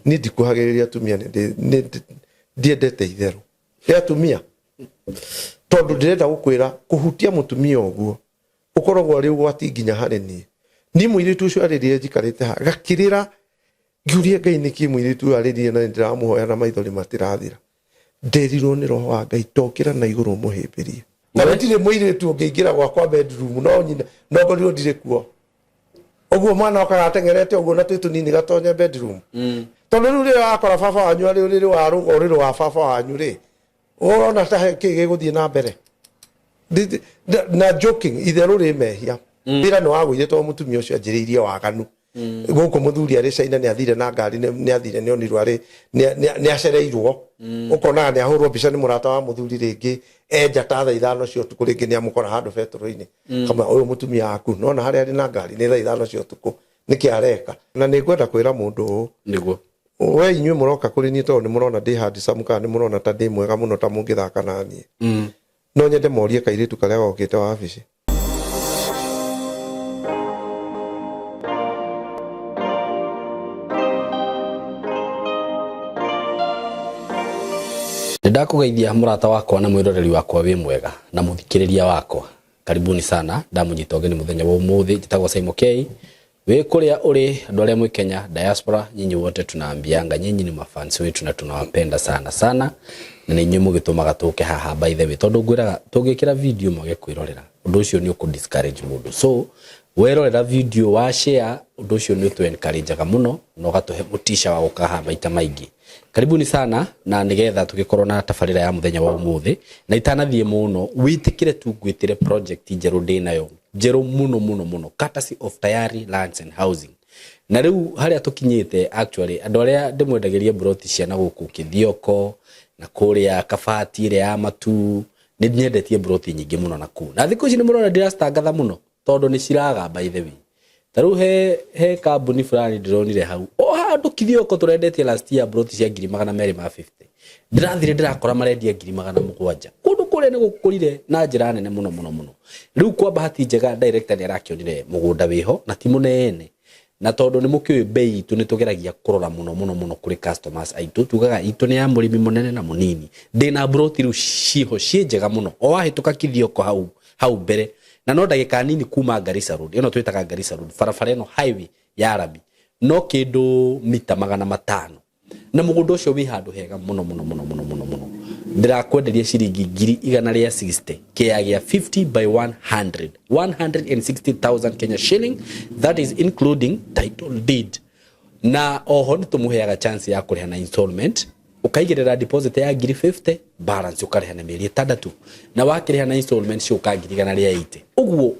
Niĩ ndikuhagĩrĩria atumia, ndiendete itherũ rĩa atumia, tondũ ndĩrenda gũkwĩra kũhutia mũtumia ũguo ũkoragwo arĩ ũgwati nginya harĩ niĩ. Niĩ mũirĩtu ũcio arĩrire njikarĩte ha gakĩrĩra, ngiũria Ngai nĩkĩ mũirĩtu ũyũ arĩrire, na nĩndĩramũhoya na maithori matirathira. Nderirwo nĩ roho wa Ngai tokĩra na igũrũ mũhĩmbĩrie, na gũtirĩ mũirĩtu ũngĩingĩra gwakwa bedroom no nyina no ngorirwo ndirĩ kuo. Ũguo mwana okaga ateng'erete ũguo na twĩ tũnini gatonye bedroom, tondũ rĩu rĩrĩa wakora baba wanyu arĩ ũrĩrĩ wa rũga ũrĩrĩ wa baba wanyu rĩ, ũrona ta he kĩ gĩgũthiĩ na mbere. Na joking, itherũ rĩ mehia wĩra nĩ wagũire, tondũ mũtumia ũcio anjĩrĩirie waganu gũkũ. Mũthuri arĩ China nĩ athire na ngari, nĩ athire, nĩ onirwo arĩ nĩ acereirwo, ũkonaga nĩ ahũrwo mbica nĩ mũrata wa mũthuri rĩngĩ enja ta thaa 5 cia ũtukũ, rĩngĩ nĩ amũkora handũ betũrũ-inĩ kama ũyũ mũtumia waku nona harĩa arĩ na ngari nĩ thaa 5 cia ũtukũ, nĩkĩ areka? Na nĩ ngwenda kwĩra mũndũ ũũ. Nĩguo. We inyuĩ mũroka kũrĩ niĩ tondũ nĩ mũrona ndĩ handsome, kana nĩ mũrona ta ndĩ mwega mũno ta mũngĩthaka na niĩ. No nyende morie kairĩtu karĩa gokĩte wabici. Nĩ ndakũgeithia mũrata wakwa na mwĩroreri wakwa, wĩ mwega na mũthikĩrĩria wakwa, karibuni sana. Ndamũnyita ũgeni mũthenya wa ũmũthĩ. Njĩtagwo Simon K. Wĩ kũrĩa ũrĩ, andũ arĩa mwĩ Kenya, diaspora, nyinyi wote tunaambianga nyinyi ni mafans wetu na tunawapenda sana sana, na nĩ inyuĩ mũgĩtũmaga tũke haha. By the way, tondũ ngwĩraga tũngĩkĩra video mwage kwĩrorera, ũndũ ũcio nĩ ũkũ discourage mũndũ. So werorera video, wa share, ũndũ ũcio nĩ ũtũ encourageaga mũno na ũgatũhe mũtisha wa gũka haha maita maingĩ. Karibuni sana, na nigetha tũgĩkorwo na tabarĩra ya mũthenya wa ũmũthĩ, na itanathiĩ mũno, wĩtĩkĩre tu ngwĩtĩre project njerũ ndĩnayo, njerũ mũno mũno mũno, courtesy of Tayari Lands and Housing. Na rĩu harĩa tũkinyĩte, actually andũ arĩa ndĩmwendagĩria broti cia na gũkũ Kĩthioko na kũrĩa Kabati ĩrĩa ya Matu, nĩ nyendetie broti nyingĩ mũno na kũu, na thikũ ici nĩ mũrona ndĩracitangatha mũno tondũ nĩ ciraga. By the way, ta rĩu he kambuni fulani ndĩronire hau o handũ Kithioko tũrendetie last year broti cia ngiri magana merĩ ma 50, ndĩrathire ndĩrakora marendia ngiri magana mũgwanja. Kũndũ kũrĩa nĩ gũkũrire na njĩra nene mũno mũno mũno. Rĩu kwa bahati njega, director nĩ arakĩonire mũgũnda wĩho na ti mũnene, na tondũ nĩ mũkĩũĩ bei itũ nĩ tũgeragia kũrora mũno mũno mũno kũrĩ customers aitũ, tugaga itũ nĩ ya mũrĩmi mũnene na mũnini. Ndĩna broti rĩu ciĩho ciĩ njega mũno o wahĩtũka Kithioko hau hau mbere, na no ndagĩka nini kuma Garissa Road ĩno twĩtaga Garissa Road, barabara ĩno highway ya rami, no kĩndũ mita 500, na mũgũnda ũcio wĩ handũ hega mũno mũno mũno mũno mũno mũno. Ndĩrakwenderia ciringi ngiri igana rĩa 60, kĩaya gĩa 50 by 100, 160,000 Kenya shilling, that is including title deed. Na oho nĩ tũmũheaga chance ya kũrĩha na installment, ũkaigĩrĩra deposit ya ngiri 50, balance ũkarĩha na mĩeri 6, na wakĩrĩha na installment ciũka ngiri igana rĩa 80 ũguo.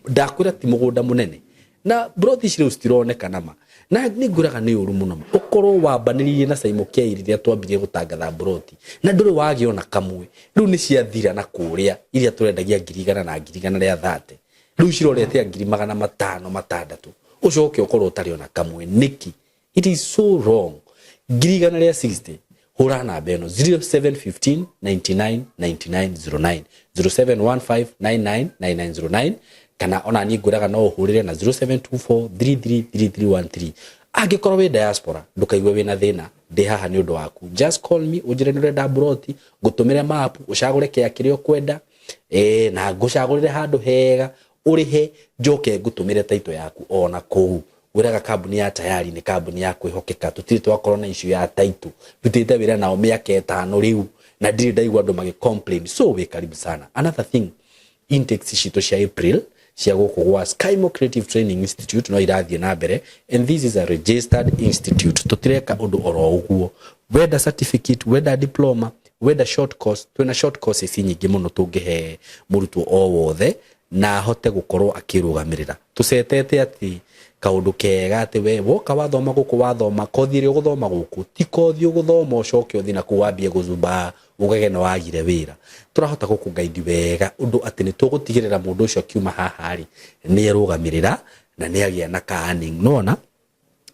Ndakwĩra ti mũgũnda mũnene, na broti ici rĩu citironekana ma, na nĩ ngwĩraga nĩ ũru mũno ma ũkorwo wambanĩrĩirie na Simon K rĩrĩa twambirie gũtangatha broti na ndũrĩ wagĩona kamwe. Rĩu nĩ ciathira na kũrĩa iria tũrendagia ngiri igana na ngiri igana rĩa 30, rĩu ciroretea ngiri magana matano matandatũ, ũcoke ũkorwo ũtarĩ ona kamwe. Nĩkĩ? It is so wrong. Ngiri igana rĩa 60. Hũra namba ĩno 0715 99 99 09, 0715 99 99 09, kana ona niĩ ngwĩraga no ũhũrĩre na 0724 333313. Angĩkorwo wĩ diaspora, ndũkaigue wĩna thĩna, ndĩ haha nĩ ũndũ waku. Just call me, ũnjĩre nĩ ũrenda broti, ngũtũmĩre map, ũcagũre kĩa kĩrĩa ũkwenda, na ngũcagũrĩre handũ hega, ũrĩhe, njoke ngũtũmĩre taito yaku ona kũu. Ngwĩraga kambuni ya Tayari nĩ kambuni ya kwĩhokeka, tũtirĩ twakorwo na issue ya taito. Ndutĩte wĩra nao mĩaka 5 rĩu na ndirĩ ndaigua andũ magĩ complain, so wĩ karibu sana. Another thing, intakes citũ cia April cia gũkũ gwa Skymo Creative Training Institute no irathiĩ na mbere, and this is a registered institute, tũtireka ũndũ oro ũguo. Wenda certificate, wenda diploma, wenda short course, twĩna short courses nyingĩ mũno tũngĩhe mũrutwo o wothe na ahote gũkorwo akĩrũgamĩrĩra. Tũcetete atĩ kaũndũ kega atĩ we woka wathoma gũkũ, wathoma kothi ĩrĩa ũgũthoma gũkũ, ti kothi ũgũthoma ũcoke ũthiĩ na kũu wambie gũcumba ũgege nĩ wagire wĩra. Tũrahota gũkũ wega ũndũ atĩ nĩ tũgũtigĩrĩra mũndũ ũcio akiuma haha rĩ, nĩ erũgamĩrĩra na nĩ agĩa na ka earning nona.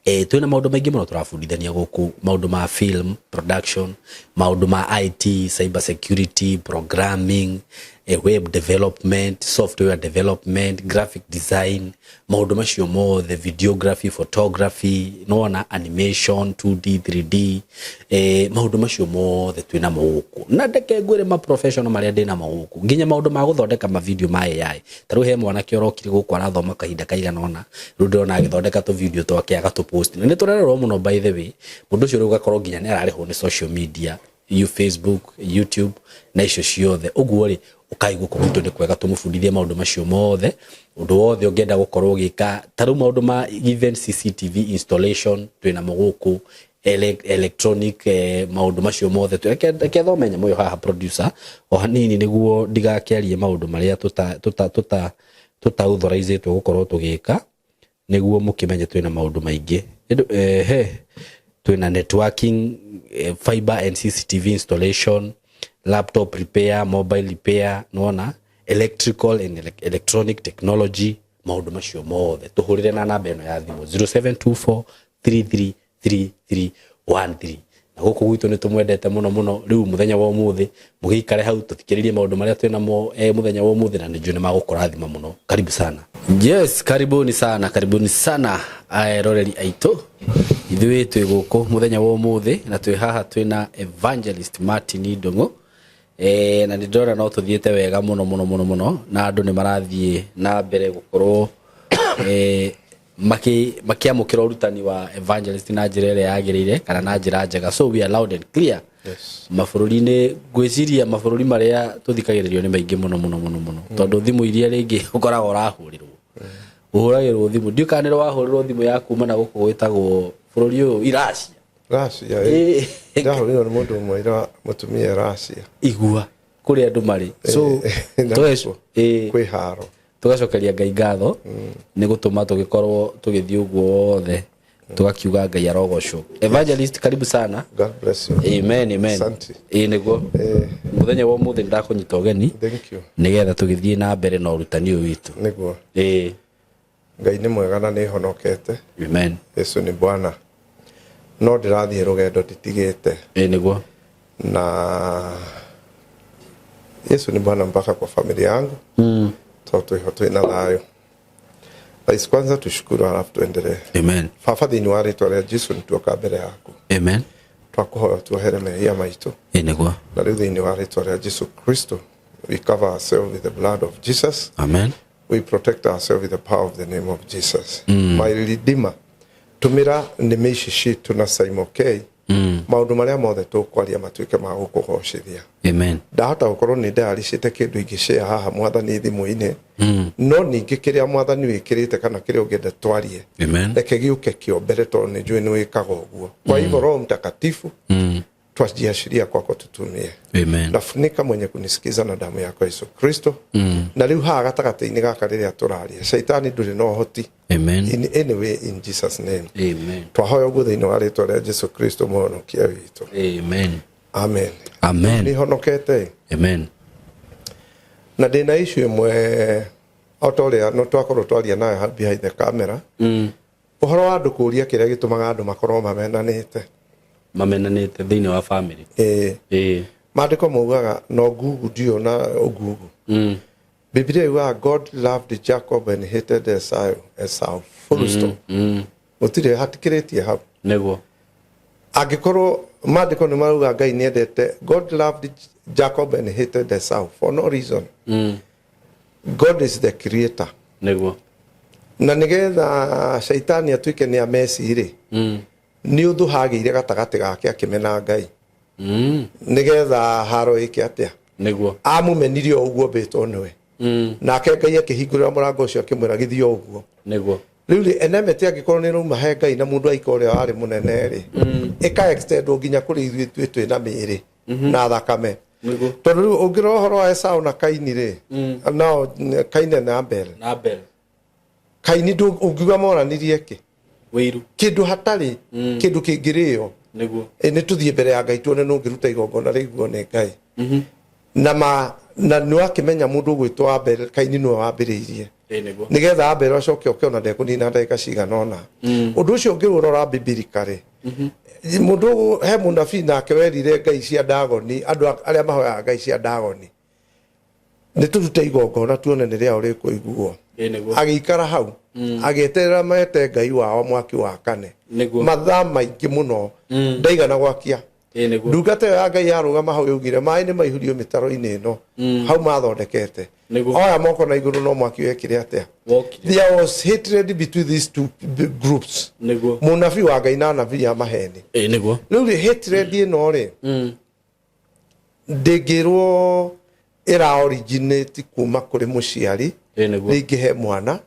Twĩna maũndũ maingĩ mũno tũrabundithania gũkũ, maũndũ ma film production, maũndũ ma IT, cyber security, programming. Web development, software development, graphic design, maũndũ macio mothe, videography, photography, nona animation, 2D, 3D, maũndũ macio mothe twĩ namo gũkũ. Na ndeke ngwĩre ma professional marĩa ndĩ namo gũkũ, nginya maũndũ ma gũthondeka ma video ma AI. Ta rĩu he mwanake ũrokire gũkũ arathoma kahinda kaigana ũna, rĩu ndĩrona agĩthondeka tũ video twake agatũpost, na nĩ tũrerorwo mũno by the way. Mũndũ ũcio rĩu ũgakorwo nginya nĩ ararĩhwo nĩ social media, you Facebook, YouTube na icio ciothe. Ũguo rĩ, ũkai gũkũ gwitũ nĩ kwega tũmũbundithie maũndũ macio mothe. Ũndũ wothe ũngĩenda gũkorwo ũgĩka, ta rĩu maũndũ ma even CCTV installation twĩ namo gũkũ, electronic, maũndũ macio mothe. Reke thome nyamũ ĩyo haha, producer, o hanini nĩguo ndigakĩarie maũndũ marĩa tuta authorizĩtwo gũkorwo tũgĩka, nĩguo mũkĩmenye twĩna maũndũ maingĩ. He twĩna networking, fiber and CCTV installation, laptop repair, mobile repair, nona electrical and electronic technology, maũndũ macio mothe. Tũhũrĩre na namba ĩno ya thimũ, 0724 333313. Na gũkũ gwitũ nĩ tũmwendete mũno mũno. Rĩu mũthenya wa ũmũthĩ mũgĩikare hau tũthikĩrĩrie maũndũ marĩa twĩ namo mũthenya wa ũmũthĩ, na nĩ njũĩ nĩ magũkũrathima mũno. Karibu sana. Yes, karibuni sana, karibuni sana eroreri aitũ. Ithuĩ twĩ gũkũ mũthenya wa ũmũthĩ na twĩ haha twĩna Evangelist Martin Ndũng'ũ, na nĩ ndĩrona no tũthiĩte wega mũno mũno mũno mũno, na andũ nĩ marathiĩ na mbere gũkorwo makiamũkĩra ũrutani wa evangelist na njĩra ĩrĩa yagĩrĩire kana na njĩra njega. So we are loud and clear. Mabũrũri-inĩ, ngwĩciria mabũrũri marĩa tũthikagĩrĩrio nĩ maingĩ mũno mũno mũno mũno, tondũ thimũ iria rĩngĩ ũkoragwo ũrahũrĩrwo, ũhũragĩrwo thimũ, ndiũ kana nĩ wahũrĩrwo thimũ ya kuma na gũkũ gwĩtagwo bũrũri ũyũ Iracia. Racia. Ndahũrĩrwo nĩ mũndũ ũmwe ira, mũtumia Racia. Igua kũrĩa andũ marĩ. So Na kwĩ haro. Tũgacokeria Ngai ngatho nĩ gũtũma tũgĩkorwo tũgĩthiĩ ũguo wothe, tũgakiuga Ngai arogocwo. Evangelist, karibu sana. God bless you. Amen, amen. Asante. Ĩĩ nĩguo. Mũthenya wa ũmũthĩ nĩndakũnyita ũgeni Thank you. nĩgetha tũgĩthiĩ na mbere na ũrutani ũyũ witũ. Nĩguo. Ngai nĩ mwega na nĩ honokete. Amen. Yesu ni Bwana. No ndĩrathiĩ rũgendo nditigĩte. Ĩĩ nĩguo. Na Yesu ni Bwana mpaka kwa familia yangu. Tondũ twĩho twĩna thayũ. Rais, kwanza tushukuru halafu tuendelee. Amen. Baba, thĩinĩ wa rĩtwa rĩa Jesu nĩtuoka mbere yaku. Amen. Twakũhoya tuohere mehia maitũ. Ĩĩ nĩguo. Na rĩu thĩinĩ wa rĩtwa rĩa Jesu Kristo, we cover ourselves with the blood of Jesus. Amen. We protect ourselves with the power of the name of Jesus. My Redeemer, tũmĩra nĩmĩ ici citũ na Simon K. Maũndũ marĩa mothe tũkwaria matuĩke ma gũkũgocithia. Amen. Ndahota gũkorwo nĩ ndayaricĩte kĩndũ ingĩ haha mwathani thimũ-inĩ, no ningĩ kĩrĩa mwathani wĩkĩrĩte kana kĩrĩa ũngĩenda twarie, Amen. reke gĩũke kĩo mbere, tondũ nĩ njũĩ nĩ wĩkaga ũguo. Kwa hivyo Roho Mtakatifu, twajiachilia kwako, tutumie. Amen. Nafunika mwenye kunisikiza na damu yako Yesu Kristo. Na rĩu haha gatagatĩ-inĩ gaka rĩrĩa tũraria, shaitani ndũrĩ na ũhoti Amen. in any way, in Jesus name. Amen. Twahoya ũguo thĩinĩ wa rĩtwa rĩa Jesu Kristo mũhonokia witũ. Amen. Amen. Amen. Nĩ honokete. Amen. Na ndĩna issue ĩmwe o ta ũrĩa no twakorwo twaria nayo hau behind the camera, ũhoro wa andũ kũũria kĩrĩa gĩtũmaga andũ makorwo mamenanĩte. Mamenanĩte thĩinĩ wa family. Ĩĩ. Maandĩko maugaga no ngugu ndiũ na ũngugu. Biblia yugaga God loved Jacob and hated Esau, full stop. Gũtirĩ hatikĩrĩtie hau. Nĩguo. Angĩkorwo maandĩko nĩ marauga Ngai nĩendete, God loved Jacob and hated Esau for no reason. God is the creator. Nĩguo. Na nĩgetha shaitani atuĩke nĩ ameci rĩ, nĩ ũthũ hagĩire gatagatĩ gake akĩmena Ngai, nĩgetha haro ĩke atĩa? Nĩguo. Amũmenire o ũguo mbĩtwo nĩwe. Nake Ngai akĩhingũrĩra mũrango ũcio akĩmwĩra gĩthiĩ o ũguo. Nĩguo. Rĩu rĩ, enemy angĩkorwo nĩ rauma he Ngai na mũndũ aika ũrĩa warĩ mũnene rĩ, ĩka extend nginya kũrĩ ithuĩ ithuĩ twĩna mĩĩrĩ na thakame. Nĩguo. Tondũ rĩu ũngĩrora ũhoro wa Esau na Kaini rĩ, nao Kaini na Abel, Na Abel. Kaini ũngiuga moranirie kĩ? Wĩiru. Kĩndũ hatarĩ, kĩndũ kĩngĩrĩo. Nĩguo. Nĩ tũthiĩ mbere ya Ngai tuone nũ ũngĩruta igongona rĩiguo nĩ Ngai. Na ma na nĩ wakĩmenya mũndũ ũgwĩtwo Abel, Kaini nĩwe wambĩrĩirie. Ĩĩ nĩguo. Nĩgetha Abel acoke oke ona ndekũnina ndagĩka cigana ũna. Ũndũ ũcio ũngĩũrora biblically, mũndũ he mũnabii nake werire ngai cia Dagoni, andũ arĩa mahoyaga ngai cia Dagoni. Nĩ tũrute igongona tuone nĩ rĩao rĩkũiguo. Ĩĩ nĩguo. Agĩikara hau agĩeterera mete Ngai wao mwaki wa kane. Mathaa maingĩ mũno ndaigana gwakia. Ĩĩ nĩguo. Ndungata ĩyo ya Ngai yarũgama hau yaugire maĩ nĩ maihũrio mĩtaro-inĩ ĩno hau mathondekete. Oya moko na igũrũ, no mwaki wekire atĩa? Wokire. There was hatred between these two groups. Mũnabii wa Ngai na anabii a maheni. Ĩĩ nĩguo. Rĩu rĩ, hatred ĩno rĩ, ndĩngĩrwo ĩra originate kuma kũrĩ mũciari Ĩĩ nĩguo. rĩngĩ he mwana,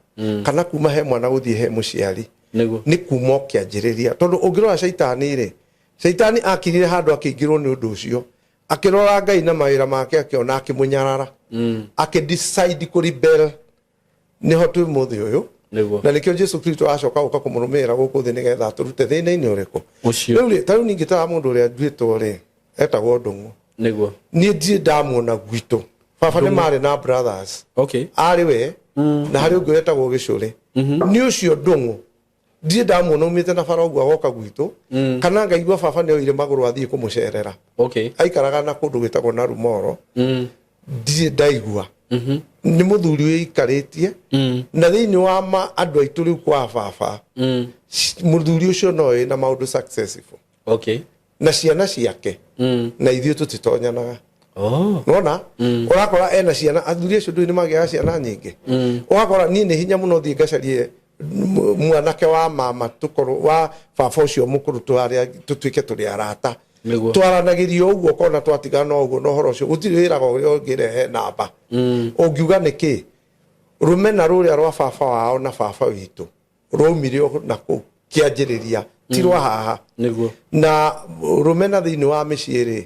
kana kuma he mwana gũthiĩ he mũciari. Nĩguo. Nĩ kuma ũkĩanjĩrĩria, tondũ ũngĩrora caitani rĩ, caitani akinyire handũ akĩingĩrwo nĩ ũndũ ũcio, akĩrora Ngai na mawĩra make, akĩona, akĩmũnyarara, akĩ decide kũ rebel. Nĩho twĩ mũthĩ ũyũ. Na nĩkĩo Jesu Kristo acoka gũka kũmũrũmĩrĩra gũkũ thĩ nĩgetha atũrute thĩna-inĩ ũrĩkũ? Ũcio. Rĩu rĩ, ta rĩu ningĩ ta mũndũ ũrĩa nduĩtwo rĩ, etagwo Ndũng'ũ. Niĩ ndirĩ ndamuona gwitũ. Baba nĩ marĩ na brothers. Arĩ we na harĩ ũngĩ wetagwo Gĩcũrĩ. Nĩ ũcio Ndũng'ũ ndirĩ ndamuona umĩte na bara ũguo agoka gwitũ, kana ngaigua baba nĩ oire magũrũ athiĩ kũmũcerera. Aikaraga na kũndũ gwĩtagwo na Rumoro. Ndirĩ ndaigua. Nĩ mũthuri wĩikarĩtie na thĩinĩ wa ma andũ aitũ rĩu kwa baba. Mũthuri ũcio no wĩna maũndũ successful na ciana ciake na ithuĩ tũtitonyanaga. Nona ũrakora ena ciana, athuri acio ndũĩ nĩ magĩaga ciana nyingĩ. Ũgakora niĩ nĩ hinya mũno thiĩ ngacarie mwanake wa mama tũkorwo wa baba ũcio mũkũrũ, twarĩa tũtuĩke tũrĩ arata. Twaranagĩria ũguo, ũkona twatigana ũguo na ũhoro ũcio gũtirĩ wĩraga ũrĩa ũngĩrehe namba. Ũngiuga nĩkĩ rũmena rũrĩa rwa baba wao na baba witũ rwaumire o na kũu kĩanjĩrĩria, ti rwa haha. Na rũmena thĩinĩ wa mĩciĩ rĩ,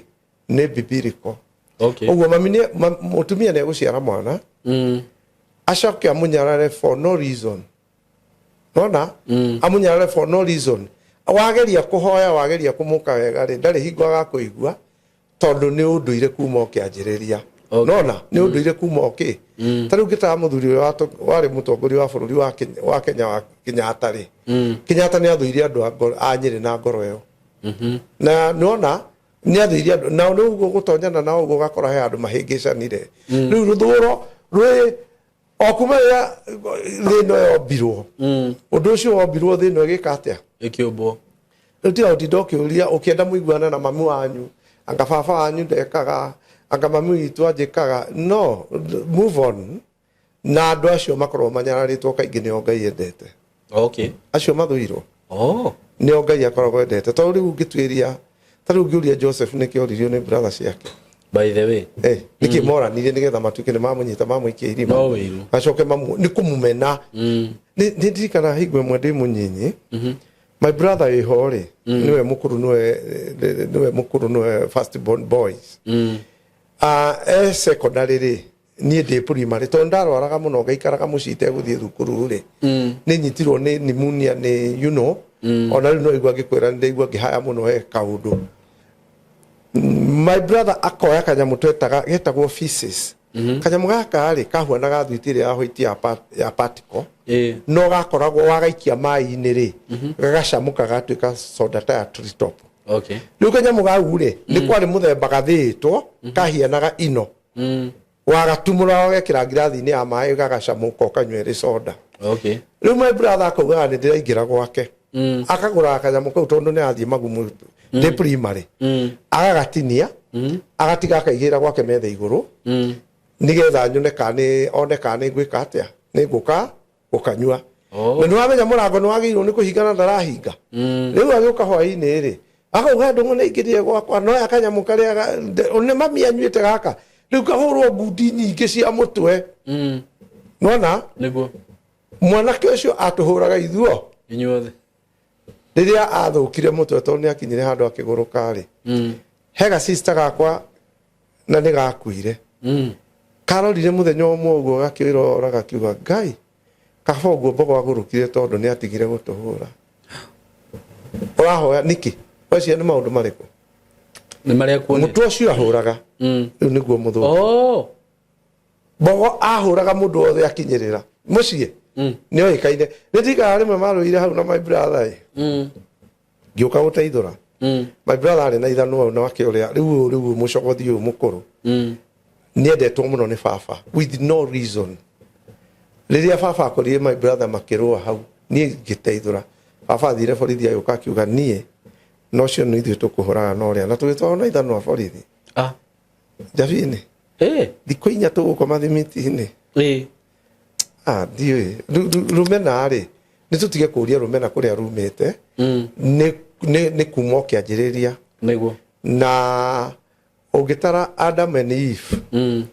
nĩ bibiliko. Ũguo mami mũtumia nĩ egũciara mwana, acoke amũnyarare for no reason. Nona amũnyarare for no reason. Wageria kũhoya, wageria kũmũka wega rĩ, ndarĩ hingo agakũigua, tondũ nĩ ũndũire kuma ũkĩanjĩrĩria. Nona nĩ ũndũire kuma ũkĩ ta rĩu ngĩtaga mũthuri ũrĩa warĩ mũtongoria wa bũrũri wa Kenya, wa Kenya, wa Kenyatta rĩ, Kenyatta nĩ athũire andũ a Nyĩrĩ na ngoro ĩyo. Na nĩwona nĩ athũire andũ nao nĩ ũguo gũtonyana nao ũguo, ũgakora he andũ mahĩngĩcanire. Rĩu rũthũro rwĩ o kuma rĩrĩa thĩ ĩno yombirwo. Ũndũ ũcio wombirwo thĩ ĩno ĩgĩka atĩa? Ĩkĩũmbwo. Rĩu tiga ũtinda ũkĩũria ũkĩenda mũiguane na mami wanyu, anga baba wanyu ndekaga, anga mami witũ anjĩkaga. No move on. Na andũ acio makorwo manyararĩtwo kaingĩ nĩo Ngai endete. Acio mathũirwo nĩo Ngai akoragwo endete, tondũ rĩu ũngĩtuĩria, ta rĩu ũngĩũria Joseph nĩkĩ oririo nĩ brother ciake. By the way. Nĩkĩ moranire nĩgetha matuĩke nĩ mamũnyita, mamũikia irima? No wĩiru. Acoke mamu nĩ kũmũmena. Nĩ ndirikana hingo ĩmwe ndĩ mũnyinyi, my brother ĩho rĩ, nĩwe mũkũrũ, nĩwe mũkũrũ, nĩwe first born boys. E secondary rĩ, niĩ ndĩ primary, tondũ ndarwaraga mũno ngaikaraga mũciĩ itegũthiĩ thukuru rĩ, nĩ nyitirwo nĩ pneumonia nĩ ona rĩu no igua ngĩkwĩra nĩ ndaigua ngĩhaya mũno he kaũndũ. My brother akoya kanyamũ twetaga getagwo feces. Kanyamũ gaka rĩ, kahuanaga thwiti ĩrĩa ya white ya particle, no gakoragwo wagaikia maĩ-inĩ rĩ, gagacamũka gatuĩka soda ta ya Tree Top. Rĩu kanyamũ kau rĩ, nĩ kwarĩ mũthemba gathĩĩtwo kahianaga ino. Wagatumũra, wagekĩra ngirathi-inĩ ya maĩ, gagacamũka, ũkanyua ĩrĩ soda. Rĩu my brother akaugaga nĩ ndĩraingĩra gwake, akagũraga kanyamũ kau, tondũ nĩ athiĩ magumu ndĩ primary, agagatinia, agatiga akaigĩrĩra gwake metha igũrũ, nĩgetha nyone kana nĩ one kana nĩ ngwĩka atĩa, nĩ ngũka gũkanyua. Na nĩ wamenya mũrango nĩ wagĩrĩirwo nĩ kũhinga na ndarahinga. Rĩu agĩũka hwaĩ-inĩ rĩ, akauga Ndũng'ũ nĩ aingĩrire gwakwa noya kanyamũ karĩa nĩ mami anyuĩte gaka. Rĩu kahũrwo ngundi nyingĩ cia mũtwe. Nona mwanake ũcio atũhũraga ithuo Inyuothe. Rĩrĩa athũkire mũtwe, tondũ nĩ akinyire handũ akĩgũrũka rĩ, he gacista gakwa na nĩ gakuire. Karorire mũthenya ũmwe ũguo, gakĩrora, gakiuga, "Ngai, kaba ũguo Mbogo agũrũkire, tondũ nĩ atigire gũtũhũra." Ũrahoya nĩkĩ? Weciria nĩ maũndũ marĩkũ? Nĩ marĩa kuonete. Mũtwe ũcio ahũraga rĩu nĩguo mũthũku. Mbogo ahũraga mũndũ wothe akinyĩrĩra mũciĩ. Nĩ oĩkaine. Nĩ ndirikanaga rĩmwe marũire hau na my brother ĩ, ngĩũka gũteithũra. My brother arĩ na ithanwa hau, na akĩũrĩa rĩu ũyũ, rĩu mũcogothi ũyũ mũkũrũ. Nĩendetwo mũno nĩ baba with no reason. Rĩrĩa baba akorire my brother makĩrũa hau, niĩ ngĩteithũra. Baba athire borithi, agĩũka akiuga niĩ no cio nĩ ithuĩ tũkũhũraga na ũrĩa, na tũgĩtwarwo na ithanwa borithi. Ah. Njabinĩ. Eh. Thikũ 4 tũgũkoma thimiti-inĩ. Ah, ndiũĩ. Rũmena rĩ, nĩ tũtige kũria rũmena kũrĩa rumĩte. Nĩ kuma ũkĩanjĩrĩria. Nĩguo. Na ũngĩtara Adam and Eve,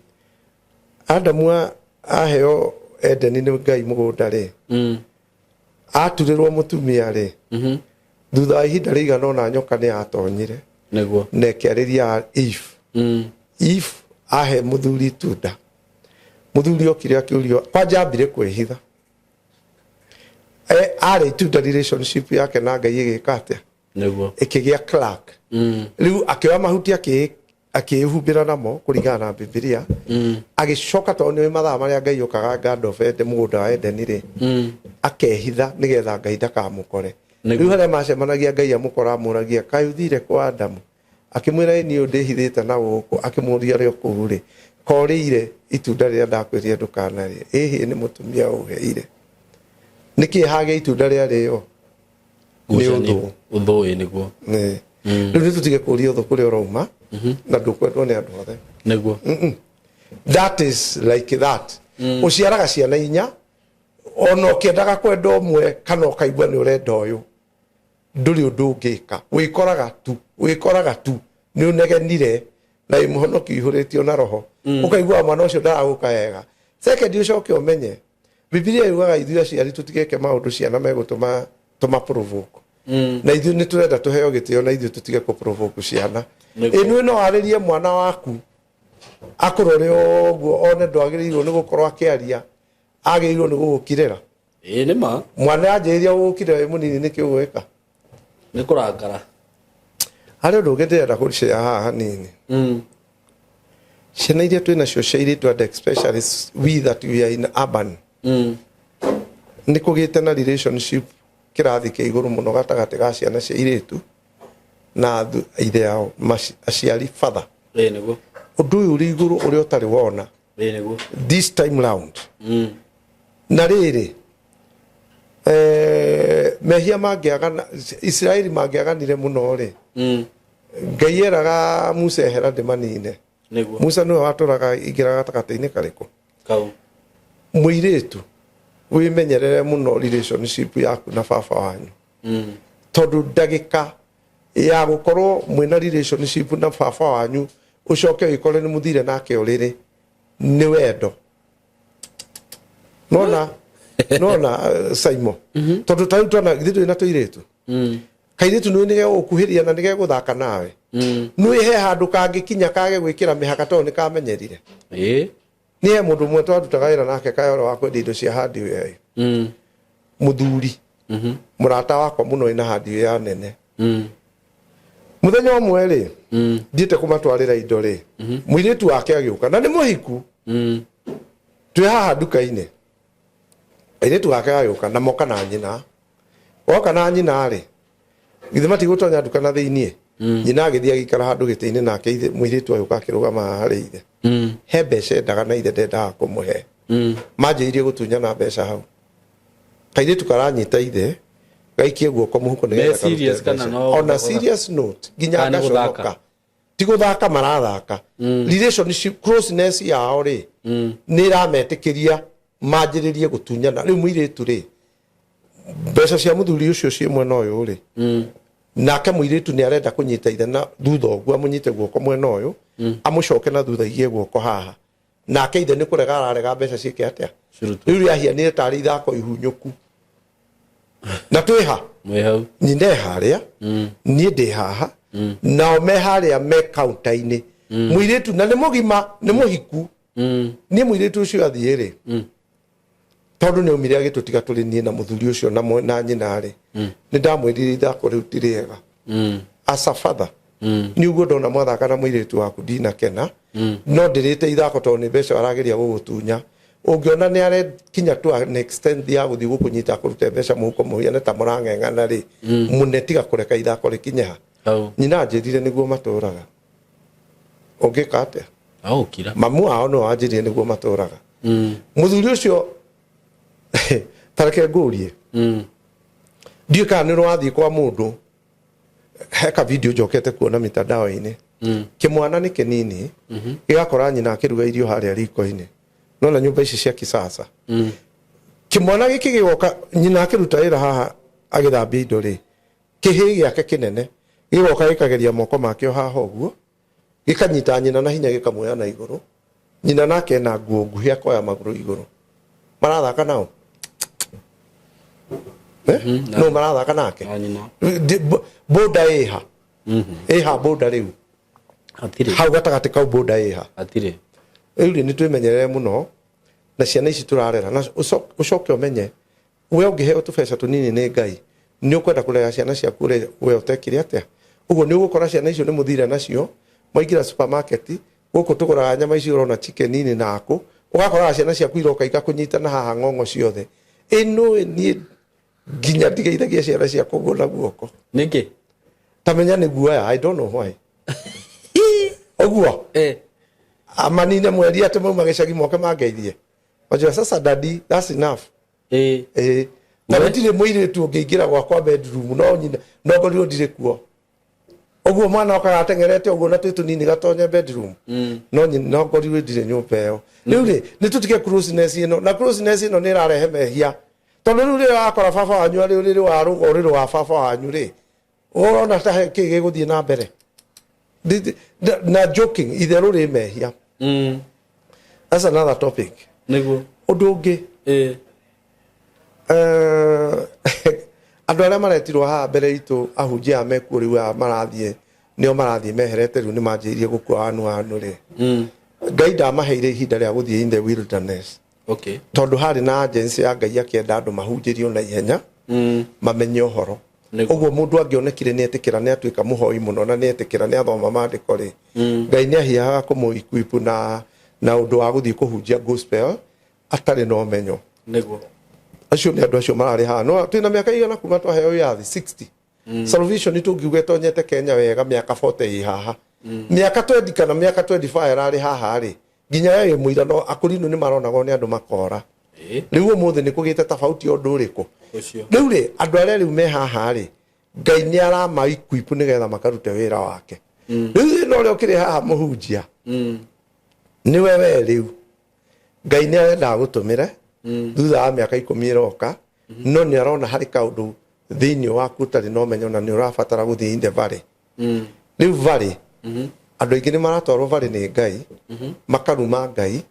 Adamu aheo Edeni nĩ Ngai mũgũnda rĩ, aturĩrwo mũtumia rĩ, thutha wa ihinda rĩigana ũna nyoka nĩ yatonyire. Nĩguo. Na ĩkĩarĩria Eve. Eve ahe mũthuri itunda, mũthuri okire akĩũrio kwanja ambire kwĩhitha. Arĩ itunda, relationship yake na Ngai ĩgĩka atĩa? Nĩguo. Ĩkĩgĩa crack. Rĩu akĩoya mahuti akĩhumbĩra namo kũringana na Bibilia. Agĩcoka, tondũ nĩ mathaa marĩa Ngai okaga Garden of Eden, mũgũnda wa Edeni rĩ, akehitha nĩgetha Ngai ndakamũkore. Nĩguo. Rĩu harĩa macemanagia, Ngai amũkora, amũragia, "Kaĩ ũthire kwa Adamu?" Akĩmwĩra, "Ĩ niĩ ndĩhithĩte na gũkũ." Akĩmũria, "Rĩ kũu rĩ, korĩire itunda rĩrĩa ndakwĩrire ndũkanarĩe?" "Ĩhĩ, nĩ mũtumia ũheire." Nĩkĩ hagĩa itunda rĩarĩo? Nĩ ũthũ. Ũthũ, ĩ nĩguo. Nĩ rĩu nĩ tũtige kũria ũthũ kũrĩa ũrauma, na ndũkwendwo nĩ andũ othe. Nĩguo. That is like that. Ũciaraga ciana 4, ona ũkĩendaga kwenda ũmwe kana ũkaigua nĩ ũrenda ũyũ, ndũrĩ ũndũ ũngĩka, wĩkoraga tu, wĩkoraga tu nĩ ũnegenire na wĩ mũhonoki ũihũrĩtio na roho, ũkaigua mwana ũcio ndaragũka wega. Second, ũcoke ũmenye Bibilia yugaga ithuĩ aciari tũtigeke maũndũ ciana megũtũma tũma provoke, na ithuĩ nĩ tũrenda tũheo gĩtĩo, na ithuĩ tũtige kũ provoke ciana. Nĩguo. Ĩnĩ no arĩrie mwana waku akũrore ũguo, one ndwagĩrĩirwo nĩ gũkorwo akĩaria, agĩrĩirwo nĩ gũgũkirĩra. Ĩ nĩ ma. Mwana anjĩrĩria gũgũkirĩra wĩ mũnini, nĩkĩ ũgwĩka? Nĩ kũrakara. Harĩ ũndũ ũngĩ ndĩrenda kũshare haha hanini. Ciana iria twĩ nacio cia airĩtu, and especially we that we are in urban, nĩ kũgĩte na relationship kĩrathi kĩa igũrũ mũno gatagatĩ ga ciana cia airĩtu na ithe ao, aciari, father. Ĩ nĩguo. Ũndũ ũyũ ũrĩ igũrũ ũrĩa ũtarĩ wona Ĩ nĩguo. this time round. Na rĩrĩ, mehia mangĩagana, Isiraeli mangĩaganire mũno rĩ, Ngai eraga Musa, "Ehera ndĩmanine." Nĩguo. Musa nĩwe watũraga ingĩra gatagatĩ-inĩ karĩkũ? Kau. Mũirĩtu, wĩmenyerere mũno relationship yaku na baba wanyu, tondũ ndagĩka ya gũkorwo mwĩna relationship na baba wanyu, ũcoke wĩkore nĩ mũthire nake ũrĩrĩ, nĩ wendo. Nona nona, Simon, tondũ ta rĩu twana githĩ ndũrĩ na tũirĩtu? Kairĩtu nĩ nĩgegũkuhĩria na nĩgegũthaka nawe. Nĩ he handũ kangĩkinya kage gwĩkĩra mĩhaka tondũ nĩ kamenyerire. Nĩ he mũndũ ũmwe twarutaga wĩra nake kayoro wa kwendia indo cia hardware. Mũthuri mũrata wakwa mũno wĩna hardware nene, mũthenya ũmwe rĩ, thiĩte kũmatwarĩra indo rĩ, mũirĩtu wake agĩũka na nĩ mũhiku. Twĩ haha nduka-inĩ, airĩtu gake gagĩũka na moka na nyina. Woka na nyina rĩ, githĩ matigũtonya nduka na thĩiniĩ? Nyina agĩthiĩ agĩikara handũ gĩtĩ-inĩ, nake ithe mũirĩtu agĩũka akĩrũgama haha harĩ ithe. He mbeca endaga na ithe ndendaga kũmũhe. Manjĩrĩirie gũtunyana mbeca hau. Kairĩtu karanyita ithe gaikie guoko mũhuko nĩgetha Me karute serious kana mbeca. no On a gũthaka? serious note, nginya Kana nĩ gũthaka? ngaconoka. Ti gũthaka marathaka. Relationship closeness yao rĩ, nĩ ĩrametĩkĩria manjĩrĩrie gũtunyana. Rĩu mũirĩtu rĩ, mbeca cia mũthuri ũcio ciĩ mwena ũyũ rĩ, nake mũirĩtu nĩ arenda kũnyita ithe na thutha ũguo, amũnyite guoko mwena ũyũ, amũcoke na thutha, igie guoko haha, nake ithe nĩ kũrega ararega mbeca ciĩke atĩa? Cirutwo. Rĩu rĩahianire tarĩ ithako ihunyũku, na twĩ ha? Mwĩ hau. Nyina e harĩa, niĩ ndĩ haha, nao me harĩa me kaunta-inĩ. Mũirĩtu na nĩ mũgima, nĩ mũhiku. Niĩ mũirĩtu ũcio athiĩ rĩ, tondũ nĩ aumire agĩtũtiga tũrĩ niĩ na mũthuri ũcio na nyina rĩ, nĩ ndamwĩrire ithako rĩu ti rĩega. As a father, nĩ ũguo ndona mwathaka na mũirĩtu waku, ndinakena, no ndĩrĩte ithako tondũ nĩ mbeca arageria gũgũtunya. Ũngĩona nĩ arekinya to an extent ya gũthiĩ gũkũnyita kũrute mbeca mũhuko mũhiane ta mũrang'eng'ana rĩ, mũne tiga kũreka ithako rĩkinye ha. Hau. Nyina anjĩrire nĩguo matũraga. Ũngĩka atĩa? Agũkira. Mamu wao nĩwe wanjĩrire nĩguo matũraga. Mũthuri ũcio, tareke ngũrie, ndiũĩ kana nĩ ũrathiĩ kwa mũndũ. He ka video njokete kuona mitandao-inĩ. Kĩmwana nĩ kĩnini, gĩgakora nyina akĩruga irio harĩa riko-inĩ. Nona nyũmba ici cia kisasa, kĩmwana gĩkĩ gĩgoka, nyina akĩruta wĩra haha agĩthambia indo rĩ, kĩhĩ gĩake kĩnene gĩgoka gĩkageria moko makĩo haha ũguo, gĩkanyita nyina na hinya, gĩkamuoya na igũrũ. Nyina nake na nguo nguhĩ, akoya magũrũ igũrũ. Marathaka nao. Eh? No marathaka nake. Na nyina. Boda ĩha ĩha boda rĩu? Hatirĩ. Hau gatagatĩ kau boda ĩha? Hatirĩ. Rĩu rĩ, nĩ twĩmenyerere mũno na ciana ici tũrarera, na ũcoke ũmenye we ũngĩheo tũbeca tũnini nĩ Ngai, nĩ ũkwenda kũrera ciana ciaku ũrĩa we ũtekire. Atĩa ũguo nĩ ũgũkora ciana icio nĩ mũthire nacio mwaingĩra supermarket gũkũ tũgũraga nyama ici, ũrona chicken-inĩ nakũ, ũgakoraga ciana ciaku iroka ikakũnyita na haha ng'ong'o ciothe. Ĩno niĩ nginya ndigeithagia ciana ciakwa ũguo na guoko. Nĩkĩ? Tamenya nĩ guoya. I don't know why ũguo. Amanine mweri atĩ mauma gĩcagi moke mangeithie. Wajua sasa, daddy, that's enough. Ĩĩ, na gũtirĩ mũirĩtu ũngĩingĩra gwakwa bedroom no nyina no ngorirwo ndirĩ kuo. Ũguo mwana okaga ateng'erete ũguo na twĩ tũnini gatonye bedroom, no no ngorirwo ndirĩ nyũmba ĩyo. Rĩu rĩ, nĩ tũtige closeness ĩno, na closeness ĩno nĩ ĩrarehe mehia, tondũ rĩu rĩrĩa wakora baba wanyu arĩ ũrĩrĩ wa rũga, ũrĩrĩ wa baba wanyu rĩ, ũrona ta he kĩ gĩgũthiĩ na mbere. Na joking, itherũ rĩ mehia. That's another topic. Ũndũ ũngĩ, andũ arĩa maretirwo haha mbere itũ, ahunjia aya mekuo rĩu, aya marathiĩ nĩo marathiĩ meherete rĩu, nĩ manjĩrĩirie gũkua wanu wanu rĩ, Ngai ndamaheire ihinda rĩa gũthiĩ in the wilderness, tondũ harĩ na agency ya Ngai akĩenda andũ mahunjĩrio na ihenya, mamenye ũhoro. Ũguo mũndũ angĩonekire nĩ etĩkĩra, nĩ atuĩka mũhoi mũno na nĩ etĩkĩra, nĩ athoma maandĩko rĩ, Ngai nĩ ahiaga kũmũ na ũndũ wa gũthiĩ kũhunjia gospel atarĩ na ũmenyo. Acio nĩ andũ acio mararĩ haha. No twĩna mĩaka igana kuma twaheo wĩyathi? 60. Salvation tũngiuga ĩtonyete Kenya wega mĩaka 40 ĩ haha, mĩaka 20 kana mĩaka 25 ĩrarĩ haha rĩ, nginya we wĩ mũira no akũrinũ nĩ maronagwo nĩ andũ makora. Rĩu ũmũthĩ nĩ kũgĩte tofauti ũndũ ũrĩkũ? Ũcio. Rĩu rĩ, andũ arĩa rĩu me haha rĩ, Ngai nĩ arama equip nĩgetha makarute wĩra wake. Rĩu thĩna ũrĩa ũkĩrĩ haha, mũhunjia, nĩwe we rĩu Ngai nĩ arenda agũtũmĩre thutha wa mĩaka 10 ĩroka, no nĩ arona harĩ kaũndũ thĩinĩ waku ũtarĩ na ũmenyo na nĩ ũrabatara gũthiĩ in the valley. Rĩu valley, andũ aingĩ nĩ maratwarwo valley nĩ Ngai, makaruma Ngai,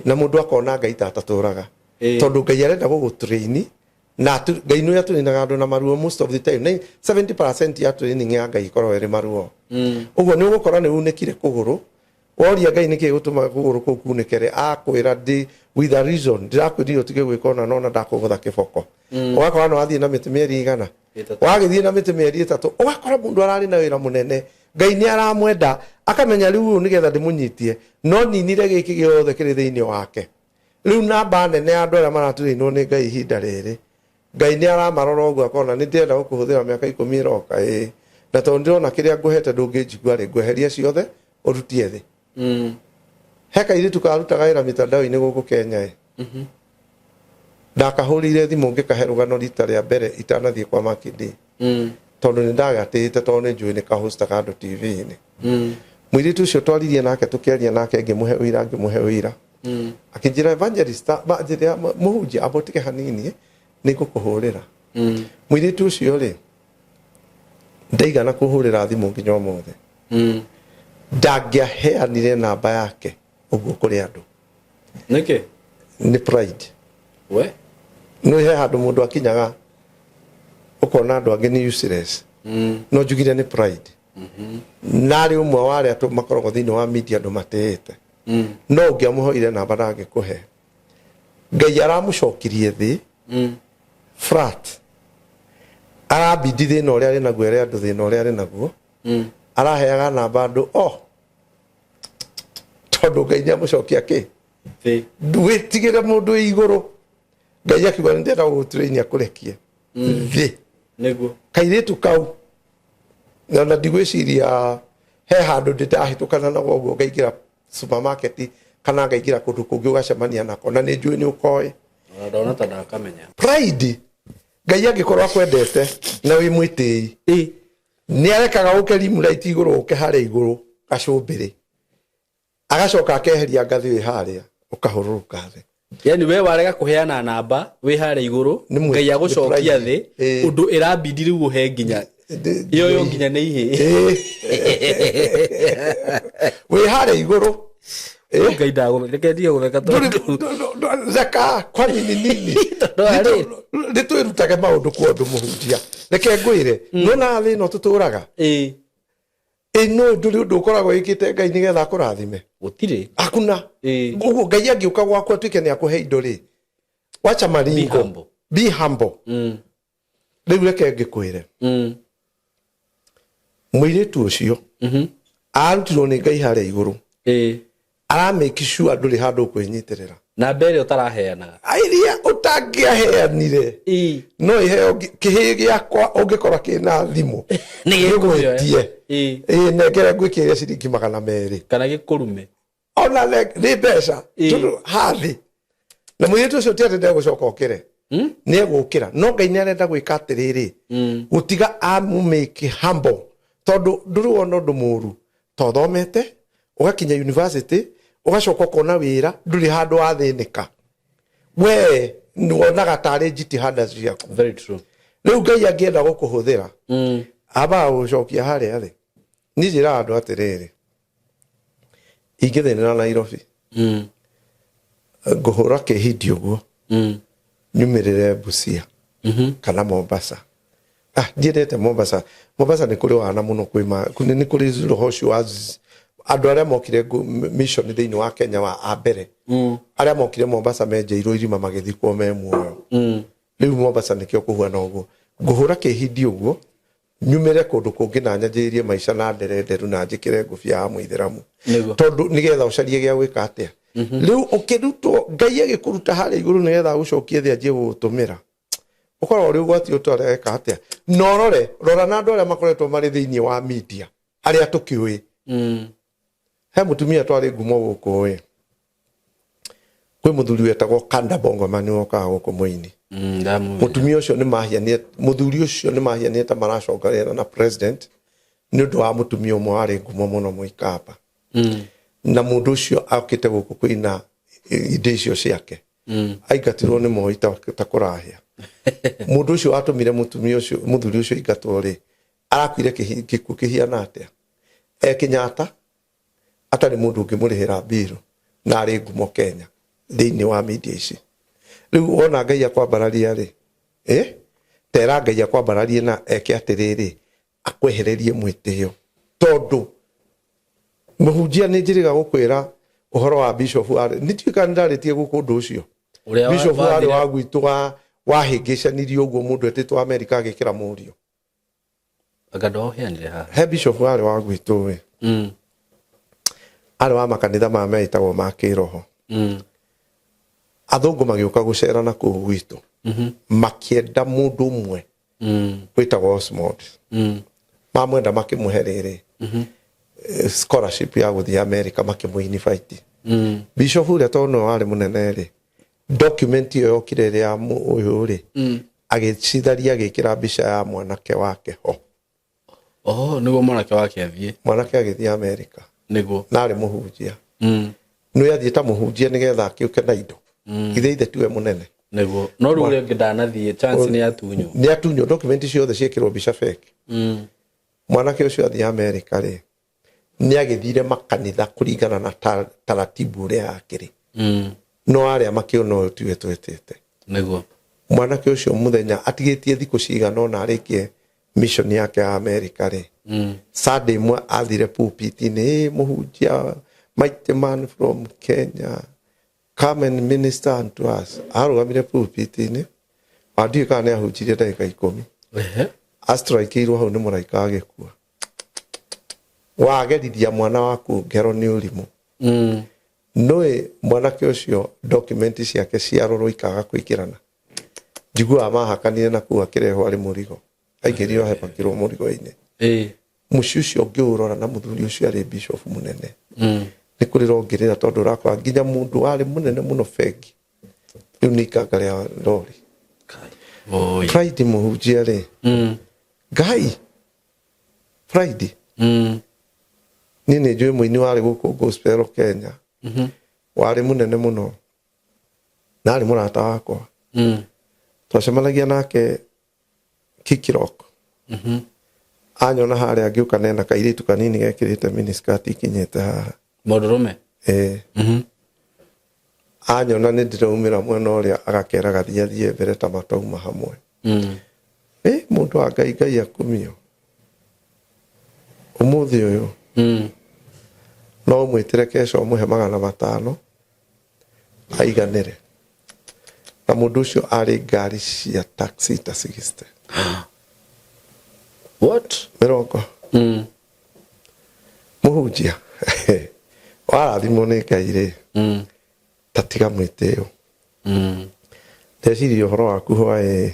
na mũndũ akona Ngai ta atatũraga, tondũ Ngai arenda gũgũtrain na Ngai nĩ atũrinaga andũ na maruo most of the time. Na 70% ya training ya Ngai ĩkoragwo ĩrĩ maruo. Ũguo nĩ ũgũkora nĩ unĩkire kũgũrũ, woria Ngai nĩkĩ gũtũma kũgũrũ kũu kunĩkere, akwĩra ndĩ with a reason, ndĩrakwĩrire ũtige gwĩka ũna nona ndakũgũtha kĩboko. Ũgakora nĩ wathiĩ na mĩtĩ mĩeri igana. 3. Wagĩthiĩ na mĩtĩ mĩeri 3, ũgakora mũndũ ararĩ na wĩra mũnene, Ngai nĩ aramwenda, akamenya rĩu ũyũ nĩgetha ndĩmũnyitie no ninire gĩkĩ gĩothe kĩrĩ thĩinĩ wake. Rĩu namba nene ya andũ arĩa maratũrĩinwo nĩ Ngai ihinda rĩrĩ, Ngai nĩ aramarora ũguo akona nĩ ndĩrenda gũkũhũthĩra mĩaka 10 ĩroka, ĩĩ, na tondũ ndĩrona kĩrĩa ngũhete ndũngĩnjigua rĩ, ngweheria ciothe ũrutie thĩ. He kairĩtu karutaga wĩra mitandao-inĩ gũkũ Kenya ĩ, ndakahũrĩire thimũ ngĩkahe rũgano rita rĩa mbere itanathiĩ kwa Makindi, tondũ nĩ ndagatĩĩte, tondũ nĩ njũĩ nĩ kahostaga andũ TV-inĩ. Mũirĩtu ũcio twaririe nake, tũkĩaria nake, ngĩmũhe ũira, ngĩmũhe ũira, akĩnjĩra, "Evangelist," anjĩra, "Mũhunjia, amba ũtige hanini, nĩ ngũkũhũrĩra." Mũirĩtu ũcio rĩ, ndaigana kũhũrĩra thimũ nginya ũmũthĩ. Ndangĩaheanire namba yake ũguo kũrĩ andũ. Nĩkĩ? Nĩ pride. We. Nĩ he handũ mũndũ akinyaga ũkona andũ angĩ nĩ useless. No njugire nĩ pride. Narĩ ũmwe wa arĩa makoragwo thĩinĩ wa media andũ matĩĩte, no ũngĩamũhoire namba ndangĩkũhe. Ngai aramũcokirie thĩ flat, arabindi thĩna ũrĩa arĩ naguo, ere andũ thĩna ũrĩa arĩ naguo. Araheaga namba andũ o tondũ Ngai nĩ amũcokia kĩ? Thĩ. Wĩtigĩre mũndũ wĩ igũrũ. Ngai akiuga nĩ ndĩrenda gũgũtrain akũrekie thĩ. Kairĩtu kau na ndigwĩciria he handũ ndĩndahĩtũkana na ũguo ngaingĩra. supermarket kana ngaingĩra kũndũ kũngĩ ũgacemania nako na nĩ njũĩ nĩ ũkoĩ. Ona ndona ta ndakamenya. Pride, Ngai angĩkorwo akwendete na wĩ mwĩtĩi, nĩ arekaga ũke rimũ igũrũ, ũke harĩa igũrũ gacũmbĩrĩ, agacoka akeheria ngathĩ wĩ harĩa ũkahũrũrũka thĩ. Yani we warega kuheana namba wi haria iguru, Ngai agũcokia nĩ thĩ, ũndũ ĩrabidi rĩu ũhe nginya iyo yo nginya nĩ ihĩ. Wĩ harĩa igũrũ. Ngai ndagũ reke ndige gũtheka tondũ theka kwa nini nini. Nĩ twĩrutage maũndũ kwa ũndũ mũhunjia. Reke ngwĩre, nona thĩ ĩno tũtũraga ĩno, ndũrĩ ũndũ ũkoragwo wĩkĩte Ngai nĩgetha akũrathime. Gũtirĩ. Hakuna. Ũguo Ngai angĩũka gwaku atuĩke nĩ akũhe indo rĩ, wacha maringo. Be humble. Be humble. Rĩu reke ngĩkwĩre, mũirĩtu ũcio arutirwo nĩ Ngai harĩa igũrũ, aramake sure ndũrĩ handũ ũkwĩnyitĩrĩra. Na mbere ũtaraheanaga. Iria ũtangĩaheanire, no iheo kĩhĩ gĩakwa ũngĩkora kĩna thimũ, Nĩ gĩkũheo. Gĩgwĩtie, ĩĩ, nengere ngwĩkĩre ciringi 200. Kana gĩkũrume. Ona nĩ mbeca. Tondũ hathĩ na mũirĩtu ũcio ti atĩ ndegũcoka okĩre, nĩ egũkĩra, no Ngai nĩ arenda gwĩka atĩrĩrĩ, gũtiga amũmake humble, tondũ ndũrĩ wona ũndũ mũru ta ũthomete ũgakinya university, ũgacoka ũkona wĩra, ndũrĩ handũ wathĩnĩka, we wonaga tarĩ jitihada ciaku. Very true. Rĩu Ngai angĩenda gũkũhũthĩra, ambaga gũcokia harĩa thĩ. Niĩ njĩraga andũ atĩrĩrĩ, ingĩthĩnĩra Nairobi, ngũhũra kĩhindi ũguo, nyumĩrĩre Busia kana Mombasa. Ah, ndiendete Mombasa. Mombasa nĩ kũrĩ wana mũno, nĩ kũrĩ roho ũcio wa andũ arĩa mokire mission thĩinĩ wa Kenya wa a mbere, arĩa mokire Mombasa menjeirwo irima magĩthikwo me muoyo. Rĩu Mombasa nĩkĩo kũhuana ũguo. Ngũhũra kĩhindi ũguo nyumĩre kũndũ kũngĩ na nyanjĩrĩrie maica na ndere nderu na njĩkĩre ngũbia ya mũithĩramu, tondũ nĩgetha ũcarie gĩa gwĩka atĩa. Rĩu ũkĩrutwo, Ngai agĩkũruta harĩa igũrũ nĩgetha agũcokie thĩ anjie gũgũtũmĩra, ũkoragwo ũrĩ ũgwati ũtareka atĩa. Na ũrore, rora na andũ arĩa makoretwo marĩ thĩinĩ wa media arĩa tũkĩũĩ. He mũtumia twarĩ ngumo gũkũ ĩ, kwĩ mũthuri wetagwo Kanda Bongo Man wokaga gũkũ mũini. Ndamũmenya. Mũtumia ũcio nĩ mahianire, mũthuri ũcio nĩ mahianire ta maraconganĩra na president nĩ ũndũ wa mũtumia ũmwe warĩ ngumo mũno mũikamba. Na mũndũ ũcio okĩte gũkũ kũina indo icio ciake, aingatirwo nĩ Moi ta kũrahĩa. Mũndũ ũcio watũmire mũtumia ũcio, mũthuri ũcio aingatwo rĩ, arakuire gĩkuũ kĩhiana atĩa? E Kenyatta atarĩ mũndũ ũngĩmũrĩhĩra mbiru na arĩ ngumo Kenya thĩinĩ wa media ici. Rĩu wona Ngai akwambararia rĩ, tera Ngai akwambararie na eke atĩrĩrĩ, akwehererie mwĩtĩo, tondũ mũhunjia nĩ njĩrĩga gũkwĩra ũhoro wa bishop warĩ, nĩ ndiũĩ kana nĩ ndarĩtie gũkũ ũndũ ũcio. Ũrĩa Bishop warĩ wathire- wa gwitũ wa wahĩngĩcanirie ũguo, mũndũ etĩtwo Amerika agĩkĩra mũriũ. Anga ndwaũheanire haha. He bishop warĩ wa gwitũ ĩ, arĩ wa makanitha ma metagwo ma kĩroho. Athũngũ magĩũka gũcera na kũu gwitũ, makĩenda mũndũ ũmwe wĩtagwo Osmond. Mamwenda makĩmũhe rĩrĩ, scholarship ya gũthiĩ America, makĩmũ-invite. Bishop ũrĩa tondũ nĩwe warĩ mũnene rĩ, document ĩyo yokire ĩrĩ ya ũyũ rĩ, agĩcitharia, agĩkĩra mbica ya mwanake wake ho. Oh, nĩguo mwanake wake athiĩ. Mwanake agĩthiĩ America. Na arĩ mũhunjia. Nĩ athiĩ ta mũhunjia nĩgetha akĩũke na indo. Ithe ithe tiwe mũnene. Nĩguo, no rĩu ũrĩa ũngĩ ndanathiĩ, chance nĩ atunywo. Nĩ atunywo, document ciothe ciĩkĩrwo mbica fake. Mwanake ũcio athiĩ America rĩ, nĩ agĩthire makanitha kũringana na taratibu ũrĩa akĩrĩ. No arĩa makĩona ũyũ tiwe twetĩte. Mwanake ũcio mũthenya atigĩtie thikũ cigana ũna arĩkie mission yake ya America rĩ, Sunday ĩmwe athire pulpit-inĩ, mũhunjia, mighty man from Kenya, come and minister unto us. Arũgamire pulpit-inĩ, wandiũĩ kana nĩ ahunjirie ndagĩka 10. Astrikĩirwo hau nĩ mũraika agĩkua. Wagerithia mwana waku ngero nĩ ũrimũ. Nũĩ mwanake ũcio document ciake ciarorwo ikaga kũingĩrana. Njiguaga mahakanire na kũu akĩrehwo arĩ mũrigo. Aingĩrio ahepakĩrwo mũrigo-inĩ. Mũciĩ ũcio ũngĩũrora na mũthuri ũcio arĩ bishop mũnene. Nĩ kũrĩra ũngĩrĩra tondũ ũrakora nginya mũndũ warĩ mũnene mũno bengi rĩu nĩ ikanga rĩa rori. Oi. Pride mũhunjia rĩ, Ngai, pride. Niĩ nĩ njũĩ mũini warĩ gũkũ gospel Kenya, warĩ mũnene mũno na arĩ mũrata wakwa. Twacemanagia nake Kikirok. Anyona harĩa ngĩũka nena kairĩtu kanini gekĩrĩte miniskirt ikinyĩte haha. Mũndũrũme. Ĩĩ. Anyona nĩ ndĩraumĩra mwena ũrĩa, agakera gathiĩ athiĩ mbere ta matauma hamwe. Ĩ mũndũ wa Ngai, Ngai akumio. Ũmũthĩ ũyũ no ũmwĩtĩre kesho ũmũhe 500 aiganĩre, na mũndũ ũcio arĩ ngari cia taxi ta 60. What? Mĩrongo. Mũhunjia warathimwo nĩ Ngai rĩ, ta tiga mwĩtĩo. Ndeciria ũhoro waku hwaĩ,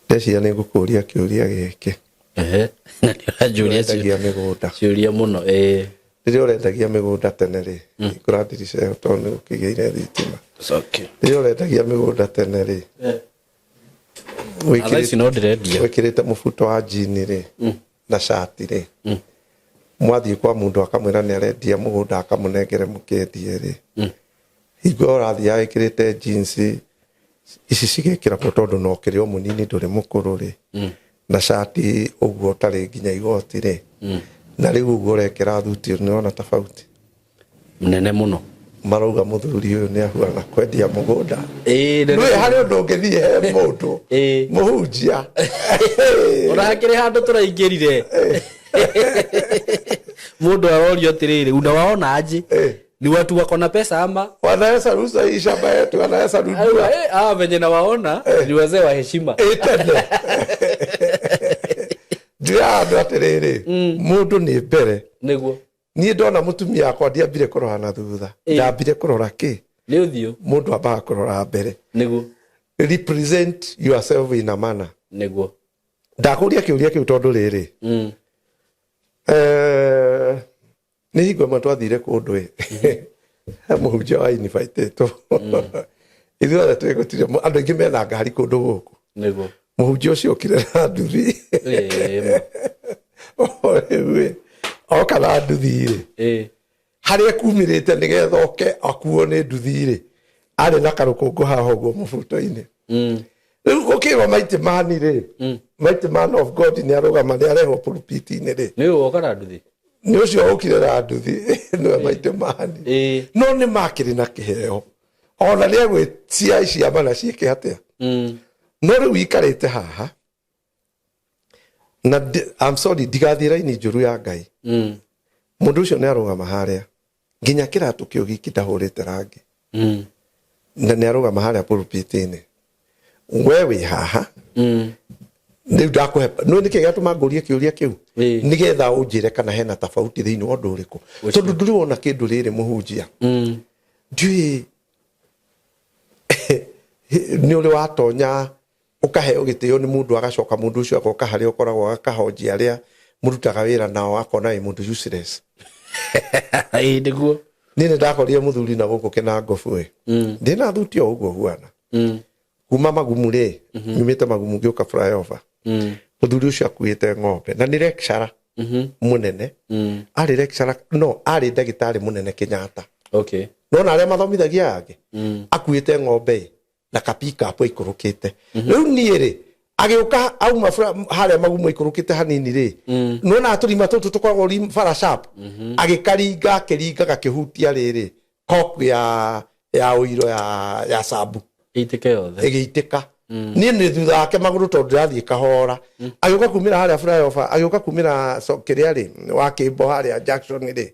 ndeciria nĩ ngũkũria kĩũria gĩkĩ. Ehe. Na nĩ ũranjũria Ũrendagia mĩgũnda. Ciũria mũno ĩĩ. Rĩrĩa ũrendagia mĩgũnda tene rĩ, hingũra ndirica ĩyo tondũ nĩ gũkĩgĩire thitima. It's okay. Rĩrĩa ũrendagia mĩgũnda tene rĩ, Na thaa ici no ndĩrendia. Wĩkĩrĩte mũbuto wa jini rĩ na cati rĩ, mwathiĩ kwa mũndũ akamwĩra nĩ arendia mũgũnda, akamũnengere mũkendie rĩ, hingo ĩyo ũrathiĩ wĩkĩrĩte jeans ici cigĩkĩragwo tondũ no ũkĩrĩ o mũnini, ndũrĩ mũkũrũ rĩ, na cati ũguo ũtarĩ nginya igoti rĩ, na rĩu ũguo ũrekĩra thuti, nĩ ũrona tofauti? Nene mũno. Marauga mũthuri ũyũ nĩ ahuana kwendia mũgũnda. Ĩĩ. Nĩ harĩ ũndũ ũngĩthiĩ he mũndũ, mũhunjia. Ona hakĩrĩ handũ tũraingĩrire, mũndũ arorio atĩrĩrĩ, unawaona aje? Ni watu wako na pesa ama? Wanaweza ruhusa hii shamba yetu, wanaweza nunua? Ah, venye nawaona ni wazee wa heshima. Ĩ tene njĩra andũ atĩrĩrĩ, mũndũ nĩ mbere. Nĩguo. Niĩ ndona mũtumia wakwa ndiambire kũrora na thutha, ndambire kũrora kĩ? Nĩ ũthiũ. Mũndũ ambaga kũrora mbere. Nĩguo. Represent yourself in a manner. Nĩguo. Ndakũria kĩũria kĩu tondũ rĩrĩ, nĩ hingo ĩmwe twathire kũndũ ĩ, he mũhunjia wa invitĩtwo, ithuothe twĩ gũtirĩ andũ aingĩ mena ngari kũndũ gũkũ. Nĩguo. Mũhunjia ũcio okire na nduthi. Ĩĩ, O rĩu ĩ, oka na nduthi rĩ, harĩa kumĩrĩte nĩgetha oke akuo nĩ nduthi rĩ, arĩ na karũkũngũ haha ũguo mũbuto-inĩ. Rĩu gũkĩrwo mighty man rĩ, mighty man of God nĩ arũgama, nĩ arehwo pulpit-inĩ rĩ. Nĩ ũyũ woka na nduthi. Nĩ ũcio ũkire na nduthi nĩwe mighty man. No nĩ makĩrĩ na kĩheo, ona nĩ agwĩtia ciama na ciĩke atĩa. No rĩu ikarĩte haha na I'm sorry, ndigathiĩ raini njũru ya Ngai. Mũndũ ũcio nĩ arũgama harĩa nginya kĩratũ kĩu giki ndahũrĩte rangi, na nĩ arũgama harĩa pulpit-inĩ, we wĩ haha. Rĩu ndakũhe nĩ nĩkĩ gĩatũma ngũrie kĩũria kĩu? Nĩgetha ũnjĩre kana hena tofauti thĩinĩ wa ũndũ ũrĩkũ, tondũ ndũrĩ wona kĩndũ rĩrĩ, mũhunjia. Ndiũĩ nĩ ũrĩ watonya ũkaheo gĩtĩo nĩ mũndũ, agacoka mũndũ ũcio agoka harĩa ũkoragwo akahonjia arĩa mũrutaga wĩra nao, akona wĩ mũndũ useless. Ĩĩ, nĩguo. Niĩ nĩ ndakorire mũthuri na gũkũ Kĩnangobu ĩ, ndĩna thuti o ũguo huana, kuma Magumu rĩ, nyumĩte Magumu ngĩũka flyover. Mũthuri ũcio akuĩte ng'ombe na nĩ lecturer mũnene, arĩ lecturer, no arĩ ndagĩtarĩ mũnene Kenyatta. Nona arĩa mathomithagia angĩ. Akuĩte ng'ombe ĩ na ka pick-up aikũrũkĩte. Rĩu niĩ rĩ, agĩũka auma harĩa Magumu aikũrũkĩte hanini rĩ, nona tũrima tũtũ tũkoragwo bara sharp, agĩkaringa, akĩringa gakĩhutia rĩrĩ koku ya ũiro ya sambu. Ĩitĩke yothe. Ĩgĩitĩka. Niĩ nĩ thutha wake magũrũ tondũ ndĩrathiĩ kahora. Agĩũka kumĩra harĩa flyover, agĩũka kumĩra kĩrĩa rĩ wa Kĩmbo harĩa junction rĩ,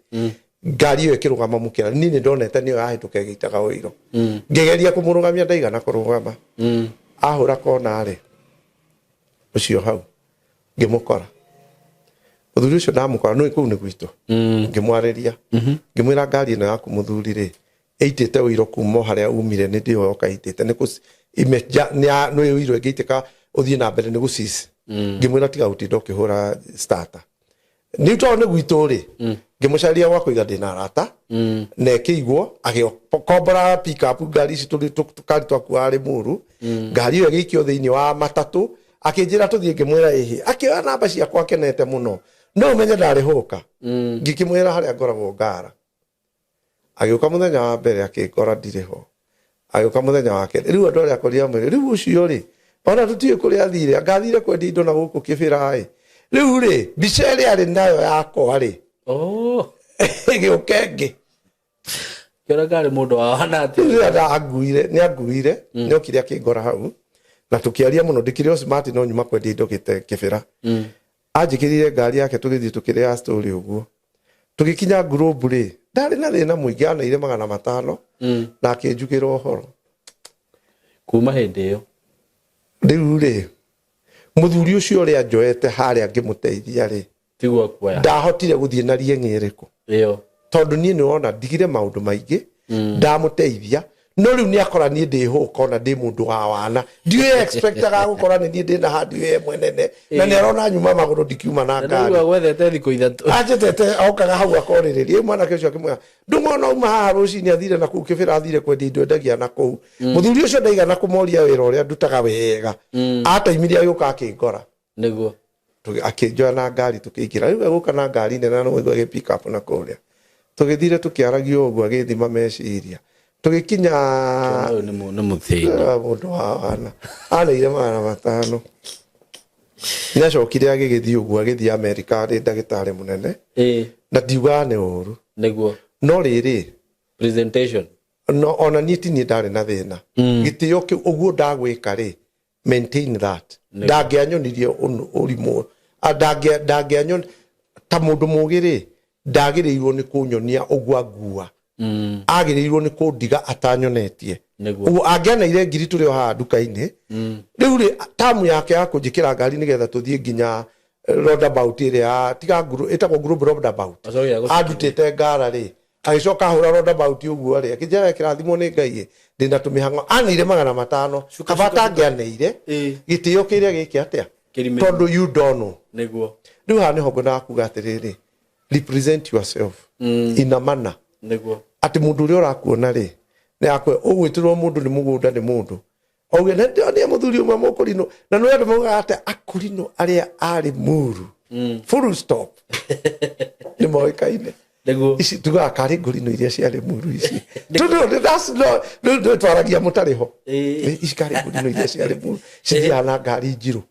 ngari ĩyo ĩkĩrũgama mũkĩra. Niĩ nĩ ndonete nĩyo yahĩtũka ĩgĩitaga ũiro. Ngĩgeria kũmũrũgamia, ndaigana kũrũgama. Ahũra kona rĩ, ũcio hau ngĩmũkora mũthuri ũcio. Ndamũkora nĩ kũu nĩ gwitũ, ngĩmwarĩria, ngĩmwĩra, "Ngari ĩno yaku mũthuri rĩ, ĩitĩte ũiro kuma o harĩa umire, nĩ ndĩyo yoka ĩitĩte nĩ nĩ ũiro ĩngĩitĩka ũthiĩ na mbere nĩ gũcici." Ngĩmwĩra, "Tiga gũtinda ũkĩhũra starter." Nĩ tondũ nĩ gwitũ rĩ, ngĩmũcaria gwa kũiga ndĩna arata na ĩkĩigwo, agĩkombora pickup, ngari ici tũkari twakuaga Limuru. Ngari ĩyo ĩgĩikio thĩinĩ wa matatũ, akĩnjĩra tũthiĩ, ngĩmwĩra ĩhĩ. Akĩoya namba ciakwa akenete mũno, no ũmenye ndarĩ hũka. Ngĩkĩmwĩra harĩa ngoragwo Ngara. Agĩũka mũthenya wa mbere, akĩngora ndirĩ ho. Agĩũka mũthenya wa kerĩ. Rĩu andũ arĩa akorire amwĩre, rĩu ũcio rĩ, ona tũtiũĩ kũrĩa athire, anga athire kwendia indo na gũkũ Kĩbĩra ĩ. Rĩu rĩ, mbica ĩrĩa arĩ nayo yakwa rĩ, ĩgĩũka ĩngĩ. Kĩona karĩ mũndũ wa wana atĩa? Rĩrĩa ndanguire, nĩ anguire, nĩ okire akĩngora hau na tũkĩaria mũno. Ndĩkĩrĩ o smart, no nyuma kwendia indo Kĩbĩra. Anjĩkĩrire ngari yake, tũgĩthiĩ tũkĩrĩa story ũguo. Tũgĩkinya ngurubu rĩ, ndarĩ na thĩna mũingĩ, aneire 500 na akĩnjugĩra ũhoro. Kuma hĩndĩ ĩyo. Rĩu rĩ, mũthuri ũcio ũrĩa njoete harĩa ngĩmũteithia rĩ, Tiguo akuoya. Ndahotire gũthiĩ na rieng'e ĩrĩkũ? Ĩyo. Tondũ niĩ nĩ wona ndigire maũndũ maingĩ, ndamũteithia, no rĩu nĩ akora niĩ ndĩ hũka, ona ndĩ mũndũ wa wana, ndiũĩ expectaga gũkora nĩ niĩ ndĩna handi ĩyo ĩmwe nene, na nĩ arona nyuma magũrũ, ndikiuma na ngari. Rĩu agwethete thikũ 3. Anjĩtete, okaga hau akorĩrĩria. Ĩ mwanake ũcio akĩmwĩra, ndũng'ona uma haha rũcinĩ, athire na kũu Kĩbĩra, athire kwendia indo endagia na kũu. Mũthuri ũcio ndaigana kũmoria wĩra ũrĩa ndutaga wega. Ataimirie, agĩũka akĩngora. Nĩguo. Akĩnjoya na ngari, tũkĩingĩra. Rĩu egũka na ngari nene na nĩwaigua gĩ pick up na kũrĩa. Tũgĩthire tũkĩaragia ũguo, agĩthima meciria, tũgĩkinya. Ũyũ nĩ mũthĩni. Ah, mũndũ wa wana aneire 500. Nĩ acokire agĩgĩthiĩ ũguo, agĩthiĩ Amerika, arĩ ndagĩtarĩ mũnene. Na ndiugaga nĩ ũru. No rĩrĩ, Presentation. No ona niĩ ti niĩ ndarĩ na thĩna. Gĩtĩo kĩu ũguo ndagwĩka rĩ, maintain that. Ndangĩanyonirie ũrimũ. Ah, ndangĩanyon ta mũndũ mũgĩ rĩ, ndagĩrĩirwo nĩ kũnyonia ũguo angua. Agĩrĩirwo nĩ kũndiga atanyonetie. Ũguo angĩaneire ngiri tũrĩ o haha nduka-inĩ. Rĩu rĩ, tamu yake ya kũnjĩkĩra ngari nĩgetha tũthiĩ nginya roundabout ĩrĩa tiga nguru ĩtagwo group roundabout. Acoke agũcikirie. Andutĩte Ngara rĩ, agĩcoka ahũra roundabout ũguo rĩ, akĩnjĩra kĩrathimwo nĩ Ngai ĩ, ndĩna tũmĩhang'o. Aneire 500. Kaba atangĩaneire. Gĩtĩo kĩrĩa gĩkĩ atĩa? Kĩrime. Tondũ you don't know. Rĩu haha nĩho ngwendaga kuga atĩrĩrĩ, represent yourself in a manner atĩ mũndũ ũrĩa ũrakuona rĩ, nĩ akwe ũgwĩtĩrwo mũndũ nĩ mũgũnda, nĩ mũndũ auge na ndĩronire mũthuri ũmwe mũkũrinũ, na nĩ andũ maugaga atĩ akũrinũ arĩa arĩ muru, full stop, nĩ moĩkaine. Ici tugaga karĩ ngũrinũ iria ciarĩ muru ici. Tondũ that's not, rĩu nĩ twaragia mũtarĩ ho. Ici karĩ ngũrinũ iria ciarĩ muru, cithiaga na ngari njirũ.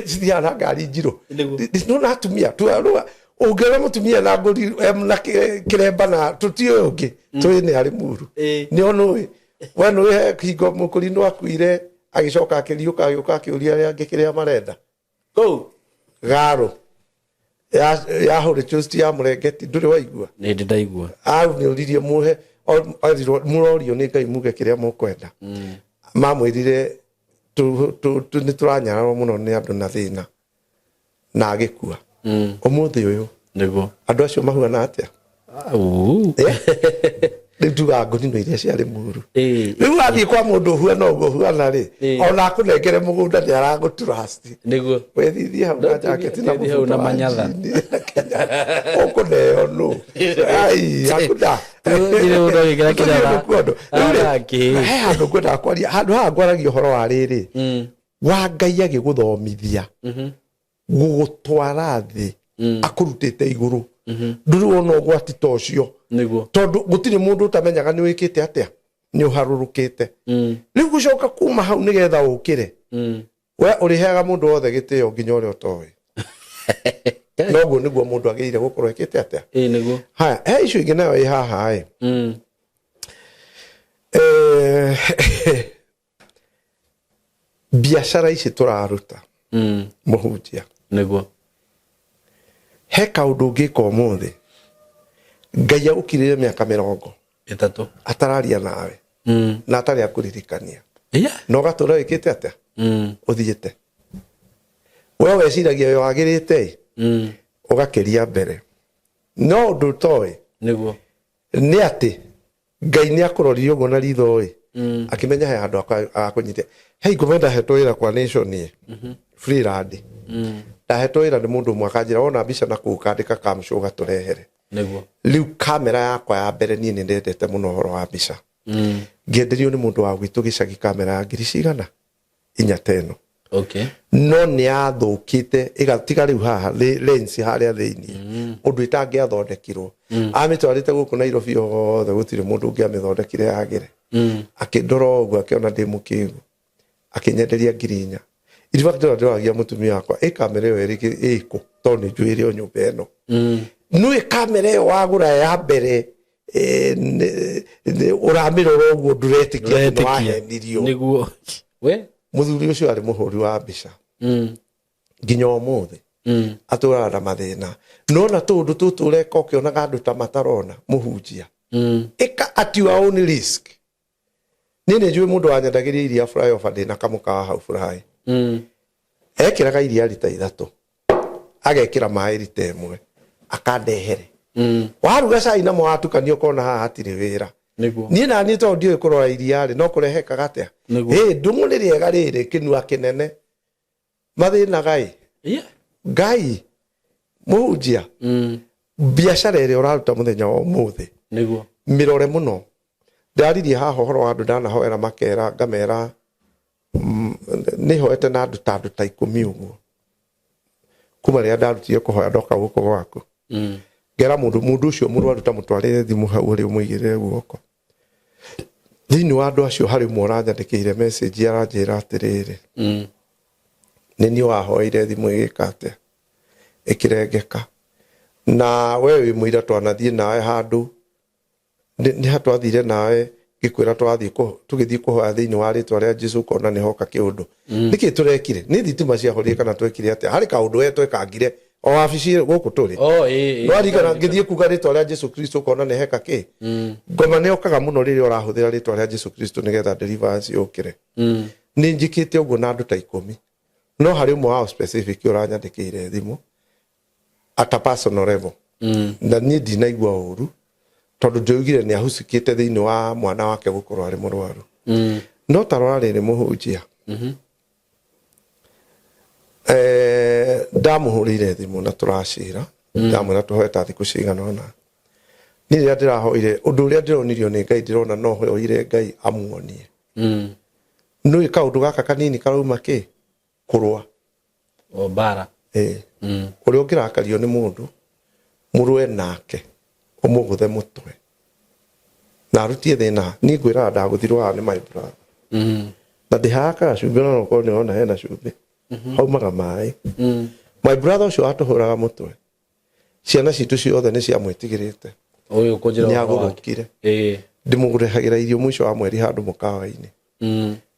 Cithiaga na ngari njirũ. Nona atumia tuarũa, ũngĩona mũtumia na ngũri na kĩremba na tũtiũĩ ũngĩ, tũĩ nĩ arĩ muru. Nĩ onũĩ we nĩũĩ he hingo mũkũrinũ akuire, agĩcoka akĩriũka, agĩũka akĩũria arĩa angĩ kĩrĩa marenda. Kũu. Garo ya Holy Ghost ya mũrengeti, ndũrĩ waigua? Nĩ ndĩ ndaigua. Amĩũririe, muhe erirwo, mũrorio nĩ Ngai muge kĩrĩa mũkwenda. Mamwĩrire nĩ tũranyararwo mũno nĩ andũ na thĩna, na agĩkua. Ũmũthĩ ũyũ andũ acio mahuana atĩa? Rĩu tugaga ngũrinũ iria ciarĩ muru. Rĩu wathiĩ kwa mũndũ ũhuana ũguo ũhuana rĩ, ona akũnengere mũgũnda nĩ aragũtrust. Wethithie hau na jaketi na Wethithie hau na mũbuto wa manyatha. jean na kĩnyatha. Ũkũneo nũ? Ai, hakuna. Gũtirĩ mũndũ agĩkĩra kĩnyatha. Gũtirĩ ũndũ. Rĩu rĩ, Arakĩ. he handũ ngwendaga kwaria, handũ haha ngwaragia ũhoro wa rĩrĩ wa Ngai agĩgũthomithia gũgũtwara thĩ akũrutĩte igũrũ. Ndũrĩ wona ũgwati ta ũcio? Tondũ gũtirĩ mũndũ ũtamenyaga nĩ wĩkĩte atĩa, nĩ ũharũrũkĩte. Rĩu gũcoka kuma hau nĩgetha ũkĩre, we ũrĩheaga mũndũ wothe gĩtĩo, nginya ũrĩa ũtoĩ. Noguo nĩguo mũndũ agĩrĩire gũkorwo ekĩte atĩa. Ĩĩ nĩguo. Haya, he icio ingĩ nayo ĩ haha ĩ. Biacara ici tũraruta, mũhunjia, he kaũndũ ũngĩka ũmũthĩ, Ngai agũkirĩre mĩaka mĩrongo 30 atararia nawe na atarĩ akũririkania, na ũgatũra wĩkĩte atĩa? Ũthiĩte we weciragia we wagĩrĩte ĩ, ũgakĩria mbere, no ũndũ ũtoĩ nĩ atĩ Ngai nĩ akũrorire ũguo na ritho ĩ, akĩmenya he handũ agakũnyite. Hei, ngũmenda hetwo wĩra kwa Nation ĩ, freelance. Ndahetwo wĩra nĩ mũndũ ũmwe akanjĩra wona mbica na kũu kandĩka kamũcũ ũgatũrehere. Nĩguo. Rĩu kamera yakwa ya mbere, niĩ nĩ ndendete mũno ũhoro wa mbica. Ngĩenderio nĩ mũndũ wa gwitũ gĩcagi kamera ya ngiri cigana inya teno. No nĩ yathũkĩte ĩgatiga rĩu haha lens harĩa thĩinĩ, ũndũ ĩtangĩathondekirwo. Amĩtwarĩte gũkũ Nairobi yothe, gũtirĩ mũndũ ũngĩ amĩthondekire yagĩre. Akĩndora ũguo, akĩona ndĩ mũkĩgu, akĩnyenderia 4,000. In fact, ndĩra ndĩragia mũtumia wakwa ĩ kamera ĩyo ĩrĩ ĩkũ, tondũ nĩ njũĩ ĩrĩ o nyũmba ĩno. Nĩũĩ kamera ĩyo wagũra ya mbere, ũramĩrora ũguo ndũretĩkia atĩ nĩ wahenirio. Nĩguo we. Mũthuri ũcio arĩ mũhũri wa mbica. Nginya ũmũthĩ atũraga na mathĩna, nona tũũndũ tũtũ ũreka ũkĩonaga andũ ta matarona. Mũhunjia, ĩka at your own risk. Niĩ nĩ njũĩ mũndũ wanyendagĩria iria flyover, ndĩna kamũkawa hau fly. Ekĩraga iria rita 3, agekĩra maĩ rita 1, akandehere. Waruga cai namo watukania, ũkona haha hatirĩ wĩra. Niĩ naniĩ tondũ ndiũĩ kũrora iria rĩ, no kũrehekaga atĩa? Nĩguo. Ĩ ndũng'ũ nĩ rĩega rĩrĩ kĩnua kĩnene mathĩna gai. Ngai, mũhunjia, biacara ĩrĩa ũraruta mũthenya wa ũmũthĩ, mĩrore mũno. Ndaririe haha ũhoro wa andũ ndanahoera makera, ngamera nĩ hoete na andũ ta 10 ũguo kuma rĩrĩa ndarutire kũhoya ndoka gũkũ gwaku. Ngera mũndũ ũcio mũrwaru, ta mũtwarĩre thimũ hau ũrĩ ũmũigĩrĩre guoko. Thĩinĩ wa andũ acio harĩ ũmwe ũranyandĩkĩire message, aranjĩra atĩrĩrĩ, nĩ niĩ wahoeire thimũ ĩgĩka atĩa, ĩkĩrengeka, na we wĩ mũira twanathiĩ nawe handũ nĩ ha twathire nawe, ngĩkwĩra twathiĩ tũgĩthiĩ kũhoya thĩinĩ wa rĩtwa rĩa Jesu, ũkona nĩ hoka kĩũndũ. Nĩkĩ tũrekire? Nĩ thitima ciahorire kana twekire atĩa? Harĩ kaũndũ we twekangire o wabici gũkũ tũrĩ. Oh, ĩ, ĩ. Nwarigana ngĩthiĩ kuga rĩtwa rĩa Jesu Kristo, ũkona nĩ heka kĩ. Ngoma nĩ okaga mũno rĩrĩa ũrahũthĩra rĩtwa rĩa Jesu Kristo nĩgetha deliverance yũkĩre. Nĩ njĩkĩte ũguo na andũ ta 10, no harĩ ũmwe wao specific ũranyandĩkĩire thimũ at a personal level. Na niĩ ndinaigua ũru tondũ ndĩoigire nĩ ahucikĩte thĩinĩ wa mwana wake gũkorwo arĩ mũrwaru. No ta rora rĩrĩ, mũhunjia, ndamũhũrĩire thimũ na tũracira, ndamwĩra tũhoe ta thikũ cigana ũna. Niĩ rĩrĩa ndĩrahoire, ũndũ ũrĩa ndĩronirio nĩ Ngai, ndĩrona no hoire Ngai amuonie. Nĩũĩ kaũndũ gaka kanini karauma kĩ kũrũa. O mbara. Ĩĩ. Ũrĩa ũngĩrakario nĩ mũndũ, mũrũe nake, ũmũgũthe mũtwe na arutie thĩna. Niĩ ngwĩraga ndagũthirwo haha nĩ my brother. Na ndĩhakaga cumbĩ, no okorwo nĩ wona hena cumbĩ, haumaga maĩ. My brother ũcio watũhũraga mũtwe, ciana citũ ciothe nĩ ciamwĩtigĩrĩte. Ũyũ ũkũnjĩra Nĩ ũhoro wake. agũrũkire. Ndĩmũrehagĩra irio mũico wa mweri handũ mũkawa-inĩ.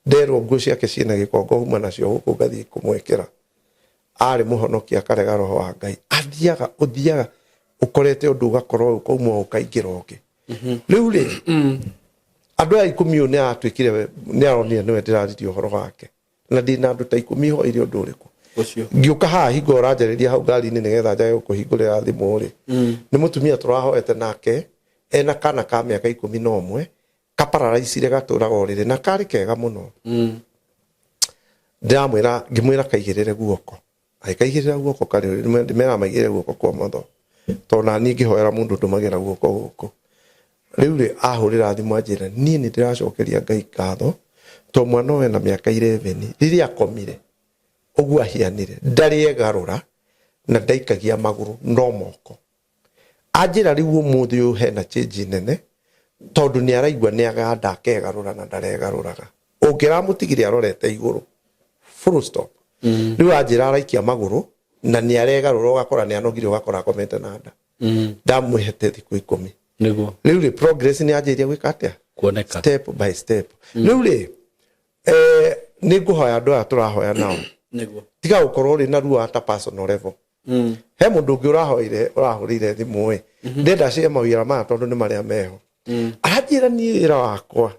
Nderwo nguo ciake ciĩna gĩkongo, huma nacio gũkũ ngathiĩ kũmwĩkĩra. Arĩ mũhonoki, akarega roho wa Ngai. Athiaga, ũthiaga ũkorete ũndũ, ũgakorwo ũkauma ũkaingĩra ũngĩ. Rĩu rĩ, andũ aya 10 ũyũ nĩ aratuĩkire nĩ aronire nĩwe ndĩraririe ũhoro wake, na ndĩna andũ ta 10 hoire ũndũ ũrĩkũ. Ũcio. Ngĩũka haha, hingo ũranjarĩria hau ngari-inĩ nĩgetha njage gũkũhingũrĩra thimũ rĩ, nĩ mũtumia tũrahoete nake ena kana ka mĩaka 11 kapararaicire, gatũraga ũrĩrĩ na karĩ kega mũno. Ndĩramwĩra, ngĩmwĩra kaigĩrĩre guoko, agĩkaigĩrĩra guoko karĩ ũrĩrĩ. Ndĩmeraga maigĩrĩre guoko kwa motho tondũ naniĩ ngĩhoera mũndũ ndũmagĩra guoko gũkũ. Rĩu rĩ, ahũrĩra thimũ anjĩra, niĩ nĩ ndĩracokeria Ngai ngatho tondũ mwana ũyũ ena mĩaka 11, rĩrĩa akomire ũguo ahianire, ndarĩ egarũra na ndaikagia magũrũ no moko. Anjĩra rĩu ũmũthĩ ũyũ hena change nene tondũ nĩ araigua nĩ aganda akegarũra na ndaregarũraga. Ũngĩramũtigire arorete igũrũ, full stop. Rĩu anjĩra araikia magũrũ na nĩ aregarũra, ũgakora nĩ anogire, ũgakora akomete na nda. Ndamwĩhete thikũ 10. Rĩu rĩ, progress nĩ yanjĩrĩria gwĩka atĩa? Kuoneka. Step by step. Rĩu rĩ, nĩ ngũhoya andũ aya tũrahoya nao, tiga gũkorwo ũrĩ na ruo at a personal level. He mũndũ ũngĩ ũrahoire, ũrahũrĩire thimũ ĩ, ndenda cie mawĩra maya tondũ nĩ marĩa meho. Aranjĩra, niĩ wĩra wakwa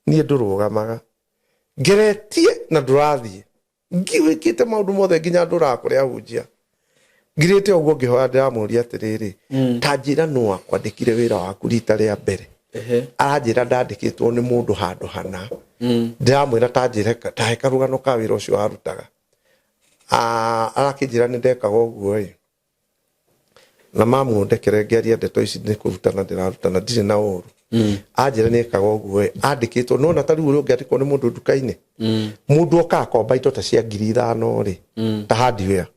niĩ ndũrũgamaga, ngeretie na ndũrathiĩ, ngiwĩkĩte maũndũ mothe nginya ndũraga kũrĩa ahunjia ngirĩte ũguo ngĩhoya. Ndĩramũria atĩrĩrĩ, ta njĩra nũ wakwandĩkire wĩra waku rita rĩa mbere? Aranjĩra ndandĩkĩtwo nĩ mũndũ handũ hana. Ndĩramwĩra ta njĩre, tahe karũgano ka wĩra ũcio warutaga. Arakĩnjĩra nĩ ndekaga ũguo ĩ, na mamũndekere ngĩaria ndeto ici nĩ kũrutana ndĩrarutana, ndirĩ na ũru. Anjĩra nĩ ekaga ũguo ĩ, andĩkĩtwo nona ta rĩu ũrĩa ũngĩandĩkwo nĩ mũndũ nduka-inĩ, mũndũ oka akomba indo ta cia 5,000 rĩ, ta hardware,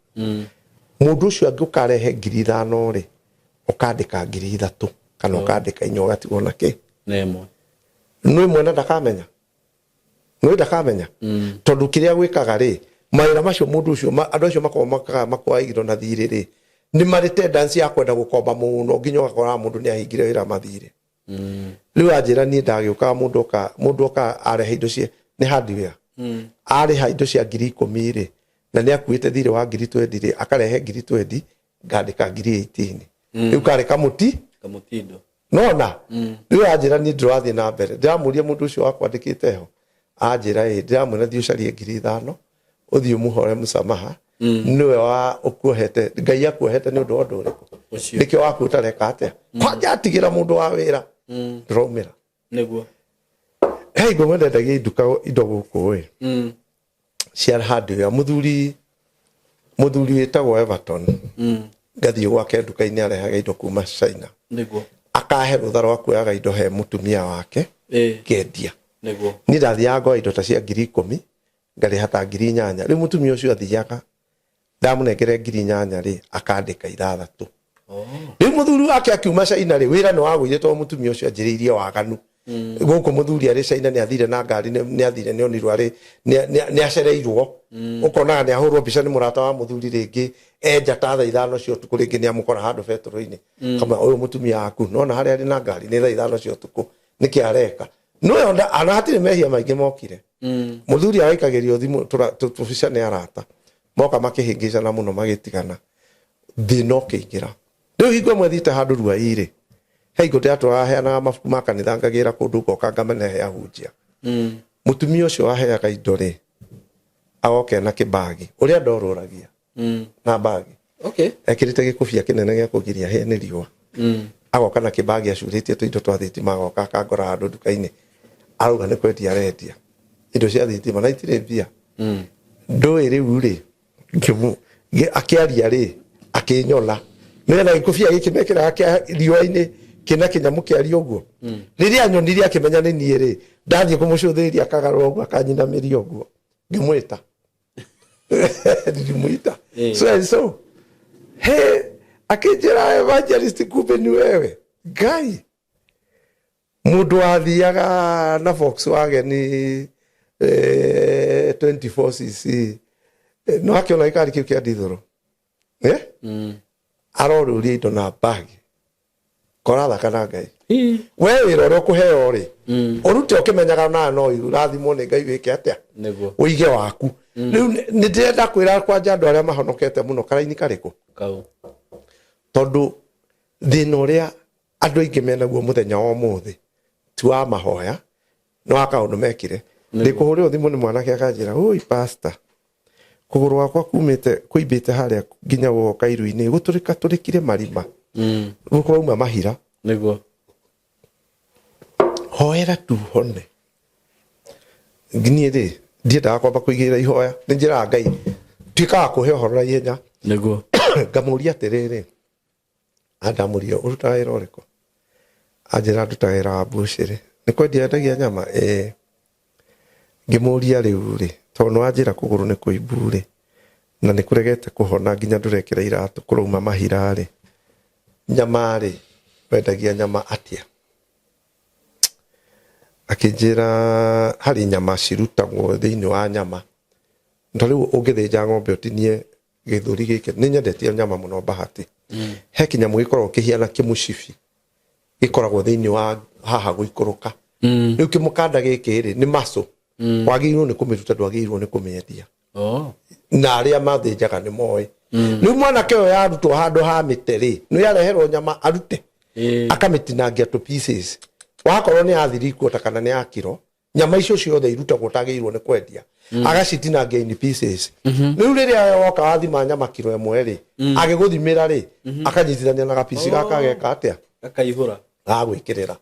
mũndũ ũcio angĩũka arehe 5,000 rĩ, ũkandĩka 3,000 kana ũkandĩka 4 ũgatigwo na kĩ Na ĩmwe. Nĩ mwena ndakamenya, nĩ ndakamenya, tondũ kĩrĩa gwĩkaga rĩ, mawĩra macio mũndũ ũcio andũ acio makoragwo makaga makoa indo na thirĩ rĩ, nĩ marĩ tendency ya kwenda gũkomba mũno nginya ũgakora mũndũ nĩ ahingire wĩra mathirĩ. Rĩu anjĩra niĩ ndagĩũkaga, mũndũ oka arehe indo cia nĩ hardware, arĩha indo cia 10,000 rĩ, na nĩ akuĩte thirĩ wa 20,000 rĩ, akarehe 20,000, ngandĩka 18,000. Rĩu karĩ kamũti. Kamũtindo. Nona rĩu anjĩra niĩ ndĩrathiĩ na mbere, ndĩramũria mũndũ ũcio wakwandĩkĩte ho, anjĩra ĩ, ndĩramwĩra thiĩ ũcarie 5,000, ũthiĩ ũmũhoe msamaha, nĩwe wa ũkuohete, Ngai akuohete nĩ ũndũ wa ũndũ ũrĩkũ. Ũcio. Nĩkĩo waku ũtareka atĩa, kwanja atigĩra mũndũ wa wĩra ndĩraumĩra. Nĩguo. He ngomwe ndendagia nduka indo gũkũ ĩ, cia hardware, mũthuri wĩtagwo Everton. Ngathiĩ gwake nduka-inĩ, arehaga indo kuma China. Akahe rũtha rwa kuoyaga indo he mũtumia wake, ngendia. Niĩ ndathiaga ngoya indo ta cia 10,000, ngarĩha ta 8,000. Rĩu mũtumia ũcio athiaga, ndamũnengere 8,000 rĩ, akandĩka 6. Rĩu mũthuri wake akiuma China rĩ, wĩra nĩ wagũire tondũ mũtumia ũcio anjĩrĩirie waganu gũkũ. Mũthuri arĩ China nĩ athire na ngari, nĩ athire, nĩ onirwo arĩ nĩ acereirwo, ũkonaga nĩ ahũrwo mbica nĩ mũrata wa mũthuri rĩngĩ enja ta thaa 5 cia ũtukũ, rĩngĩ nĩ amũkora handũ betũrũ-inĩ, kama ũyũ mũtumia waku nona harĩa arĩ na ngari nĩ thaa 5 cia ũtukũ, nĩkĩ areka nĩwe ona hatirĩ mehia maingĩ mokire. Mũthuri agaikagĩrio thimũ tũbica nĩ arata, moka makĩhĩngĩcana mũno, magĩtigana, thĩna ũkĩingĩra. Rĩu hingo ĩmwe thiĩte handũ Ruai-rĩ, he hingo ndĩratũraga heanaga mabuku ma kanitha, ngagĩra kũndũ, ngoka ngamanehe ahunjia. Mũtumia ũcio waheaga indo rĩ, agoka ena kĩbagi ũrĩa ndorũragia na bagi, ekĩrĩte gĩkũbia kĩnene gĩa kũgiria hĩe nĩ riũa, agoka na kĩbagi acurĩtie tũindo twa thitima, agoka akangora handũ nduka-inĩ, arauga nĩ kwendia arendia indo cia thitima na itirĩ mbia. Ndũĩ rĩu rĩ, akĩaria rĩ, akĩnyona nĩgetha gĩkũbia gĩkĩ mekĩraga kĩa riũa-inĩ kĩna kĩnyamũ kĩaria ũguo. Rĩrĩa anyonire akĩmenya nĩ niĩ rĩ, ndathiĩ kũmũcũthĩrĩria akagarũra ũguo, akanyinamĩria ũguo, ngĩmwĩta, nilimwita. So and so, he, akĩnjĩra, "Evangelist, kumbe ni wewe." Ngai, mũndũ wathiaga na Volkswagen 24 cc, no akĩona gĩkari kĩu kĩa ndithũrũ, eh? Arorũria indo na bagi korathaka na Ngai. We wĩra ũrĩa ũkũheo rĩ, ũrute ũkĩmenyaga na no ũrathimwo nĩ Ngai wĩke atĩa? Ũige waku. Rĩu nĩ ndĩrenda kwĩra kwanja andũ arĩa mahonokete mũno karaini karĩkũ? Kau. Tondũ thĩna ũrĩa andũ aingĩ menaguo mũthenya wa ũmũthĩ ti wa mahoya, nĩ wa kaũndũ mekire. Ndĩkũhũrĩrwo thimũ nĩ mwanake akanjĩra, "Oi pastor, kũgũrũ gwakwa kumĩte kũimbĩte harĩa nginya gũgoka iru-inĩ, gũtũrĩka tũrĩkire marima, gũkũrauma mahira. Hoera tu hone." Niĩ rĩ, ndiendaga kwamba kũigĩrĩra ihoya, nĩ njĩraga Ngai tuĩka wa kũhe ũhoro na ihenya. Ngamũria atĩrĩrĩ, andamũria, "Ũrutaga wĩra ũrĩkũ?" Anjĩra, "Ndutaga wĩra wa mbucĩrĩ." "Nĩ kwendia endagia nyama?" "Ĩĩ." Ngĩmũria, "Rĩu rĩ, tondũ nĩ wanjĩra kũgũrũ nĩ kũimbu rĩ, na nĩ kũregete kũhona nginya ndũrekĩra iratũ, kũrauma mahira rĩ, nyama rĩ, wendagia nyama atĩa?" Akĩnjĩra harĩ nyama cirutagwo thĩinĩ wa nyama, ta rĩu ũngĩthĩnja ng'ombe ũtinie gĩthũri gĩkĩ, nĩ nyendetie nyama mũno Bahati, he kĩnyamũ gĩkoragwo kĩhiana kĩmũcibi gĩkoragwo thĩinĩ wa haha gũikũrũka. Rĩu kĩmũkanda gĩkĩ rĩ, nĩ maco, wagĩrĩirwo nĩ kũmĩruta, ndwagĩrĩirwo nĩ kũmĩendia. Na arĩa mathĩnjaga nĩ moĩ. Rĩu mwanake ũyũ yarutwo handũ ha mĩte rĩ, nĩ yareherwo nyama arute, akamĩtinangia to pieces, wakorwo nĩ ya 3/4 kana nĩ ya kiro, nyama icio ciothe irutagwo tagĩrĩirwo nĩ kwendia, agacitinangia in pieces. Rĩu rĩrĩa woka wathima nyama kiro 1 rĩ, agĩgũthimĩra rĩ, akanyitithania na gapici gaka geka atĩa? Gakaihũra. Gagwĩkĩrĩra.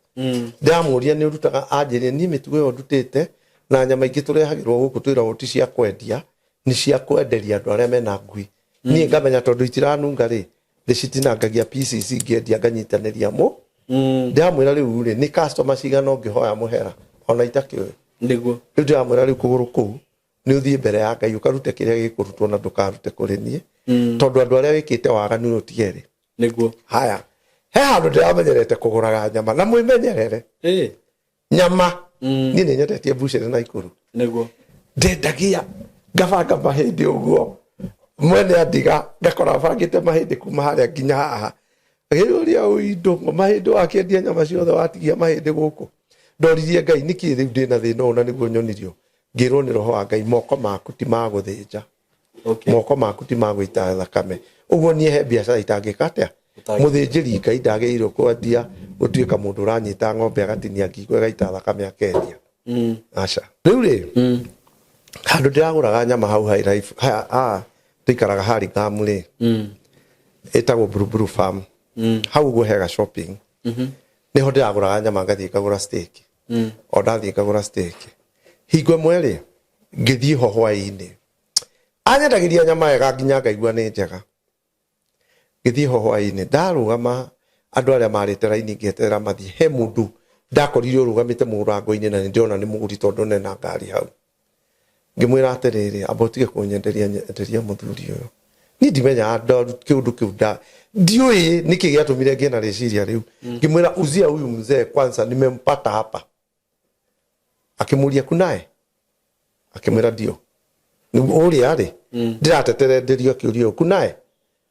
Ndĩramũria, "Nĩ ũrutaga?" Anjĩrire, "Niĩ mĩtugo ĩyo ndutĩte na nyama ingĩ tũrehagĩrwo gũkũ twĩragwo ti cia kwendia." Nĩ cia kwenderia andũ arĩa mena ngui. Niĩ ngamenya tondũ itiranunga rĩ, ndĩcitinangagia pieces, ngĩendia nganyitanĩria mũ. Ndĩramwĩra rĩu rĩ, nĩ customer cigana ũngĩhoya mũhera ona itakĩũĩ? Nĩguo. Rĩu ndĩramwĩra rĩu kũgũrũ kũu nĩ ũthiĩ mbere ya Ngai ũkarute kĩrĩa gĩkũrutwo na ndũkarute kũrĩ niĩ, tondũ andũ arĩa wĩkĩte waganu ũtige rĩ. Nĩguo. Haya, he handũ ndĩramenyerete kũgũraga nyama na mwĩmenyerere. Nyama. Niĩ nĩ nyendetie mbucĩrĩ na ikuru. Nĩguo. Ndendagia ngabanga mahĩndĩ ũguo, mwene andiga ngakora bangĩte mahĩndĩ kuma harĩa nginya haha. Agĩũria, ũindo mahĩndĩ wakĩendia nyama ciothe watigia mahĩndĩ gũkũ? Ndoririe Ngai nĩkĩ rĩu ndĩna thĩna ũyũ, na nĩguo nyonirio ngĩrwo nĩ roho wa Ngai, moko maku ti ma gũthĩnja. Moko maku ti ma gũita thakame. Ũguo niĩ he biacara itangĩka atĩa? Mũthĩnjĩri Ngai ndagĩrĩirwo kwendia, gũtuĩka mũndũ ũranyita ng'ombe agatinia ngingo ĩgaita thakame akendia. Aca. Rĩu rĩ, handũ ndĩragũraga nyama hau High Life, haha tũikaraga Hurlingham rĩ, ĩtagwo Blue Farm. Hau ũguo hega shopping. Nĩho ndĩragũraga nyama, ngathiĩ ngagũra steak. O ndathiĩ ngagũra steak, hingo ĩmwe rĩ, ngĩthiĩ ho hwaĩ-inĩ, anyendagĩria nyama wega nginya ngaigua nĩ njega. Ngĩthiĩ ho hwaĩ-inĩ, ndarũgama andũ arĩa marĩte raini ngĩeterera mathiĩ, he mũndũ ndakorire ũrũgamĩte mũrango-inĩ na nĩ ndĩrona nĩ mũgũri tondũ nena ngari hau. Ngĩmwĩra atĩrĩrĩ, amba ũtige kũnyenderia, nyenderia mũthuri ũyũ. Niĩ ndimenyaga kĩũndũ kĩu, ndiũĩ nĩkĩ gĩatũmire ngĩe na rĩciria rĩu. Ngĩmwĩra, "Uzia huyu mzee kwanza, nimempata hapa." Akĩmũria, "Kunaye?" Akĩmwĩra, "Ndio." Ũrĩa rĩ ndĩrateterenderio akĩũria ũyũ, "Kunaye?"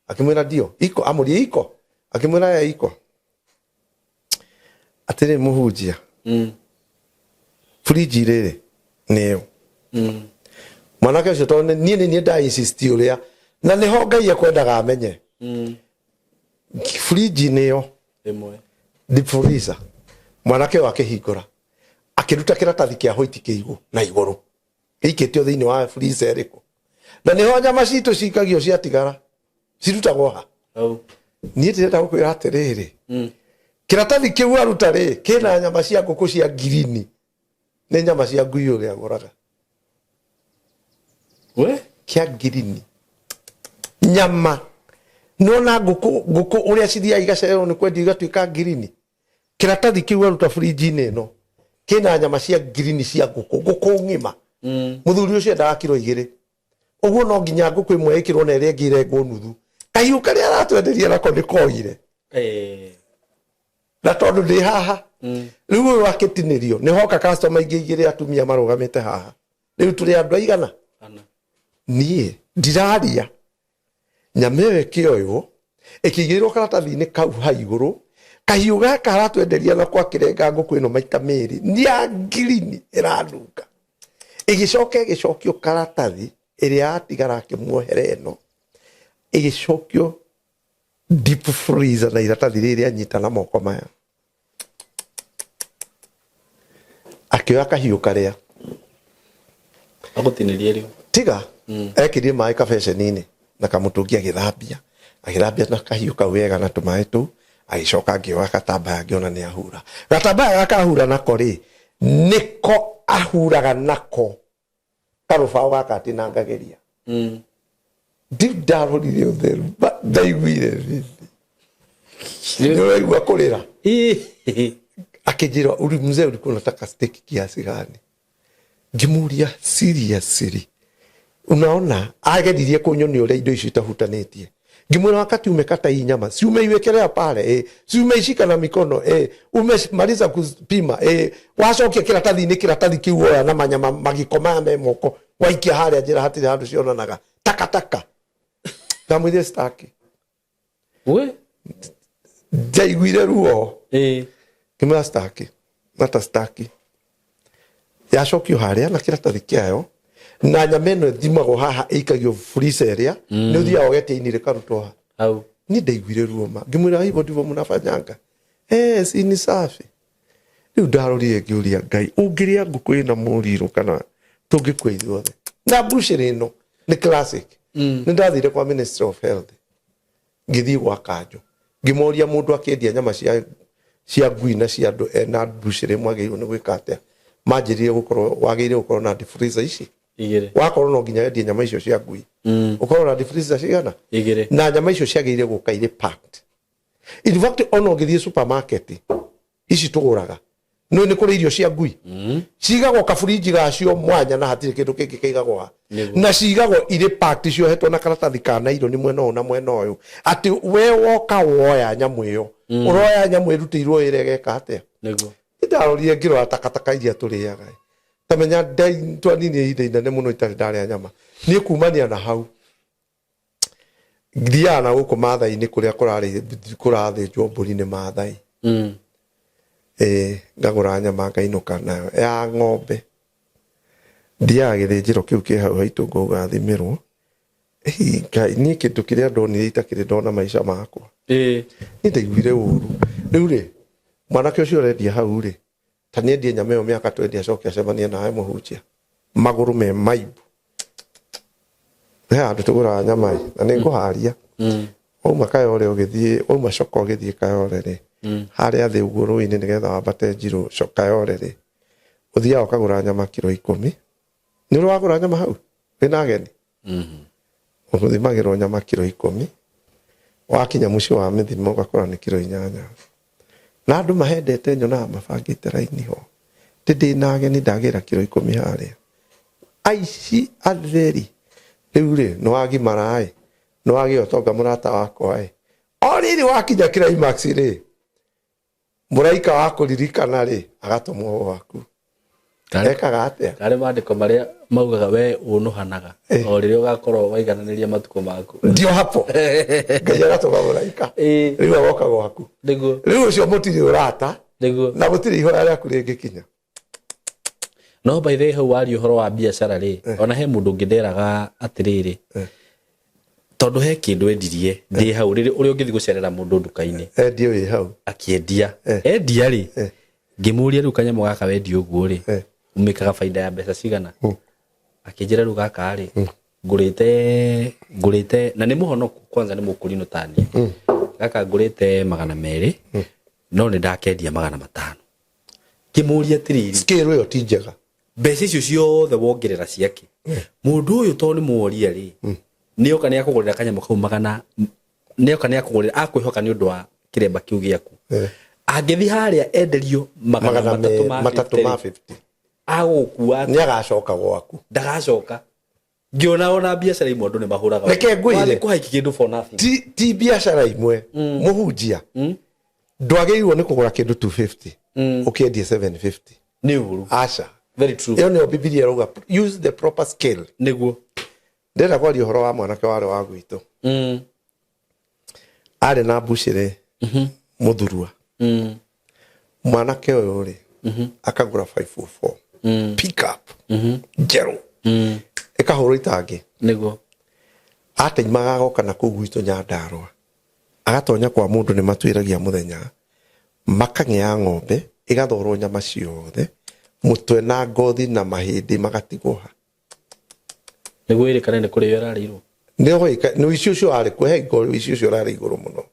Akĩmwĩra, "Ndio iko." Amũria, "Iko?" Akĩmwĩra, "Ya iko." Atĩrĩ mũhunjia, fridge rĩrĩ nĩyo mwanake ũcio, tondũ niĩ nĩ niĩ nda insist ũrĩa na nĩho Ngai ekwendaga amenye. Fridge nĩyo ĩmwe deep freezer. Mwanake ũyũ akĩhingũra, akĩruta kĩratathi kĩa white kĩigũ na igũrũ gĩikĩtio thĩinĩ wa freezer ĩrĩkũ, na nĩho nyama citũ cikagio ciatigara, cirutagwo ha? Hau. Niĩ ndĩrenda gũkwĩra atĩrĩrĩ, kĩratathi kĩu aruta rĩ, kĩna nyama cia ngũkũ cia ngirini, nĩ nyama cia ngui ũrĩa agũraga. We. Kĩa ngirini, nyama nona ngũkũ, ngũkũ ũrĩa cithiaga igacererwo nĩ kwendio igatuĩka ngirini. Kĩratathi kĩu aruta fridge-inĩ ĩno kĩna nyama cia ngirini cia ngũkũ, ngũkũ ng'ima. Mũthuri ũcio endaga kiro 2, ũguo no nginya ngũkũ ĩmwe ĩkĩrwo na ĩrĩa ĩngĩ ĩrengwo nuthu. Kahiũ karĩa aratwenderia nako nĩ koire. Na tondũ ndĩ haha rĩu, ũyũ akĩtinĩrio nĩ hoka customer ingĩ igĩrĩ atumia marũgamĩte haha. Rĩu tũrĩ andũ aigana? Ana. Niĩ ndiraria, nyama ĩyo ĩkĩoywo ĩkĩigĩrĩrwo karatathi-inĩ kau ha igũrũ. Kahiũ gaka aratwenderia nako akĩrenga ngũkũ ĩno maita merĩ, nĩ ya ngirini ĩranunga. Ĩgĩcoka ĩgĩcokio karatathi, ĩrĩa yatigara akĩmuohera ĩno, ĩgĩcokio deep freezer na iratathi rĩrĩ anyita na moko maya. Akĩoya kahiũ karĩa Agũtinĩrie rĩu. Tiga ekĩrie maĩ kabeceni-inĩ na kamũtũngi, agĩthambia, agĩthambia na kahiũ kau wega na tũmaĩ tũu. Agĩcoka ngĩoya gatambaya, ngĩona nĩ ahura gatambaya gaka. Ahura nako rĩ, nĩko ahuraga nako karũbaũ gaka atinangagĩria. Ndiu ndarorire ũtheru, ndaiguire thithi, nĩ ũraigua kũrĩra. Akĩnjĩra, "Uri mzee, ulikuwa unataka steak kiasi gani?" Ngĩmũria, "Seriously, unaona?" Ageririe kũnyonia ũrĩa indo icio itahutanĩtie. Ngĩmwĩra, "Wakati umekata hii nyama, si umeiwekelea pale? Eh, si umeishika na mikono? Eh, umemaliza kupima? Eh, wacokia kĩratathi-inĩ, kĩratathi kĩu woya na manyama magiko maya me moko waikia harĩa njĩra, hatirĩ handũ cionanaga takataka." Ndamwĩrire, "Staki." We. Njaiguire ruo. Ngĩmwĩra, "Staki nata staki." Yacokio harĩa na kĩratathi kĩayo na nyama ĩno ĩthimagwo haha, ĩikagio freezer ĩrĩa nĩ ũthiaga ũgetia ini rĩkarutwo ha. Hau. Niĩ ndaiguire ruo ma. Ngĩmwĩra, "Hivyo ndivyo mnafanyanga? Eh, si ni safi?" Rĩu ndarorire ngĩũria Ngai, ũngĩrĩa ngũkũ ĩna mũrirũ kana tũngĩkua ithuothe na mbucĩrĩ ĩno nĩ classic. Nĩ ndathire kwa Ministry of Health, ngĩthiĩ gwa kanjũ, ngĩmoria, mũndũ akĩendia nyama cia ngui na cia andũ ena mbucĩrĩ mwagĩrĩirwo nĩ gwĩka atĩa? Manjĩrire gũkorwo wagĩrĩire gũkorwo na deep freezer ici. Igĩrĩ. Wakorwo no nginya wendie nyama icio cia ngui, ũkorwo na deep freezer cigana? Igĩrĩ. Na nyama icio ciagĩrĩire gũka irĩ packed. In fact, ona ũngĩthiĩ supermarket ici tũgũraga, nĩ nĩ kũrĩ irio cia ngui cigagwo kaburinji gacio mwanya, na hatirĩ kĩndũ kĩngĩ kĩigagwo ha. Na cigagwo irĩ packed, ciohetwo na karatathi ka naironi mwena ũyũ na mwena ũyũ, atĩ we woka woya nyamũ ĩyo, ũroya nyamũ ĩrutĩirwo wĩra ĩgeka atĩa. Ndarorire ngĩrora takataka iria tũrĩaga, tamenya twaninire ihinda inene mũno itarĩ ndarĩa nyama. Niĩ kumania na hau thiaga na gũkũ Maathai-inĩ kũrĩa kũrathĩnjwo mbũri nĩ Maathai. Ĩĩ, ngagũra nyama ngainũka nayo ya ng'ombe. Thiaga gĩthĩnjĩro kĩu kĩ hau haitũ, ngauga thimĩrwo. Ĩ, Ngai, niĩ kĩndũ kĩrĩa ndonire itakĩrĩ ndona maica makwa. Niĩ ndaiguire ũru. Rĩu rĩ, mwanake ũcio ũrendia hau rĩ, ta nĩendie nyama ĩyo mĩaka 20, acoke acemanie nawe mũhunjia magũrũ me maimbu. He handũ tũgũraga nyama ĩ, na nĩ ngũharia. Wauma Kayore ũgĩthiĩ, wauma Coka ũgĩthiĩ Kayore rĩ, harĩa thĩ ũguo rũĩ-inĩ nĩgetha wambate Njirũ Kayore rĩ, ũthiaga ũkagũra nyama kiro 10. Nĩ ũrĩ wagũra nyama hau wĩna ageni? Ũthimagĩrwo nyama kiro 10, wakinya mũciĩ wa mĩthimo ũgakora nĩ kiro 8. Na andũ mahendete, nyonaga mabangĩte raini ho. Ndĩ ndĩna ageni, ndagĩra kiro 10 harĩa. Aici atheri. Rĩu rĩ, nĩ wagimara ĩ, nĩ wagĩa ũtonga mũrata wakwa ĩ. O rĩrĩ wakinya climax rĩ, mũraika wa kũririkana rĩ, agatũmwo gwaku. Ekaga atĩa? Karĩ maandĩko marĩa maugaga we ũnũhanaga o rĩrĩa ũgakorwo waigananĩria matukũ maku. Ndio hapo Ngai agatũma mũraika. Rĩu agoka gwaku. Rĩu ũcio mũtirĩ ũrata. Na gũtirĩ ihoya rĩaku rĩngĩkinya. No by the way, hau waria ũhoro wa biacara rĩ, ona he mũndũ ũngĩ nderaga atĩrĩrĩ, tondũ he kĩndũ endirie ndĩ hau rĩrĩ ũrĩa ũngĩthiĩ gũcerera mũndũ nduka-inĩ. Endie wĩ hau. Akĩendia. Endia rĩ, ngĩmũria, rĩu kanyamũ gaka wendia ũguo rĩ, umĩkaga baida ya mbeca cigana? Akĩnjĩra, rĩu gaka rĩ, ngũrĩte na nĩ mũhonoku, kwanza nĩ mũkũrinũ tani, gaka ngũrĩte 200, no nĩ ndakendia 500. Ngĩmũria atĩrĩrĩ, Scale ĩyo ti njega. Mbeca icio ciothe wongerera ciake, mũndũ ũyũ tondũ nĩ mworia rĩ, nĩoka nĩ akũgũrĩra kanyamũ kau magana, nĩoka nĩ akũgũrĩra, akwĩhoka nĩ ũndũ wa kĩremba kĩu gĩaku. Angĩthiĩ harĩa enderio magana magana 3 ma 3 50 ma rĩ, 50 agũgũkua. Nĩ agacoka gwaku. Ndagacoka. Ngĩona ona biacara imwe andũ nĩ mahũraga. Reke ngwĩre. Wathiĩ kũhaiki kĩndũ for nothing. Ti biacara imwe, mũhunjia. Ndwagĩrĩirwo nĩ kũgũra kĩndũ 250 ũkĩendie 750. Nĩ ũru. Aca. Very true. Ĩyo nĩyo Bibilia ĩrauga, use the proper scale. Ndĩrenda kwaria ũhoro wa mwanake warĩ wa gwitũ. Arĩ na mbucĩrĩ mũthurua. Mwanake ũyũ rĩ, akagũra 504 pickup njerũ, ĩkahũrwo itangi. Ateimaga agoka na kũu gwitũ Nyandarũa, agatonya kwa mũndũ, nĩ matuĩragia mũthenya, makang'ea ng'ombe, ĩgathorwo nyama ciothe, mũtwe na ngothi na mahĩndĩ magatigwo ha. Nĩguo ĩrĩkane nĩ kũrĩo ĩrarĩirwo. Nĩ ũici ũcio warĩ kuo, he ngo ũici ũcio ũrarĩ igũrũ mũno.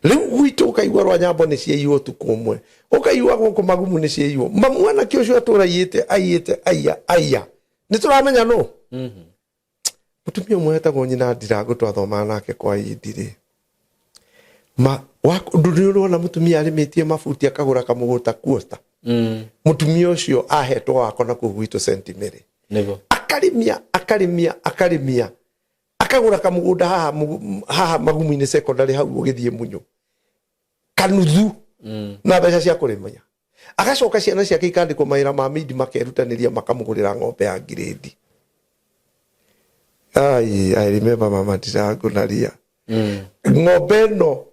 Rĩu gwitũ ũkaigua rwa nyambo nĩ ciaiywo ũtukũ ũmwe, ũkaigua gũkũ magumu nĩ ciaiywo. Mwanake ũcio atũra aiyĩte, aiyĩte, aiya, aiya, nĩ tũramenya nũ. Mũtumia ũmwe wetagwo nyina Ndirango, twathomaga nake kwa Indi rĩ, ma ndũrĩ ũrona mũtumia arĩmĩtie mabuti akagũra kamũgũta kuota. Mũtumia ũcio ahetwo wako na kũu gwitũ St Mary. Akarĩmia, akarĩmia, akarĩmia, akagũra kamũgũnda haha haha Magumu-inĩ secondary hau ũgĩthiĩ Munyũ, kanuthu, na mbeca cia kũrĩmia. Agacoka ciana ciake ikandĩkwo mawĩra ma mĩindi, makerutanĩria makamũgũrĩra ng'ombe ya ngirĩndi. Ai, I remember mama Ndirango na ria ng'ombe ĩno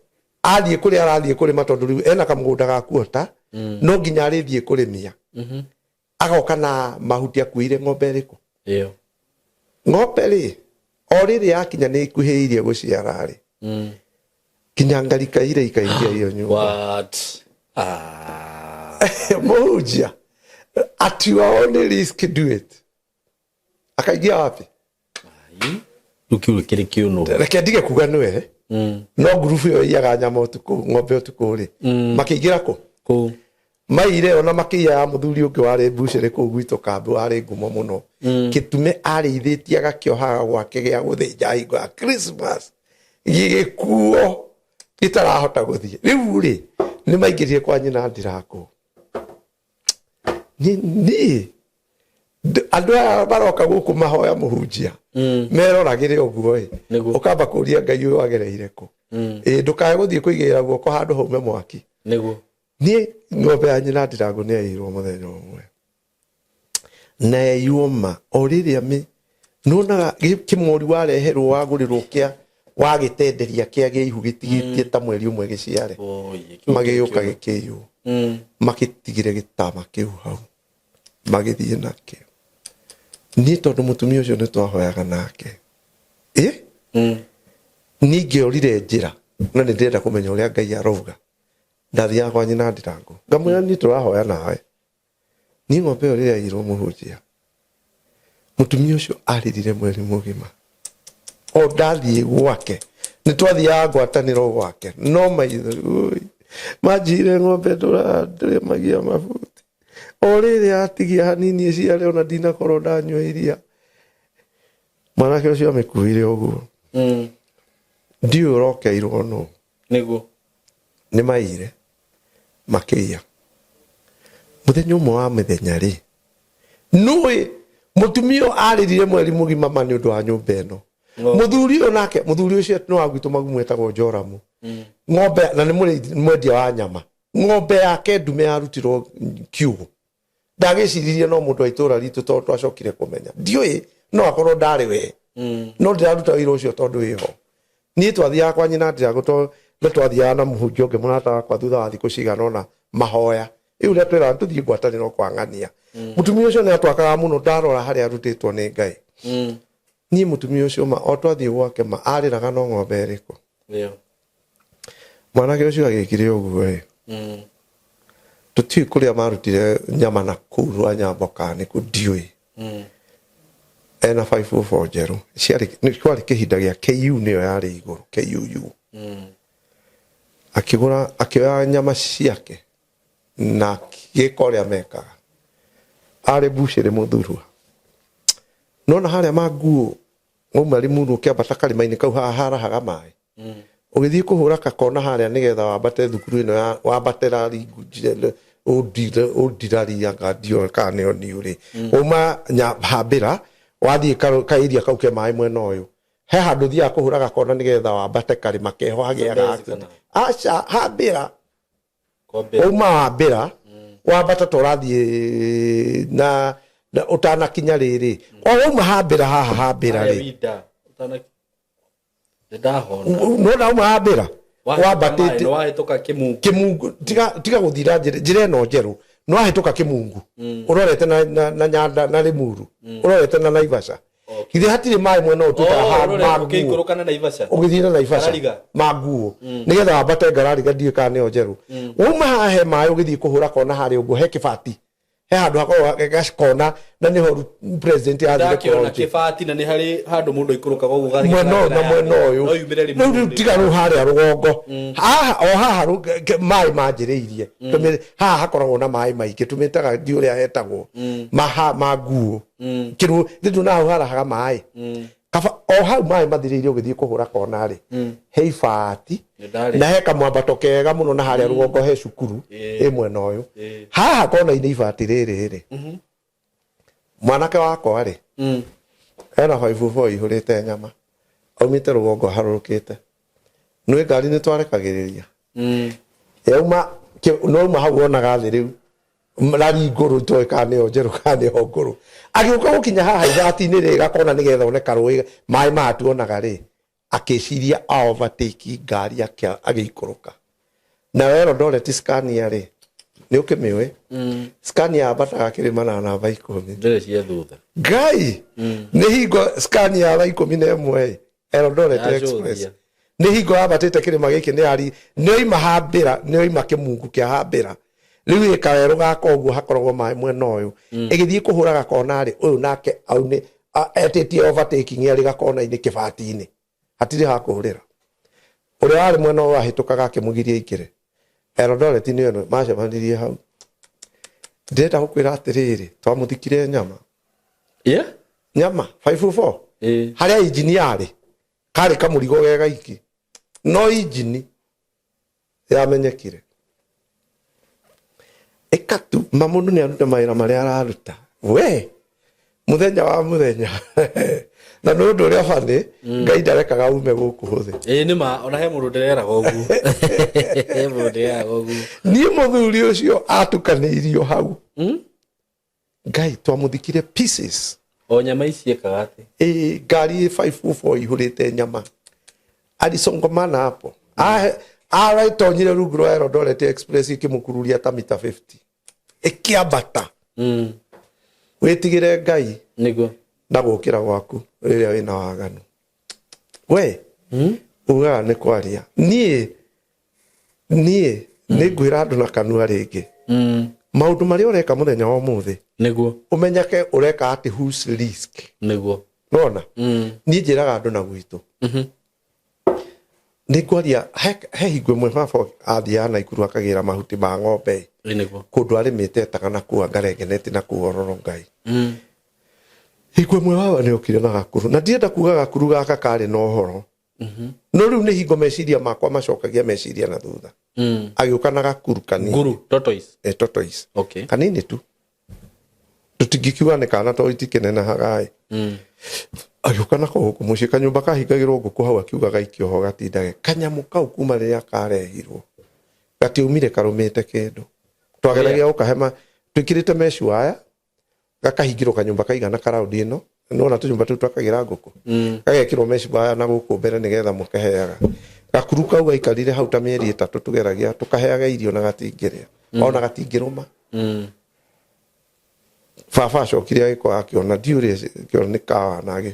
athiĩ kũrĩa arathiĩ kũrĩma, tondũ rĩu ena kamũgũnda ga kuota, no nginya arĩthiĩ kũrĩmia, agoka na mahuti akuĩire ng'ombe ĩrĩkũ? Ĩyo. Ng'ombe rĩ, o rĩrĩ yakinya nĩ ikuhĩrĩirie gũciara rĩ, kinya ngarika ire ikaingia iyo nyũmba. What? Ah. Mũhunjia, at your own risk, do it. Akaingia wapi? Rĩu kĩu kĩrĩ kĩũnũ. Reke ndige kuga nĩwe, no ngurubu ĩyo iyaga nyama ũtukũ, ng'ombe ũtukũ rĩ, makĩingĩra kũ? Kũu. Maire ona makĩiya ya mũthuri ũngĩ warĩ mbucĩrĩ kũu gwitũ kambĩ, warĩ ngumo mũno. Kĩtume arĩithĩtie agakĩohaga gwake gĩa gũthĩnja hingo ya Christmas, gĩgĩkuo gĩtarahota gũthiĩ. Rĩu rĩ, nĩ maingĩrire kwa nyina Ndirangũ. Niĩ andũ aya maroka gũkũ mahoya mũhunjia meroragĩre ũguo ĩ. Nĩguo. Ũkamba kũria Ngai ũyũ agereire kũ. Ĩ ndũkae gũthiĩ kũigĩrĩra guoko handũ haume mwaki. Nĩguo. Niĩ ng'ombe ya nyina Ndirangũ nĩ yaiyirwo mũthenya ũmwe, na yaiywo ma o rĩrĩa mĩ nĩwonaga kĩmori wareherwo wagũrĩrwo kĩa wagĩtenderia kĩa gĩa ihu gĩtigĩtie ta mweri ũmwe gĩciare. Oye, kĩu magĩũka kĩu. Gĩkĩiywo. Magĩtigire gĩtama kĩu hau, magĩthiĩ nakĩo. Niĩ tondũ mũtumia ũcio nĩ twahoyaga nake ĩ, niĩ ingĩorire njĩra na nĩ ndĩrenda kũmenya ũrĩa Ngai arauga, ndathiaga kwa nyina Ndirangũ ngamwĩra, niĩ tũrahoya nawe, niĩ ng'ombe ĩyo rĩrĩa yaiyirwo mũhunjia, mũtumia ũcio arĩrire mweri mũgima o ndathiĩ gwake. Nĩ twathiaga ngwatanĩro gwake, no maitho ui, manjire ng'ombe ndũrĩmagia mabuti o rĩrĩa atigia hanini ĩciare, ona ndinakorwo ndanyua iria. Mwanake ũcio amĩkuire ũguo. Ndiũĩ ũrokeirwo nũ. Nĩguo. Nĩ maire makĩiya mũthenya ũmwe wa mĩthenya rĩ, nũĩ mũtumia ũyũ arĩrire mweri mũgima ma nĩ ũndũ wa nyũmba ĩno. No. Mũthuri ũyũ nake, mũthuri ũcio nĩ wa gwitũ magumu, etagwo Joramu. Ng'ombe na nĩ mwendia wa nyama, ng'ombe yake ndume yarutirwo kiugũ. Ndagĩciririe no mũndũ wa itũra ritũ, tondũ twacokire kũmenya ndiũĩ no akorwo ndarĩ we. No ndĩraruta wĩra ũcio tondũ wĩho. Niĩ twathiaga kwa nyina Ndirangũ tondũ nĩ twathiaga na mũhunjia ũngĩ mũrata wakwa thutha wa thikũ cigana ũna mahoya rĩu ũrĩa twĩraga tũthiĩ ngwatanĩro kwa ng'ania. Mũtumia ũcio nĩ atwakaga mũno. Ndarora harĩa arutĩtwo nĩ Ngai. Niĩ mũtumia ũcio ma o twathiĩ gwake ma arĩraga no ng'ombe ĩrĩkũ. Nĩyo. Mwanake ũcio agĩkire ũguo ĩ. Tũtiũĩ kũrĩa marutire nyama na kũu rwa nyambo kana nĩ kũ, ndiũĩ. Ena 504 njerũ ciarĩ kwarĩ kĩhinda gĩa KU, nĩyo yarĩ igũrũ KUU. Akĩgũra, akĩoya nyama ciake na gĩka ũrĩa mekaga arĩ mbucĩrĩ mũthurwa. Nona harĩa manguo wauma Limuru ũkĩambata karĩma-inĩ kau haha harahaga maĩ, ũgĩthiĩ kũhũra kakona harĩa nĩgetha wambate thukuru ĩno ya wambate ũndiraria ngadio kana nĩyo niũrĩ wauma hambĩra wathiĩ kaĩria kau ke maĩ mwena ũyũ, he handũ ũthiaga kũhũra gakona nĩgetha wambate karĩma keho hagĩaga Zambezi accident. Kana? Aca, hambĩra. Kwambĩra. Wauma wambĩra wambata ta ũrathiĩ na ũtanakinya rĩrĩ o wauma hambĩra haha hambĩra Harĩa rĩ. winda, nĩndahona. Nona wauma hambĩra wambatĩte. Wahĩtũka kĩmungu. Kĩmungu, tiga gũthira njĩra ĩno njerũ, nĩ wahĩtũka kĩmungu ũrorete na nyanda na Limuru, ũrorete na Naivasha. Okay. Githĩ hatirĩ maĩ mwena ũyũ twĩtaga Oh, ũrorete ma nguo? Ũkĩikũrũka na Naivasha. Ũgĩthiĩ na Naivasha. Ngarariga. Ma nguo nĩgetha wambate ngarariga, ndiũĩ kana nĩyo njerũ. Wauma haha he maĩ, ũgĩthiĩ kũhũra kona harĩa ũguo he kĩbati, he handũ hakoragwo gakona na nĩho president athire Ndakĩona kũlaunch. kĩbati na nĩ harĩ handũ mũndũ aikũrũkaga ũguo gathiĩ Mwena ũyũ na na mwena ũyũ. No yumĩre rĩu rĩu Limuru. Tiga rĩu harĩa rũgongo haha, o haha maĩ manjĩrĩirie. Haha hakoragwo na maĩ maingĩ tũmĩtaga ndi ũrĩa hetagwo maha ma nguo kĩru rĩu na hau harahaga maĩ kaba o hau maĩ mathirĩire ũgĩthiĩ kũhũra kona rĩ, he ibati. Nĩ ndarĩ. Na he kamwambato kega mũno na harĩa rũgongo he cukuru. Ĩ mwena ũyũ. Haha kona-inĩ ibati rĩrĩ rĩ, mwanake wakwa rĩ, ena 504 ihũrĩte nyama aumĩte rũgongo harũrũkĩte nĩ ngari nĩ twarekagĩrĩria. Yauma no hau wonaga thĩ rĩu rari ngũrũ itoĩ kana nĩyo njerũ kana nĩyo ngũrũ. Agĩũka gũkinya haha ibati-inĩ rĩ gakona nĩgetha one karũĩ maĩ maya tuonaga rĩ, akĩciria a overtake ngari agĩikũrũka nayo Eldoret Scania rĩ, nĩ ũkĩmĩũĩ Scania yambataga kĩrĩma na namba 10. Ndĩrĩ cia thutha. Ngai nĩ hingo Scania ya thaa 11 Eldoret Yacũthia. Express nĩ hingo yambatĩte kĩrĩma gĩkĩ nĩ yari nĩ oima hambĩra, nĩ oima kĩmungu kĩa hambĩra rĩu ĩ kawerũ gaka ũguo hakoragwo maĩ mwena ũyũ ĩgĩthiĩ kũhũra gakona rĩ, ũyũ nake aune etĩtie overtaking arĩ gakona-inĩ kĩbati-inĩ hatirĩ ha kũhũrĩra. Ũrĩa warĩ mwena ũyũ ahĩtũkaga akĩmũgiria aingĩre. Eldoret nĩyo ĩno macemanirie hau. Ndĩrenda gũkwĩra atĩrĩrĩ, twamũthikire nyama. Yeah? Nyama 504. Ĩĩ. Harĩa injini yarĩ karĩ kamũrigo ge gaiki, no injini yamenyekire ĩkatu ma mũndũ nĩ arute mawĩra marĩa araruta we mũthenya wa mũthenya. Na nĩ ũndũ ũrĩa bani, Ngai ndarekaga ume gũkũ thĩ. Ĩĩ, nĩ ma. Ona he mũndũ ndĩreraga ũguo, he mũndũ ndĩreraga ũguo. Niĩ mũthuri ũcio atukanĩirio hau. Ngai, twamũthikire pieces. O nyama ici ĩkaga atĩ? Ĩ ngari 504 ihũrĩte nyama, alisongamana hapo. Araitonyire rungu rwa Eldoret Express, ĩkĩmũkururia ta mita 50 ĩkĩambata. Wĩtigĩre Ngai na gũkĩra gwaku rĩrĩa wĩna waganu. We ugaga nĩ kwaria, niĩ nĩ ngwĩra andũ na kanua rĩngĩ, maũndũ marĩa ũreka mũthenya wa ũmũthĩ, ũmenyeke ũreka atĩ whose risk. Nona niĩ njĩraga andũ na gwitũ, nĩ ngwaria he hingo ĩmwe baba athiaga Naikuru akagĩra mahuti ma ng'ombe kũndũ arĩmĩte etaga na kũu angarengeneti na kũu ororo Ngai. Hingo ĩmwe baba nĩ okire na gakuru, na ndirenda kuga gakuru gaka karĩ na ũhoro, no rĩu nĩ hingo meciria makwa macokagia meciria na thutha. Agĩũka na gakuru kanini. Nguru tortoise. Eh, tortoise. Kanini tu, tũtingĩkiuga nĩ kana tondũ itikĩnenehaga ĩ. Agĩũka nako gũkũ mũciĩ, kanyũmba kahingagĩrwo ngũkũ hau, akiuga gaikio ho gatindage. Kanyamũ kau kuma rĩrĩa karehirwo gatiumire karũmĩte kĩndũ. Twageragia gũkahe twĩkĩrĩte mesh wire, gakahingĩrwo kanyũmba kaigana karaũndi ĩno, nĩwona tũnyũmba tũu twakagĩra ngũkũ, gagekĩrwo mesh wire na gũkũ mbere nĩgetha mũkaheaga. Gakuru kau gaikarire hau ta mĩeri 3, tũgeragia tũkaheaga irio na gatingĩrĩa, ona gatingĩrũma. Baba acokire agĩkorwo akĩona ndiũrĩa kĩona nĩ kawa na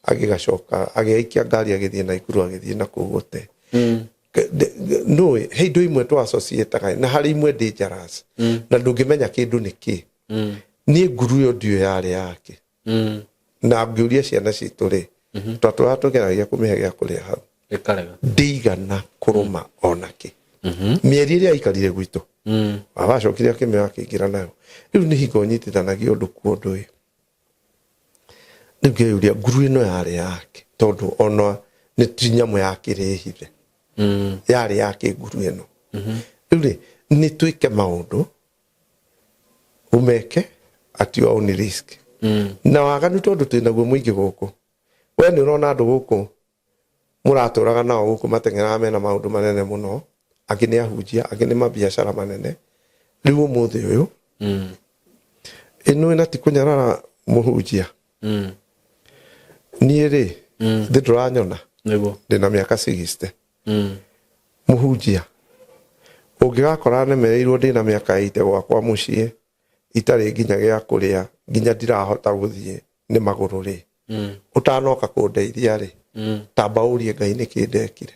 agĩgacoka agĩaikia ngari, agĩthiĩ Naikuru, agĩthiĩ na kũu gũte. Nũĩ he indo imwe tũ associataga na harĩ imwe dangerous, na ndũngĩmenya kĩndũ nĩ kĩ. Niĩ nguru ĩyo ndiũĩ yarĩ yake, na ngĩũria ciana citũ rĩ, twatũraga tũgeragia kũmĩhe gĩa kũrĩa hau, Ĩkarega. Ndĩigana kũrũma ona kĩ mĩeri ĩrĩa aikarire gwitũ. Baba acokire akĩmĩoya, akĩingĩra nayo. Rĩu nĩ hingo nyitithanagia ũndũ ku ũndũ ĩ. Rĩu ngeyũria nguru ĩno yarĩ yake, tondũ ona nĩ ti nyamũ ya kĩrĩhithe. Yarĩ yake nguru ĩno. Rĩu rĩ, nĩ twĩke maũndũ, ũmeke at your own risk. Na waganu tondũ twĩnaguo mũingĩ gũkũ, we nĩ ũrona andũ gũkũ mũratũraga nao gũkũ mateng'eraga mena maũndũ manene mũno, angĩ nĩ ahunjia, angĩ nĩ mabiacara manene. Rĩu ũmũthĩ ũyũ ĩno ĩna ti kũnyarara mũhunjia. Niĩ rĩ, thĩ ndũranyona, ndĩna mĩaka 60. Mũhunjia ũngĩgakora nemereirwo ndĩna mĩaka 80 gwakwa mũciĩ, itarĩ nginya gĩa kũrĩa, nginya ndirahota gũthiĩ nĩ magũrũ rĩ, ũtanoka kũndeithia rĩ, tamba ũrie Ngai nĩkĩ ndekire.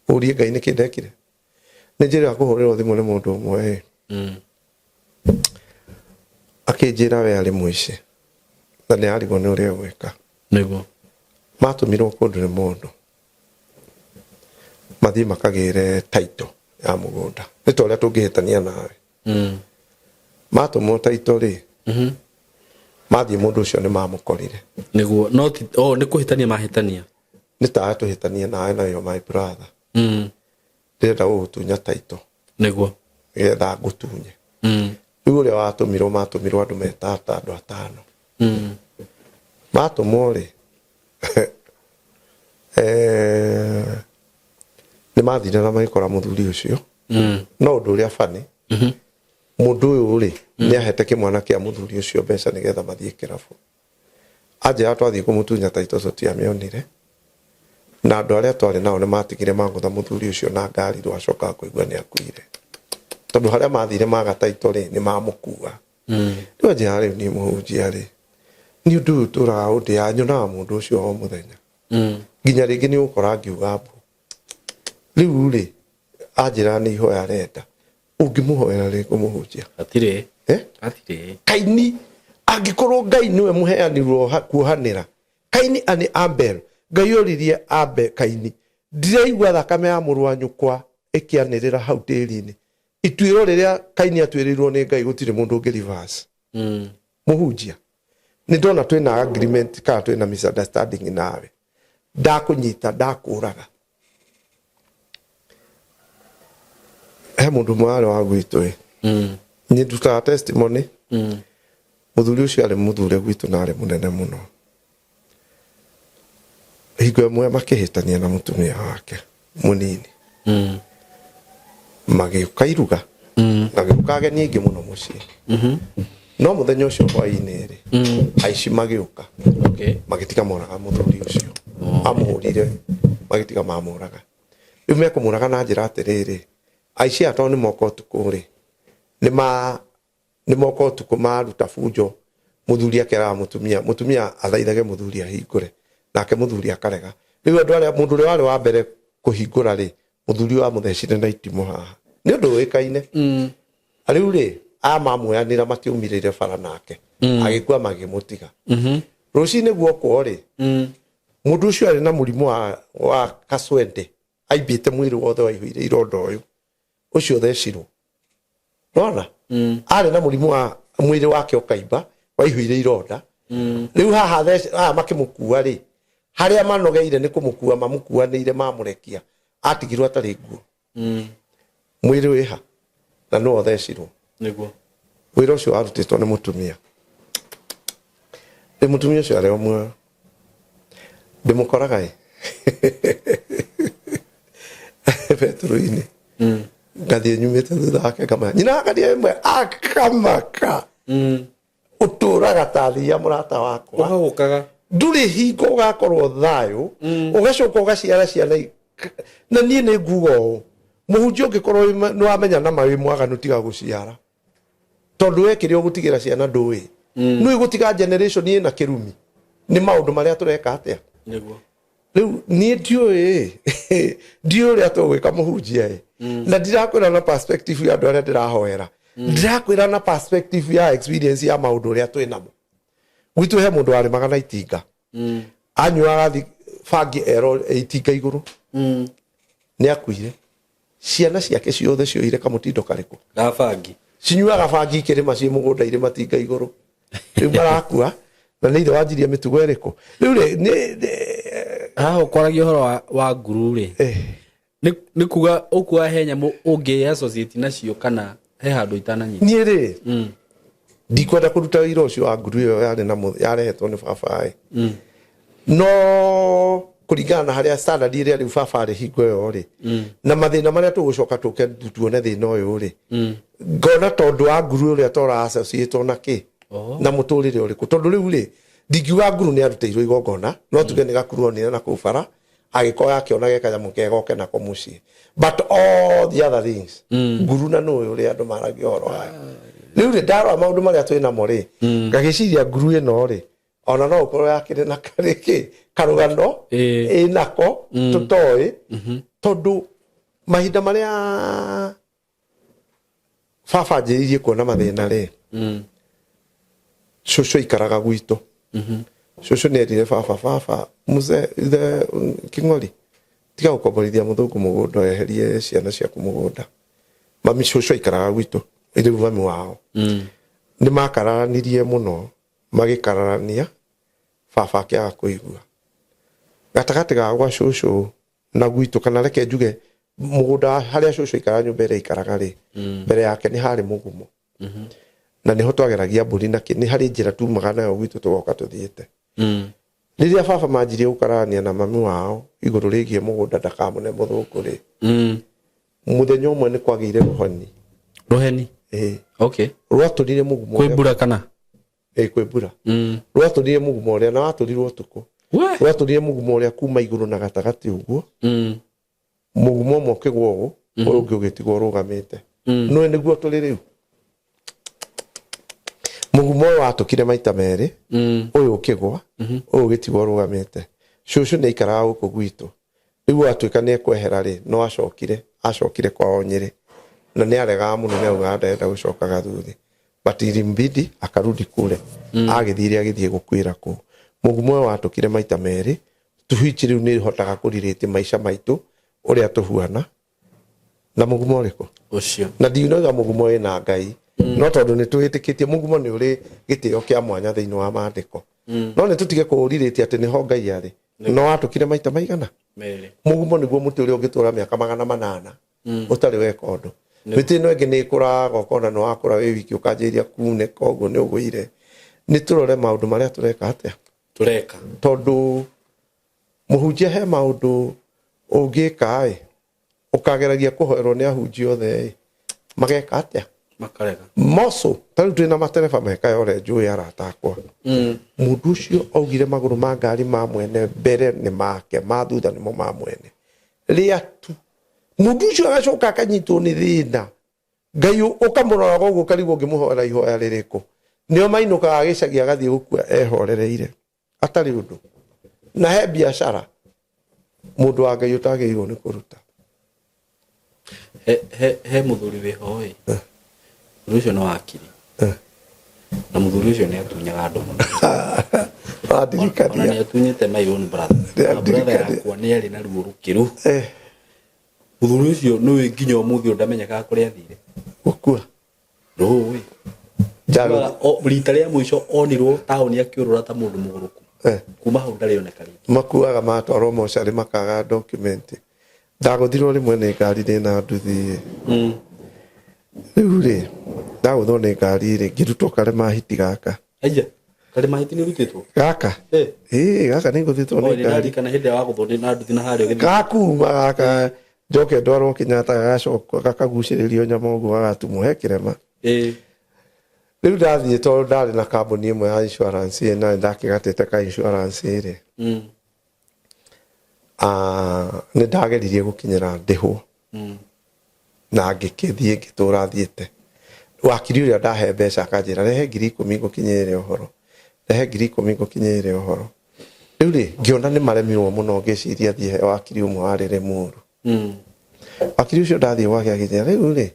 Ũrie Ngai nĩkĩ ndekire. Nĩ njĩra kũhũrĩrwo thimũ nĩ mũndũ ũmwe ĩ, akĩnjĩra we arĩ mũici na nĩ arigwo nĩ ũrĩa egwĩka. Matũmirwo kũndũ nĩ mũndũ mathiĩ makagĩre title ya mũgũnda, nĩ ta ũrĩa tũngĩhĩtania nawe. Matũmwo title rĩ, mathiĩ, mũndũ ũcio nĩ mamũkorire. Nĩguo, no ti oh nĩ kũhĩtania mahĩtania. Nĩ tawe tũhĩtanie nawe nayo, my brother, ndĩrenda gũgũtunya title nĩgetha ngũtunye. Rĩu ũrĩa watũmirwo, matũmirwo andũ metata andũ atano. Matũmwo rĩ, nĩ mathire na magĩkora mũthuri ũcio. No ũndũ ũrĩa bani, mũndũ ũyũ rĩ, nĩ ahete kĩmwana kĩa mũthuri ũcio mbeca nĩgetha mathiĩ kĩrabu. Anjĩra twathiĩ kũmũtunya taito tũtiamĩonire, na andũ arĩa twarĩ nao nĩ matigire magũtha mũthuri ũcio na ngari, rwacoka kũigua nĩ akuire, tondũ harĩa mathire maga taito rĩ, nĩ mamũkua. Rĩu anjĩra, rĩu niĩ mũhunjia rĩ, nĩ ũndũ ũyũ tũraga ũndĩa, nyonaga mũndũ ũcio o mũthenya, nginya rĩngĩ nĩ ũgũkora ngiuga mbu. Rĩu rĩ, anjĩra nĩ ihoya arenda, ũngĩmũhoera rĩ, kũmũhunjia? Hatirĩ. Eh? Hatirĩ. Kaini, angĩkorwo Ngai nĩwe mũheani kuohanĩra, Kaini ani Abel, Ngai oririe Abe, Kaini, ndiraigua thakame ya mũrũ wa nyũkwa ĩkĩanĩrĩra hau tĩri-inĩ. Ituĩro rĩrĩa Kaini atuĩrĩirwo nĩ Ngai gũtirĩ mũndũ ũngĩ reverse. Mũhunjia, nĩ ndona twĩna agreement kana twĩna misunderstanding nawe, ndakũnyita ndakũraga. He mũndũ ũmwe warĩ wa gwitũ ĩ, niĩ ndutaga testimony. Mũthuri ũcio arĩ mũthure gwitũ na arĩ mũnene mũno. Hingo ĩmwe makĩhĩtania na mũtumia wake mũnini, magĩũka iruga, magĩũka ageni aingĩ mũno mũciĩ. No mũthenya ũcio hwaĩ-inĩ rĩ, aici magĩũka, magĩtiga moraga mũthuri ũcio. Amũhũrire, magĩtiga mamũraga. Rĩu mekũmũraga na njĩra atĩrĩrĩ, aici aya tondũ nĩ moka ũtukũ rĩ, nĩ moka ũtukũ maruta bunjo. Mũthuri akeraga mũtumia, mũtumia athaithage mũthuri ahingũre, nake mũthuri akarega. Rĩu andũ arĩa, mũndũ ũrĩa warĩ wa mbere kũhingũra rĩ, mũthuri ũyũ amũthecire na itimũ haha, nĩ ũndũ ũĩkaine. Rĩu rĩ, aya mamuoyanĩra matiaumĩrĩire bara nake, agĩkua, magĩmũtiga. Rũcinĩ guokwo rĩ, mũndũ ũcio arĩ na mũrimũ wa kaswende, aimbĩte mwĩrĩ wothe, waihũire ironda. Ũyũ ũcio thecirwo nona arĩ na mũrimũ wa mwĩrĩ wake ũkaimba, waihũire ironda. Rĩu haha haha makĩmũkua rĩ, harĩa manogeire nĩ kũmũkua mamũkuanĩire, mamũrekia, atigirwo atarĩ nguo. Mwĩrĩ wĩha na nĩwe ũthecirwo. Wĩra ũcio warutĩtwo nĩ mũtumia. Rĩu mũtumia ũcio arĩ o muoyo, ndĩmũkoraga ĩ betũrũ-inĩ, ngathiĩ nyumĩte thutha wake, ngamaya nyina akaria ĩmwe, akamaka. Ũtũraga ta thiia, mũrata wakwa. Ũhagũkaga. Ndũrĩ hingo ũgakorwo thayũ, ũgacoka ũgaciara ciana na niĩ nĩ nguga ũũ, mũhunjia, ũngĩkorwo nĩ wamenya nama wĩ mwaganu, tiga gũciara, tondũ we kĩrĩa ũgũtigĩra ciana ndũĩ. Nĩ gũtiga generation ĩna kĩrumi nĩ maũndũ marĩa tũreka atĩa. Rĩu niĩ ndiũĩ ũrĩa tũgwĩka, mũhunjia ĩ. Na ndirakwĩra na perspective ya andũ arĩa ndĩrahoera, ndirakwĩra na perspective ya experience ya maũndũ ũrĩa twĩ namo gwitũ. He mũndũ warĩmaga na itinga, anyuaga bangi ero itinga igũrũ. Nĩ akuire, ciana ciake ciothe cioire kamũtindo karĩkũ? Ga bangi. Cinyuaga bangi ikĩrĩma ciĩ mũgũnda, irĩ matinga igũrũ. Rĩu marakua na nĩ ithe wanjirie mĩtugo ĩrĩkũ rĩu rĩ Haha ũkwaragia ũhoro wa nguru rĩ, nĩ kuga ũkuga he nyamũ ũngĩ associate nacio kana he handũ itananyita? Niĩ rĩ, ndikwenda kũruta wĩra ũcio wa nguru ĩyo yarĩ na yarehetwo nĩ baba ĩ. No kũringana na harĩa standard ĩrĩa rĩu baba arĩ hingo ĩyo rĩ, na mathĩna marĩa tũgũcoka tũke tuone thĩna ũyũ rĩ, ngona tondũ wa nguru ũrĩa tora associate na kĩ, na mũtũrĩre ũrĩkũ. Tondũ rĩu rĩ, ndingiuga nguru nĩ arutĩirwo igongona, no tuge nĩ gakuru onire na kũu bara, agĩkorwo akĩona ge kanyamũ kega oke nako mũciĩ. But all the other things, nguru na nũĩ ũrĩa andũ maragia ũhoro wayo. Rĩu rĩ, ndarora maũndũ marĩa twĩ namo rĩ, ngagĩciria nguru ĩno rĩ, ona no ũkorwo yakĩrĩ na karĩkĩ karũgano ĩnako tũtoĩ, tondũ mahinda marĩa baba anjĩrĩirie kuona mathĩna rĩ, cũcũ aikaraga gwitũ. Cũcũ nĩ erire baba, "Baba mzee, ithe King'ori, tiga gũkomborithia mũthũngũ mũgũnda, eherie ciana ciaku mũgũnda." Mami, cũcũ aikaraga gwitũ, rĩu mami wao, nĩ makararanirie mũno, magĩkararania, baba akĩaga kũigua. Gatagatĩ ga gwa cũcũ na gwitũ, kana reke njuge mũgũnda harĩa cũcũ aikaraga, nyũmba ĩrĩa aikaraga rĩ, mbere yake nĩ harĩ mũgumo, na nĩho twageragia mbũri na nĩ harĩ njĩra tumaga nayo gwitũ tũgoka tũthiĩte. Rĩrĩa baba manjirie gũkararania na mami wao igũrũ rĩgiĩ mũgũnda ndakamũne mũthũngũ rĩ, mũthenya ũmwe nĩ kwagĩire rũhoni. Rũheni? Ĩĩ. Rwatũrire mũgumo Kwĩ mbura kana? Ĩĩ, kwĩ mbura. Rwatũrire mũgumo ũrĩa, na watũrirwo ũtukũ. Rwatũrire mũgumo ũrĩa kuma igũrũ na gatagatĩ ũguo. Mũgumo ũmwe ũkĩgwa ũũ, ũyũ ũngĩ ũgĩtigwo ũrũgamĩte. Nũĩ nĩguo tũrĩ rĩu. Mũgumo ũyũ watũkire maita merĩ, ũyũ ũkĩgwa, ũyũ ũgĩtigwo ũrũgamĩte. Cũcũ nĩ aikaraga gũkũ gwitũ. Rĩu atuĩka nĩ ekwehera rĩ, no acokire kwao Nyĩrĩ, na nĩ aregaga mũno, nĩ augaga ndarenda gũcoka Gathuthi, but ilimbidi akarudi kule. Agĩthire, agĩthiĩ gũkuĩra kũu. Mũgumo ũyũ watũkire maita merĩ, to which rĩu nĩ hotaga kũrirĩti maica maitũ ũrĩa tũhuana. Na mugumo ũrĩkũ? Ũcio. Na ndinoiga mugumo wĩna Ngai, no tondũ nĩ twĩtĩkĩtie mugumo nĩ ũrĩ gĩtĩo kĩa mwanya thĩinĩ wa maandĩko, no nĩ tũtige kũũrirĩtie atĩ nĩho Ngai arĩ. No watũkire maita maigana? Merĩ. Mugumo nĩguo mũtĩ ũrĩa ũngĩtũra mĩaka 800 ũtarĩ weka ũndũ. Mĩtĩ ĩno ĩngĩ nĩ ĩkũraga, ũkona nĩ wakũra wĩ wiki ũkanjĩrĩria kunĩka ũguo nĩ ũgũire. Nĩ tũrore maũndũ marĩa tũreka atĩa. Tũreka. Tondũ mũhunjia he maũndũ ũngĩka ĩ, ũkageragia kũhoerwo nĩ ahunjia othe ĩ, mageka atĩa? Makarega. Moco ta rĩu twĩna matereba mekaga ũrĩa njũĩ arata akwa. Mũndũ ũcio augire magũrũ ma ngari ma mwene mbere nĩ make, ma thutha nĩmo ma mwene. Rĩa tu. Mũndũ ũcio agacoka akanyitwo nĩ thĩna. Ngai ũkamũroraga ũguo ũkarigwo ũngĩmũhoera ihoya rĩrĩkũ. Nĩo mainũkaga gĩcagi agathiĩ gũkua ehorereire atarĩ ũndũ. Na he biacara mũndũ wa Ngai ũtagĩrĩirwo nĩ kũruta. He mũthuri wĩho ĩ. Mũthuri ũcio nĩ wakiri. Na mũthuri ũcio nĩ atunyaga andũ mũno. Wandirikania. Ona nĩ atunyĩte my own brother. Nĩ Na brother andirikania. yakwa nĩ arĩ na ruo rũkĩru. Mũthuri ũcio nĩũĩ nginya ũmũthĩ ũyũ ndamenyekaga kũrĩa athire. Gũkua. Ndũĩ. Rita rĩa mũico onirwo taũni akĩũrũra ta mũndũ mũgũrũku. Kuma hau ndarĩ oneka rĩngĩ. Makuaga matwarwo mocarĩ makaga document. Ndagũthirwo rĩmwe nĩ ngari ndĩna nduthi. Rĩu rĩ, ndagũthwo nĩ ngari rĩ, ngĩrutwo karema hiti gaka. Aya, karema hiti nĩ ũrutĩtwo? Gaka? Ĩĩ, gaka nĩ ngũthĩtwo nĩ ngari. Ndirikana hĩndĩ ĩrĩa wagũthwo nĩ na nduthi na harĩa ũgĩthiĩ. Gakuma gaka, njoke ndwarwo Kenyatta gagacoka gakagucĩrĩrio nyama ũguo gagatumwo he kĩrema. Rĩu ndathiĩ tondũ ndarĩ na kambuni ĩmwe ya insurance ĩ, na ndakĩgatĩte ka insurance rĩ. Nĩ ndageririe gũkinyĩra ndĩhwo. Na ngĩkĩthiĩ ngĩtũra thiĩte. Wakiri ũrĩa ndahe mbeca akanjĩra rehe 10,000 ngũkinyĩre ũhoro. Rehe 10,000 ngũkinyĩre ũhoro. Rĩu rĩ, ngĩona nĩ maremirwo mũno ngĩciria thiĩ he wakiri ũmwe warĩ Limuru. Wakiri ũcio ndathiĩ gwake akĩnjĩra rĩu rĩ,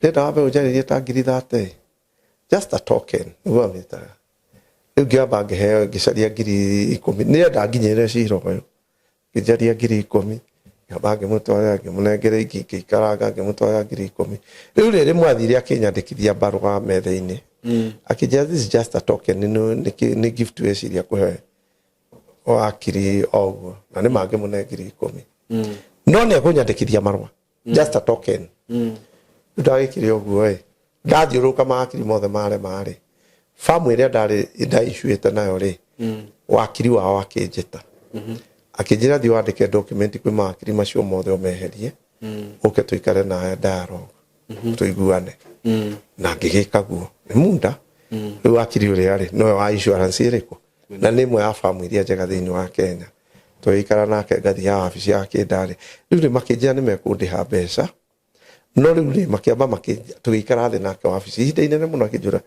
ndĩrenda wambe ũnjarĩrie ta 30,000. Just a token, nĩguo amĩtaga. Rĩu ngĩamba ngĩheo ngĩcaria 10,000. Nĩenda nginyĩrĩre cira ũyũ. Ngĩcaria 10,000. Ngĩamba ngĩmũtwarĩra, ngĩmũnengera ingĩ, ngĩikaranga, ngĩmũtwarĩra 10,000. Rĩu rĩ, rĩmwe athire akĩnyandĩkithia barũa metha-inĩ. Akĩnjĩra this is just a token, nĩ gift weciria kũhe wakiri o ũguo. Na nĩ mangĩmũne 10,000. No nĩ ekũnyandĩkithia marũa. Just a token. Rĩu ndagĩkire ũguo ĩ, ndathiũrũrũka mawakiri mothe marema rĩ, famu ĩrĩa ndarĩ ndaicuĩte nayo rĩ, wakiri wao akĩnjĩta. Akĩnjĩra thiĩ wandĩke document kwĩ mawakiri macio mothe ũmeherie, ũke tũikare nawe dialogue, tũiguane. Na ngĩgĩka guo. Nĩ munda. Rĩu wakiri ũrĩa rĩ, nĩwe wa insurance ĩrĩkũ? Na nĩ ĩmwe ya famu iria njega thĩinĩ wa Kenya. Tũgĩikara nake ngathiĩ wabici ya kĩndarĩ. Rĩu rĩ makĩnjĩra nĩ mekũndĩha mbeca. No rĩu rĩ makĩamba tũgĩikara thĩ nake wabici ihinda inene mũno akĩnjũra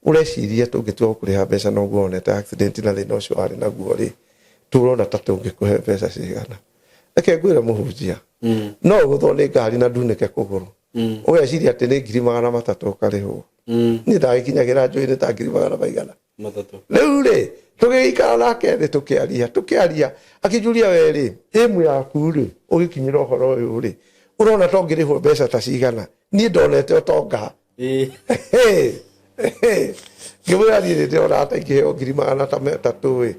ũreciria tũngĩtua gũkũrĩha mbeca na ũguo wonete accident na thĩna ũcio warĩ naguo rĩ, tũrona ta tũngĩkũhe mbeca cigana. Reke ngwĩre mũhunjia, no ũgũthwo nĩ ngari na ndunĩke kũgũrũ. Ũgeciria atĩ nĩ 300,000 ũkarĩhwo. Niĩ ndagĩkinyagĩra njũĩ nĩ ta ngiri magana maigana. 300. Rĩu rĩ, tũgĩikara nake thĩ tũkĩaria, akĩnjũria we rĩ, ĩmu yaku rĩ, ũgĩkinyĩra ũhoro ũyũ rĩ, ũrona ta ũngĩrĩhwo mbeca ta cigana? Niĩ ndonete ũtonga. Ngĩmwĩra niĩ nĩ ndĩrona ta ingĩheo ngiri magana ta matatũ ĩ.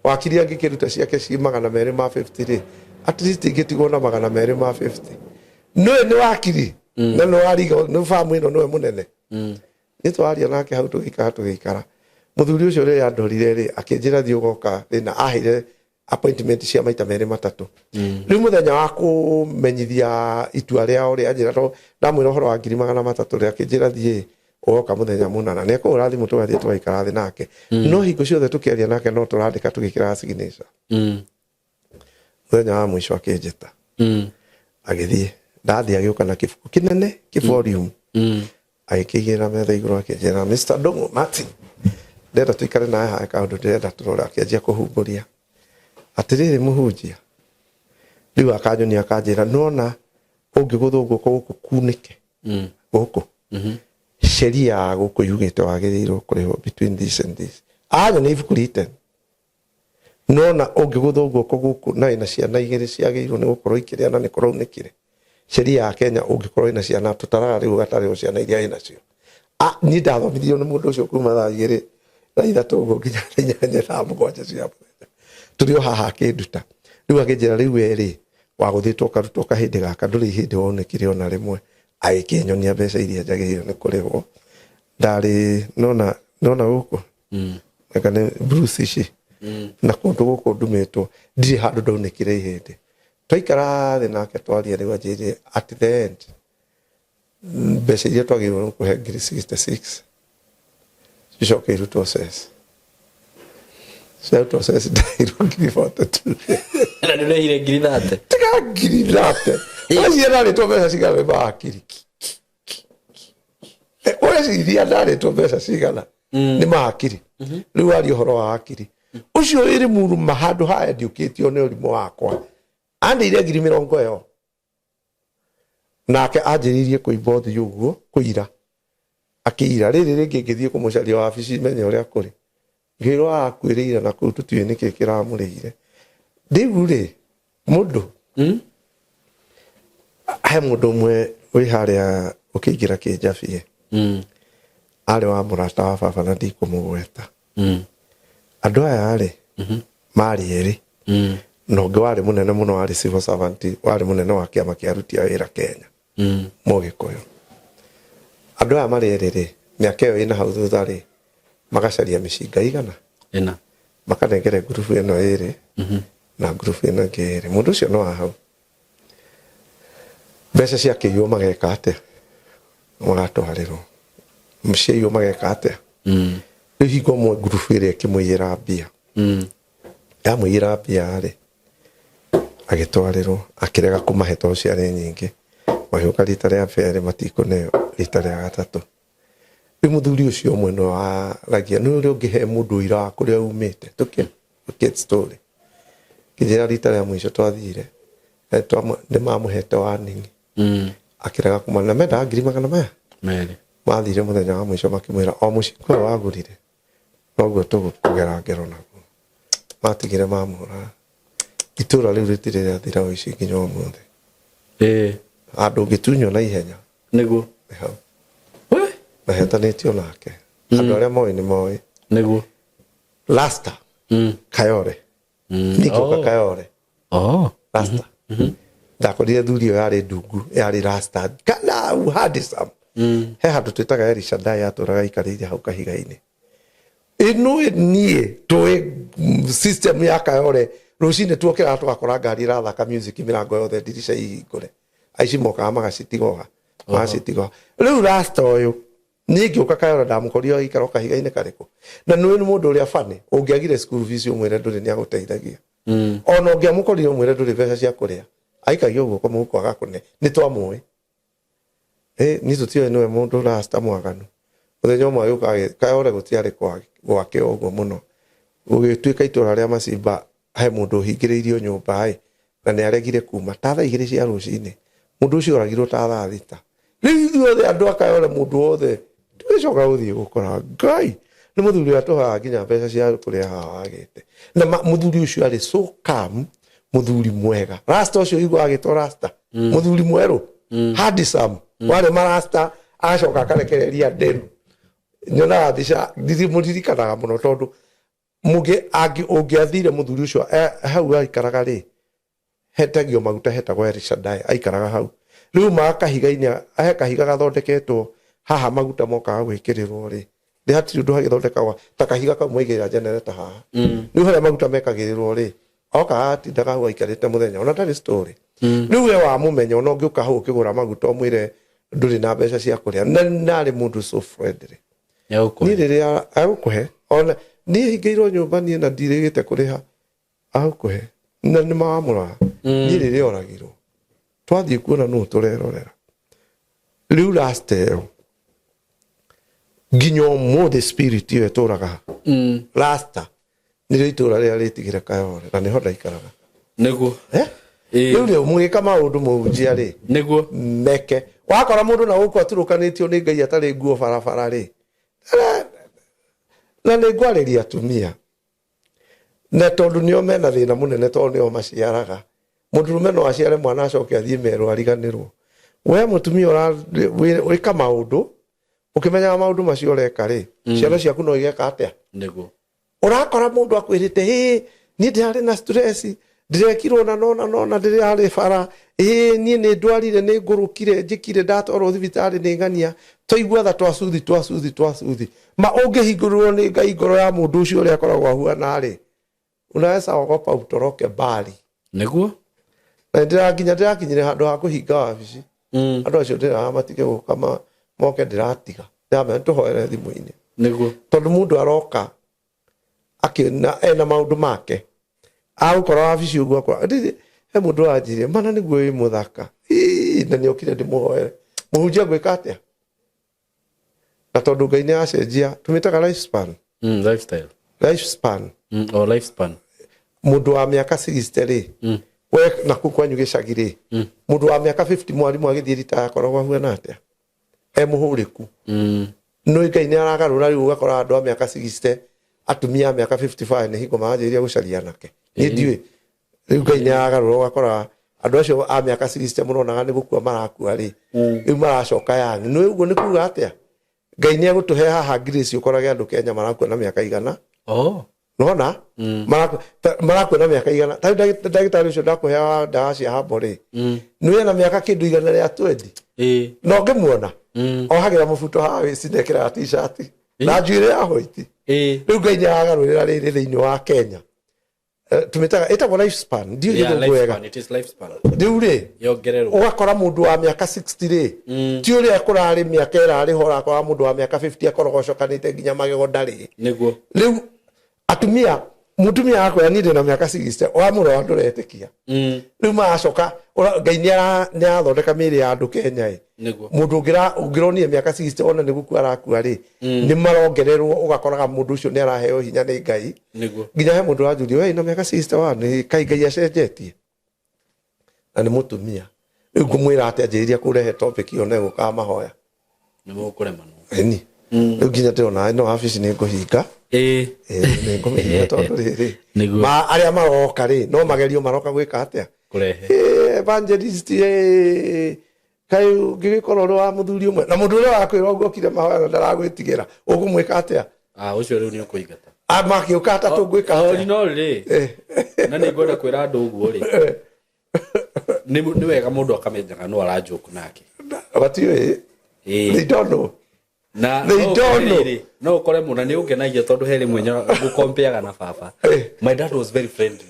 Wakiri angĩkĩruta ciake ci 250 rĩ, at least ingĩtigwo na 250. Nĩwe nĩ wakiri, na nĩ wariga, nĩ famu ĩno nĩwe mũnene. Nĩ twaria nake hau tũgĩikara. Mũthuri ũcio rĩrĩa andorire rĩ, akĩnjĩra thiĩ ũgoka rĩ, na aheire appointment cia maita merĩ matatũ. Rĩu mũthenya wa kũmenyithia itua rĩao rĩ, anjĩra to ndamwĩra ũhoro wa 300,000 rĩ, akĩnjĩra thiĩ ũgoka mũthenya mũna, na nĩekũhũra thimũ tũgathiĩ tũgaikara thĩ nake. No hingo ciothe tũkĩaria nake no tũrandĩka tũgĩkĩraga signature. Mũthenya wa mũico akĩnjĩta. Agĩthiĩ, ndathiĩ agĩũka na kĩbuku kĩnene, kĩ-volume. Agĩkĩigĩrĩra metha igũrũ akĩnjĩra, Mr. Ndung'u Martin, ndĩrenda tũikare nawe haha kaũndũ ndĩrenda tũrore. Akĩanjia kũhumbũria. Atĩrĩrĩ mũhunjia, rĩu akanyonia akanjĩra, nĩwona ũngĩgũthwo guoko gũkũ kunĩke, gũkũ. Sheria ya gũkũ yugĩte wagĩrĩirwo kũrĩhwo between this and this. Anyonia ibuku written. Nona ũngĩgũthwo guoko gũkũ na wĩna ciana igĩrĩ ciagĩrĩirwo nĩ gũkorwo ikĩrĩa na nĩ kũraunĩkire. Sheria ya Kenya ũngĩkorwo wĩna ciana tũtaraga rĩu gatarĩ o ciana iria wĩnacio. Niĩ ndathomithirio nĩ mũndũ ũcio kuma thaa 2 thaa 3 ũguo nginya thaa 8 thaa 7 cia mũthenya tũrĩ o haha akĩnduta. Rĩu akĩnjĩra rĩu we rĩ wagũthĩtwo ũkarutwo kahĩndĩ gaka ndũrĩ ihĩndĩ wonekire ona rĩmwe. Agĩkĩnyonia mbeca iria njagĩrĩirwo nĩ kũrĩhwo. Ndarĩ nona nona gũkũ anga nĩ bruise ici na kũndũ gũkũ ndumĩtwo ndirĩ handũ ndaunĩkire ihĩndĩ. Twaikara thĩ nake twaria rĩu anjĩrire at the end mbeca iria twagĩrĩirwo nĩ kũhe ngiri 66 cicoke irutwo cess. Ciarutwo cess ndaheirwo ngiri 42. Na nĩ ũrehire ngiri 30. Tiga ngiri 30. Ũreciria ndarĩtwo mbeca cigana nĩ mahakiri? Ũreciria ndarĩtwo mbeca cigana nĩ mahakiri? Rĩu waria ũhoro wa hakiri ũcio ĩrĩ muruma handũ haya ndiũkĩtio nĩ ũrimũ wakwa. Andĩire ngiri 20 nake anjĩrĩirie kũimba ũthiũ ũguo kũira akĩira. Rĩrĩ rĩngĩ ngĩthiĩ kũmũcaria wabici menye ũrĩa kũrĩ, ngĩrwo arakuĩrĩire na kũu tũtiũĩ nĩkĩ kĩramũrĩire. Rĩu rĩ mũndũ he mũndũ ũmwe wĩ harĩa ũkĩingĩra kĩnjabi arĩ wa mũrata wa baba na ndikũmũgweta. Andũ aya rĩ marĩ erĩ na ũngĩ warĩ mũnene mũno warĩ civil servant, warĩ mũnene wa kĩama kĩa aruti a wĩra Kenya, Mũgĩkũyũ. Andũ aya marĩ erĩ rĩ mĩaka ĩyo ĩna hau thutha rĩ magacaria mĩcinga igana ĩna makanengere ngurubu ĩno ĩrĩ na ngurubu ĩno ĩngĩ ĩrĩ. Mũndũ ũcio no wa hau mbeca ciakĩiywo mageka atĩa? Magatwarĩrwo. Ciaiywo mageka atĩa? Rĩu hingo ĩmwe ngurubu ĩrĩa ĩkĩmũiyĩra mbia, yamũiyĩra mbia rĩ agĩtwarĩrwo, akĩrega kũmahe tondũ ciarĩ nyingĩ. Magĩũka rita rĩa mbere matikũneo, rita rĩa gatatũ. Rĩu mũthuri ũcio ũmwe nĩwe waragia, nĩ ũrĩa ũngĩhe mũndũ ũira wa kũrĩa umĩte. Tũkĩ story. Ngĩnjĩra rita rĩa mũico twathire, nĩ mamũhete warning. Akĩrega kuma na mendaga ngiri magana maya. 2. Mathire mũthenya wa mũico makĩmwĩra o mũcinga ũyũ wagũrire noguo tũgũkũgera ngero naguo. Matigire mamũraga. Itũra rĩu rĩtirĩ rĩathira ũici nginya ũmũthĩ. Handũ ũngĩtunywo na ihenya. Nĩguo. Nĩ hau. Na hetanĩtio nake. Andũ arĩa moĩ nĩ moĩ. Nĩguo. Rasta. Kayore. Ningĩũka Kayore. Rasta. Ndakorire thuri ĩyo yarĩ ndungu, yarĩ rasta. Kana handsome. He handũ twĩtaga Eli Shaddai atũraga aikarĩire hau kahiga-inĩ. Ĩno niĩ tũĩ system ya Kayore rũcinĩ tuokĩra tũgakora ngari ĩrathaka music mĩrango yothe ndirica ihingũre. Aici mokaga magacitigoha. Magacitigoha. Rĩu rasta ũyũ niĩ ngĩũka Kayore ndamũkorire agĩikara o kahiga-inĩ karĩkũ. Na nĩ mũndũ ũrĩa funny, ũngĩagire school fees ũmwĩre ndũrĩ nĩ agũteithagia. Ona ũngĩamũkorire ũmwĩre ndũrĩ mbeca cia kũrĩa, aikagia guoko mũhuko agakũne. Nĩ twamũĩ. Niĩ tũtiũĩ nĩwe mũndũ rasta mwaganu. Mũthenya ũmwe agĩũka Kayore gũtiarĩ gwake ũguo mũno. Gũgĩtuĩka itũra rĩa Macimba he mũndũ ũhingĩrĩirio nyũmba ĩ, na nĩ aregire kuma ta thaa 2 cia rũcinĩ. Mũndũ ũcio oragirwo ta thaa 6. Rĩu ithuothe andũ a Kayore mũndũ wothe tũgĩcoka gũthiĩ gũkora Ngai nĩ mũthuri ũrĩa tũheaga nginya mbeca cia kũrĩa haha wagĩte. Na mũthuri ũcio arĩ so calm, mũthuri mwega. Rasta ũcio igua agĩtwo rasta, mũthuri mwerũ, handsome, warĩ marasta agacoka akarekereria nderu. Nyonaga mbica ndimũririkanaga mũno tondũ ũngĩathire mũthuri ũcio hau aikaraga rĩ hetagio maguta hetagwo El Shaddai aikaraga hau. Rĩu ma kahiga-inĩ he kahiga gathondeketwo haha maguta mokaga gwĩkĩrĩrwo rĩ nĩ hatirĩ ũndũ hagĩthondekagwo ta kahiga kau maigĩrĩra generator haha. Rĩu harĩa maguta mekagĩrĩrwo rĩ oka atindaga hau aikarĩte mũthenya ona ndarĩ story. Rĩu we wamũmenya ona ũngĩũka hau ũkĩgũra maguta ũmwĩre ndũrĩ na mbeca cia kũrĩa na narĩ mũndũ so friendly. Niĩ rĩrĩa agũkũhe ona niĩ hingĩirwo nyũmba niĩ na ndirĩgĩte kũrĩha agũkũhe na nĩ mawamũraga. Niĩ rĩrĩa oragirwo twathiĩ kuona nũ tũrerorera. Rĩu last ĩyo nginya ũmũthĩ spirit ĩyo ĩtũraga rasta nĩrĩo itũra rĩrĩa rĩtigire Kayore na nĩho ndaikaraga. Nĩguo. Rĩu rĩ mũgĩka maũndũ mũhunjia rĩ nĩguo meke wakora mũndũ na gũkũ aturũkanĩtio nĩ Ngai atarĩ nguo barabara rĩ na nĩ ngwarĩria atumia na tondũ nĩo mena thĩna mũnene tondũ nĩo maciaraga. Mũndũrũme no aciare mwana acoke athiĩ Meru ariganĩrwo. We mũtumia wĩka maũndũ ũkĩmenyaga maũndũ macio ũreka rĩ, ciana ciaku no igeka atĩa? Nĩguo. Ũrakora mũndũ akwĩrĩte, hĩ, niĩ ndĩrarĩ na stress, ndĩrekirwo na nona nona, ndĩrarĩ bara, ĩ, niĩ nĩ ndwarire, nĩ ngũrũkire, njĩkire, ndatwarwo thibitarĩ nĩ ng'ania, twaigua tha twacuthi twacuthi twacuthi. Ma ũngĩhingũrĩrwo nĩ Ngai ngoro ya mũndũ ũcio ũrĩa akoragwo ahuana rĩ, unaweza ogopa utoroke mbali. Nĩguo. Na nginya ndĩrakinyire handũ ha kũhinga wabici. Andũ acio ndĩraga matige gũka moke, ndĩratiga ndĩramera tũhoere thimũ-inĩ. Nĩguo. Tondũ mũndũ aroka akĩona ena maũndũ make, agũkora wabici ũguo akora he mũndũ wanjĩrire mana nĩguo wĩ mũthaka. Ii, na nĩokire ndĩmũhoere mũhunjia ngwĩka atĩa? Na tondũ Ngai nĩ acenjia, tũmĩtaga lifespan. Lifestyle. Lifespan. Or lifespan. Mũndũ wa mĩaka 60 rĩ, we naku kwanyu gĩcagi rĩ, mũndũ wa mĩaka 50 mwarimũ agĩthiĩ ritaya akoragwo ahuana atĩa? E mũhũrĩku. Nĩ Ngai nĩ aragarũra rĩu, ũgakora andũ a mĩaka 60, atumia a mĩaka 55 nĩ hingo maranjĩrĩria gũcaria anake. Niĩ ndiũĩ, rĩu Ngai nĩ aragarũra, ũgakora andũ acio a mĩaka 60 mũronaga nĩ gũkua marakua rĩ, rĩu maracoka young. Nĩ ũguo nĩ kuga atĩa? Ngai nĩ egũtũhe haha grace, ũkorage andũ Kenya marakua na mĩaka 100. Nona marakua na mĩaka 100. Ta rĩu ndagĩtarĩ ũcio ndakũheaga ndawa cia habo rĩ, nĩ ena mĩaka kĩndũ 120. Na ũngĩmuona ohagĩra mũbuto haha wĩci, nekĩraga t-shirt na njuĩrĩ ya white. Rĩu Ngai nĩ aragarũrĩra rĩrĩ thĩinĩ wa Kenya. Tũmĩtaga ĩtagwo lifespan, ndiũĩ gĩthũngũ wega. Lifespan, it is lifespan. Rĩu rĩ, Yongererwo. Ũgakora mũndũ wa mĩaka 60 rĩ, ti ũrĩa kũrarĩ mĩaka ĩrarĩ ho, ũrakora mũndũ wa mĩaka 50 akoragwo acokanĩte nginya magego ndarĩ. Nĩguo. Rĩu atumia, mũtumia akwĩra niĩ ndĩna mĩaka 60, wamũrora ndũretĩkia. Rĩu maracoka Ngai nĩ arathondeka mĩĩrĩ ya andũ Kenya ĩ. Nĩguo. Mũndũ ũngĩronire mĩaka 60 ona nĩ gũkua arakua rĩ, nĩ marongererwo, ũgakoraga mũndũ ũcio nĩ araheo hinya nĩ Ngai. Nĩguo. Nginya he mũndũ wanjũria, we na mĩaka 61 nĩ kaĩ Ngai acenjetie? Na nĩ mũtumia. Rĩu ngũmwĩra atĩ anjĩrĩria kũrehe topic ĩyo na ĩgũkaga mahoya. Nĩ mũkũremanwo. Ĩni. Rĩu nginya ndĩrona ĩno wabici nĩ ngũhinga. Ĩĩ, nĩ ngũmĩhinga tondũ rĩrĩ, Nĩguo. ma arĩa maroka rĩ, no magerio maroka gwĩka atĩa? Kũrehe. Ĩĩ, evangelist, ĩĩ, kaĩ ũngĩgĩkorwo ũrĩ wa mũthuri ũmwe na mũndũ ũrĩa wakwĩra ũguo okire mahoya na ndaragwĩtigĩra, ũkũmwĩka atĩa? Ah, ũcio rĩu nĩ ũkũingata. Ah, makĩũka atatũ ngwĩka atĩa? Original rĩ, na nĩ ngwenda kwĩra andũ ũguo rĩ, nĩ wega mũndũ akamenyaga no aranjoke nake. Matiũĩ. They don't know. Na They no don't ũkore know. rĩrĩ, no ũkore mũna nĩ ũngenagia tondũ he rĩmwe ngũkompeaga na baba. My dad was very friendly.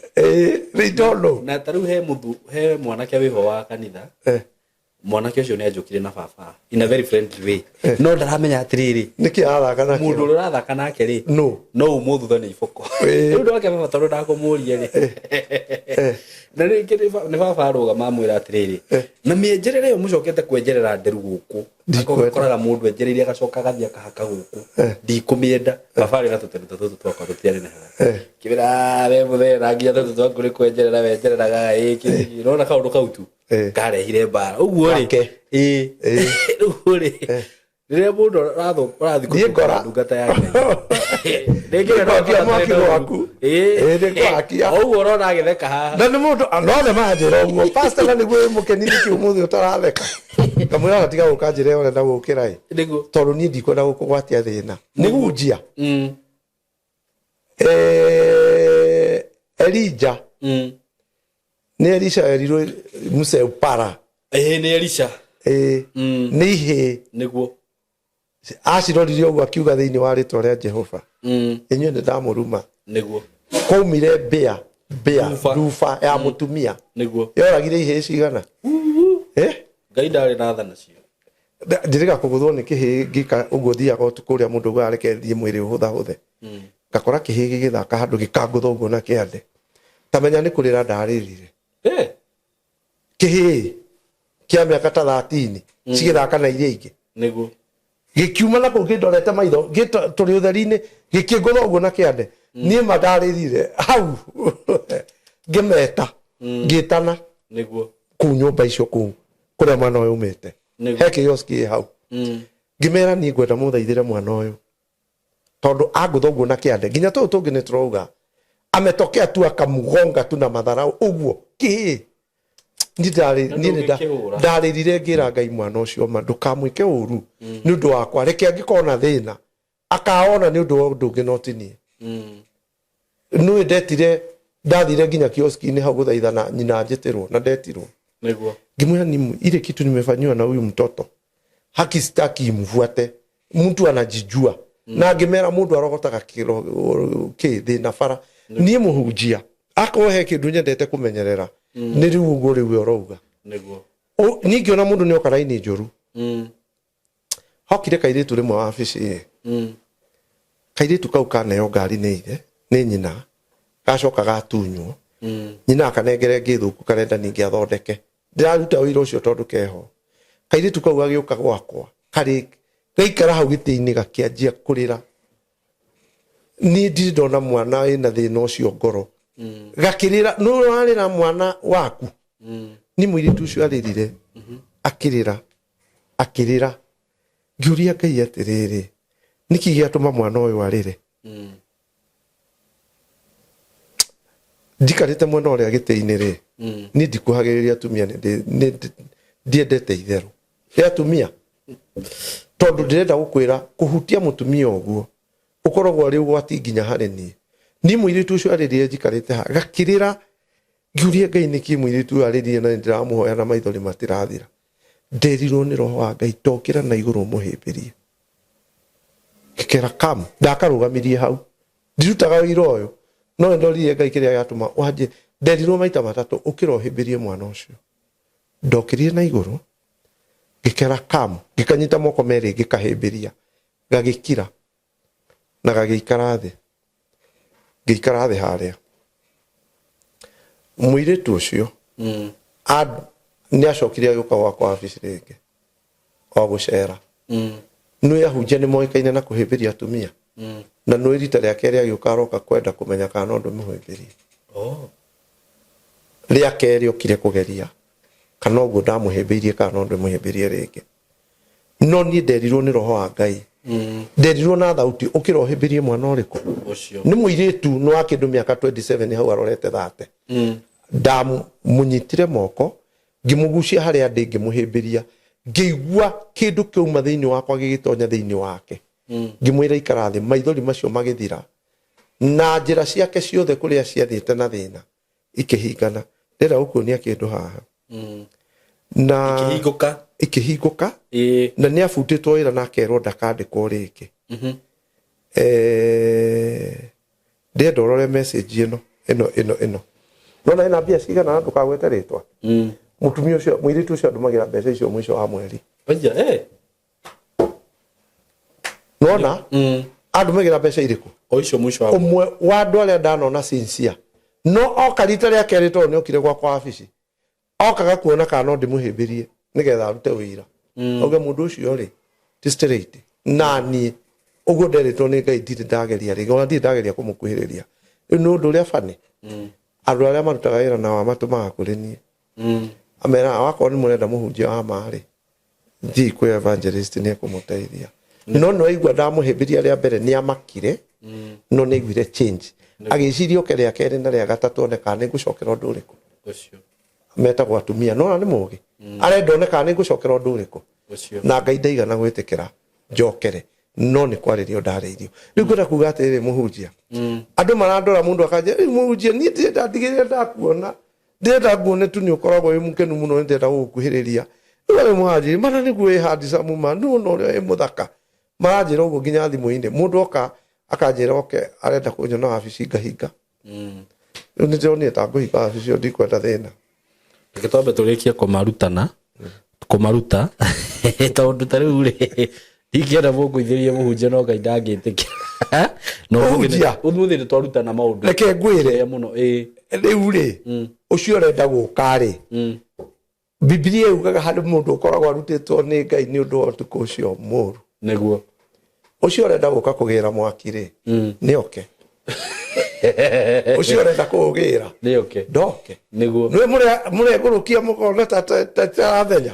They don't know. Na ta rĩu he mũthu he mwanake wĩho wa kanitha. Mwanake ũcio nĩ anjũkire na baba in a very friendly way, no ndaramenya atĩrĩrĩ, Nĩkĩ arathaka nakĩo? Mũndũ ũrĩa ũrathaka nake rĩ, No. no umwo thutha nĩ iboko. Rĩu ndoke baba tondũ ndakũmũria rĩ, na rĩngĩ nĩ baba arũgama amwĩra atĩrĩrĩ, na mĩenjerere ĩyo mũcokete kwenjerera nderu gũkũ. Ndikwenda. Akoraga mũndũ enjereire agacoka agathiĩ akahaka gũkũ, ndikũmĩenda. Baba arĩ na tũteru ta tũtũ twakwa tũtianenehaga. Kĩmĩra we mũthee, na nginya tũtũ twaku nĩ kwenjerera wenjereraga ĩĩ, nona kaũndũ kau tu karehire mbara ũguo rĩ. Gake. Ĩĩ. Ũguo rĩ, rĩrĩa mũndũ ũrathiĩ Niĩ ngora. kũtungata ndungata ya Ngai, rĩngĩ Nĩ ngwakia mwaki gwaku. Ĩĩ. Ĩĩ, nĩ ngwakia. O ũguo ũrona agĩtheka haha. Na nĩ mũndũ nothe manjĩra ũguo, pastor, na nĩguo wĩ mũkeni nĩkĩ ũmũthĩ ũtaratheka? Ngamwĩra na tiga gũka njĩra ĩyo ũrenda gũkĩra ĩ, Nĩguo. tondũ niĩ ndikwenda gũkũgwatia thĩna mũhunjia. Elija nĩ Elisha erirwo Musa upara. Ĩĩ, nĩ Elisha. Ĩĩ, nĩ ihĩĩ. Nĩguo. Aciroririe ũguo akiuga, thĩinĩ wa rĩtwa rĩa Jehova, inyuĩ nĩ ndamũruma. Nĩguo. Kwaumire mbĩa mbĩa. Nduba. Nduba ya mũtumia. Nĩguo. Yoragire ihĩĩ cigana? Eh? Ngai ndarĩ na tha nacio. Njĩrĩga kũgũthwo nĩ kĩhĩĩ ngĩka ũguo, thiaga ũtukũ ũrĩa mũndũ ũguo areke thiĩ mwĩrĩ ũhũthahũthe, ngakora kĩhĩĩ gĩgĩthaka handũ gĩkangũtha ũguo na kĩande, ta menya nĩ kũrĩra ndarĩrire. Kĩhĩĩ kĩa mĩaka ta 13 cigĩthaka na iria ingĩ. Nĩguo. Gĩkiuma na kũu kĩndorete maitho, tũrĩ ũtheri-inĩ, gĩkĩngũtha ũguo na kĩande. Niĩ ma ndarĩrire hau, ngĩmeta, ngĩtana Nĩguo. Kũu nyũmba icio kũu kũrĩa mwana ũyũ umĩte. Nĩguo. He kĩoski ĩ hau. Ngĩmera niĩ ngwenda mũthaithĩre mwana ũyũ tondũ angũtha ũguo na kĩande, nginya tũũ tũngĩ nĩ tũrauga ametokea tu akamugonga tu na madharau ũguo kĩĩ. Niĩ ndarĩ- Na niĩ nĩ nda- ndũngĩkĩhũra. ndarĩrire ngĩra Ngai mwana ũcio ma ndũkamwĩke ũru nĩ ũndũ wakwa, reke angĩkorwo na thĩna akaona nĩ ũndũ wa ũndũ ũngĩ no ti niĩ. Nĩ ndetire, ndathire nginya kioski-inĩ hau gũthaithana nyina njĩtĩrwo na ndetirwo. Ngĩmwĩra ni ile kitu nimefanyiwa na huyu mtoto, haki sitaki imfuate, mtu anajijua. Na ngĩmera mũndũ arogotaga kĩro kĩ thĩna bara. Niĩ mũhunjia akorwo he kĩndũ nyendete kũmenyerera nĩ rĩu ũguo rĩu we ũrauga. Niĩ ngĩona mũndũ nĩ oka raini njũru. Hokire kairĩtu rĩmwe wabici ĩ. Kairĩtu kau kaneo ngari nĩ ithe nĩ nyina, gacoka gatunywo. Nyina akanengere ngĩ thũku, karenda ningĩ athondeke. Ndĩraruta wĩra ũcio tondũ keho. Kairĩtu kau gagĩũka gwakwa, karĩ gaikara hau gĩtĩ-inĩ gakĩanjia kũrĩra. Niĩ ndirĩ ndona mwana wĩna thĩna ũcio ngoro. Gakĩrĩra, nĩ ũrarĩra mwana waku. Ni mũirĩtu ũcio arĩrire, akĩrĩra, akĩrĩra. Ngĩũria Ngai atĩrĩrĩ, nĩkĩ gĩatũma mwana ũyũ arĩre? Njikarĩte mwena ũrĩa gĩtĩ-inĩ rĩ, niĩ ndikuhagĩrĩria atumia, ndiendete itherũ rĩa atumia, tondũ ndĩrenda gũkwĩra kũhutia mũtumia ũguo ũkoragwo arĩ ũgwati nginya harĩ niĩ. Niĩ mũirĩtu ũcio arĩrire njikarĩte haha, gakĩrĩra. Ngĩũria Ngai nĩkĩ mũirĩtu ũyũ arĩrire, na nĩndĩramũhoya na maithori matirathira. Nderirwo nĩ roho wa Ngai, tokĩra na igũrũ ũmũhĩmbĩrie. Ngĩkera kam, ndakarũgamirie hau. Ndirutaga wĩra ũyũ, no nĩndoririe Ngai kĩrĩa gĩatũma wanjie. Nderirwo maita matatũ, ũkĩra ũhĩmbĩrie mwana ũcio. Ndokĩrire na igũrũ, ngĩkera kam, ngĩkanyita moko merĩ ngĩkahĩmbĩria, gagĩkira na gagĩikara thĩ. Ngĩikara thĩ harĩa. Mũirĩtu ũcio nĩ acokire agĩũka gwakwa wabici rĩngĩ o gũcera. Nĩ ahunjia nĩ moĩkaine na kũhĩmbĩria atumia. Na nĩ rita rĩa kerĩ agĩũka aroka kwenda kũmenya kana no ndĩmũhĩmbĩrie. Rĩa kerĩ okire kũgeria kana ũguo ndamũhĩmbĩirie kana no ndĩmũhĩmbĩrie rĩngĩ. No niĩ nderirwo nĩ roho wa Ngai. Nderirwo na thauti, ũkĩra ũhĩmbĩrie mwana ũrĩkũ? Nĩ mũirĩtu nĩ wa kĩndũ mĩaka 27 hau arorete 30. Ndamũnyitire moko, ngĩmũgucia harĩa ndĩ, ngĩmũhĩmbĩria. Ngĩigua kĩndũ kĩauma thĩinĩ wakwa gĩgĩtonya thĩinĩ wake. Ngĩmwĩra ikara thĩ, maithori macio magĩthira. Na njĩra ciake ciothe kũrĩa ciathiĩte na thĩna ikĩhingana. Ndĩrenda gũkuonia kĩndũ haha. Na ikĩhingũka. Ikĩhingũka. Na nĩ abutĩtwo wĩra na akerwo ndakandĩkwo rĩngĩ. Ndĩrenda ũrore message ĩno ĩno ĩno ĩno. Nona ĩna mbia cigana na ndũkagwete rĩtwa. Mũtumia ũcio, mũirĩtu ũcio andũmagĩra mbeca icio mũico wa mweri. Aya, eh. Nona andũmagĩra mbeca irĩkũ? O icio mũico wa Ũmwe wa andũ arĩa ndanona sincere. No oka rita rĩa kerĩ tondũ nĩ okire gwakwa wabici. Okaga kuona kana no ndĩmũhĩmbĩrie nĩgetha arute wĩira. Auge mũndũ ũcio rĩ ti straight. Na niĩ ũguo nderĩtwo nĩ Ngai ndirĩ ndageria rĩngĩ, ona ndirĩ ndageria kũmũkuhĩrĩria. Rĩu nĩ ũndũ ũrĩa funny. Andũ arĩa marutaga wĩra nao amatũmaga kũrĩ niĩ. Ameraga wakorwo nĩ mũrenda mũhunjia wa ma rĩ, thiĩi kwĩ evangelist nĩ ekũmũteithia. No nĩ waigua ndamũhĩmbĩria rĩa mbere nĩ amakire, no nĩ aiguire change. Agĩciria oke rĩa kerĩ na rĩa gatatũ one kana nĩ ngũcokera ũndũ ũrĩkũ. Metagwo atumia, no ona nĩ mũgĩ. Arenda one kana nĩ ngũcokera ũndũ ũrĩkũ. Na Ngai ndaigana gwĩtĩkĩra njokere, no nĩ kwarĩrio ndarĩirio. Rĩu ngwenda kuga atĩrĩrĩ mũhunjia, andũ marandora mũndũ akanjĩra, rĩu mũhunjia niĩ ndĩrenda ndigĩrĩre ndakuona, ndĩrenda nguone tu nĩ ũkoragwo wĩ mũkenu mũno, nĩ ndĩrenda gũgũkuhĩrĩria. Rĩu arĩa mũranjĩra, mana nĩguo wĩ handsome ma, nĩ wona ũrĩa wĩ mũthaka. Maranjĩra ũguo nginya thimũ-inĩ. Mũndũ oka akanjĩra oke arenda kũnyona wabici ngahinga. Rĩu nĩ ndĩronire ta ngũhinga wabici ĩyo, ndikwenda thĩna. Reke twambe tũrĩkie kũmarutana, kũmaruta tondũ ta rĩu rĩ ndingĩenda mũngũithĩrie mũhunjia no Ngai ndangĩtĩkĩra. Na Mũhunjia? ũmũthĩ nĩ twarutana maũndũ Reke ngwĩre. mega mũno, ĩĩ. Rĩu rĩ, ũcio ũrenda gũka rĩ, Bibilia yugaga harĩ mũndũ ũkoragwo arutĩtwo nĩ Ngai nĩ ũndũ wa ũtukũ ũcio mũũru. Ũcio ũrenda gũka kũgĩra mwaki rĩ, nĩ oke. Ũcio ũrenda kũũgĩra, Nĩ oke. ndoke. Nĩguo. Nĩ mũregũrũkia mũkona ta tarathenya.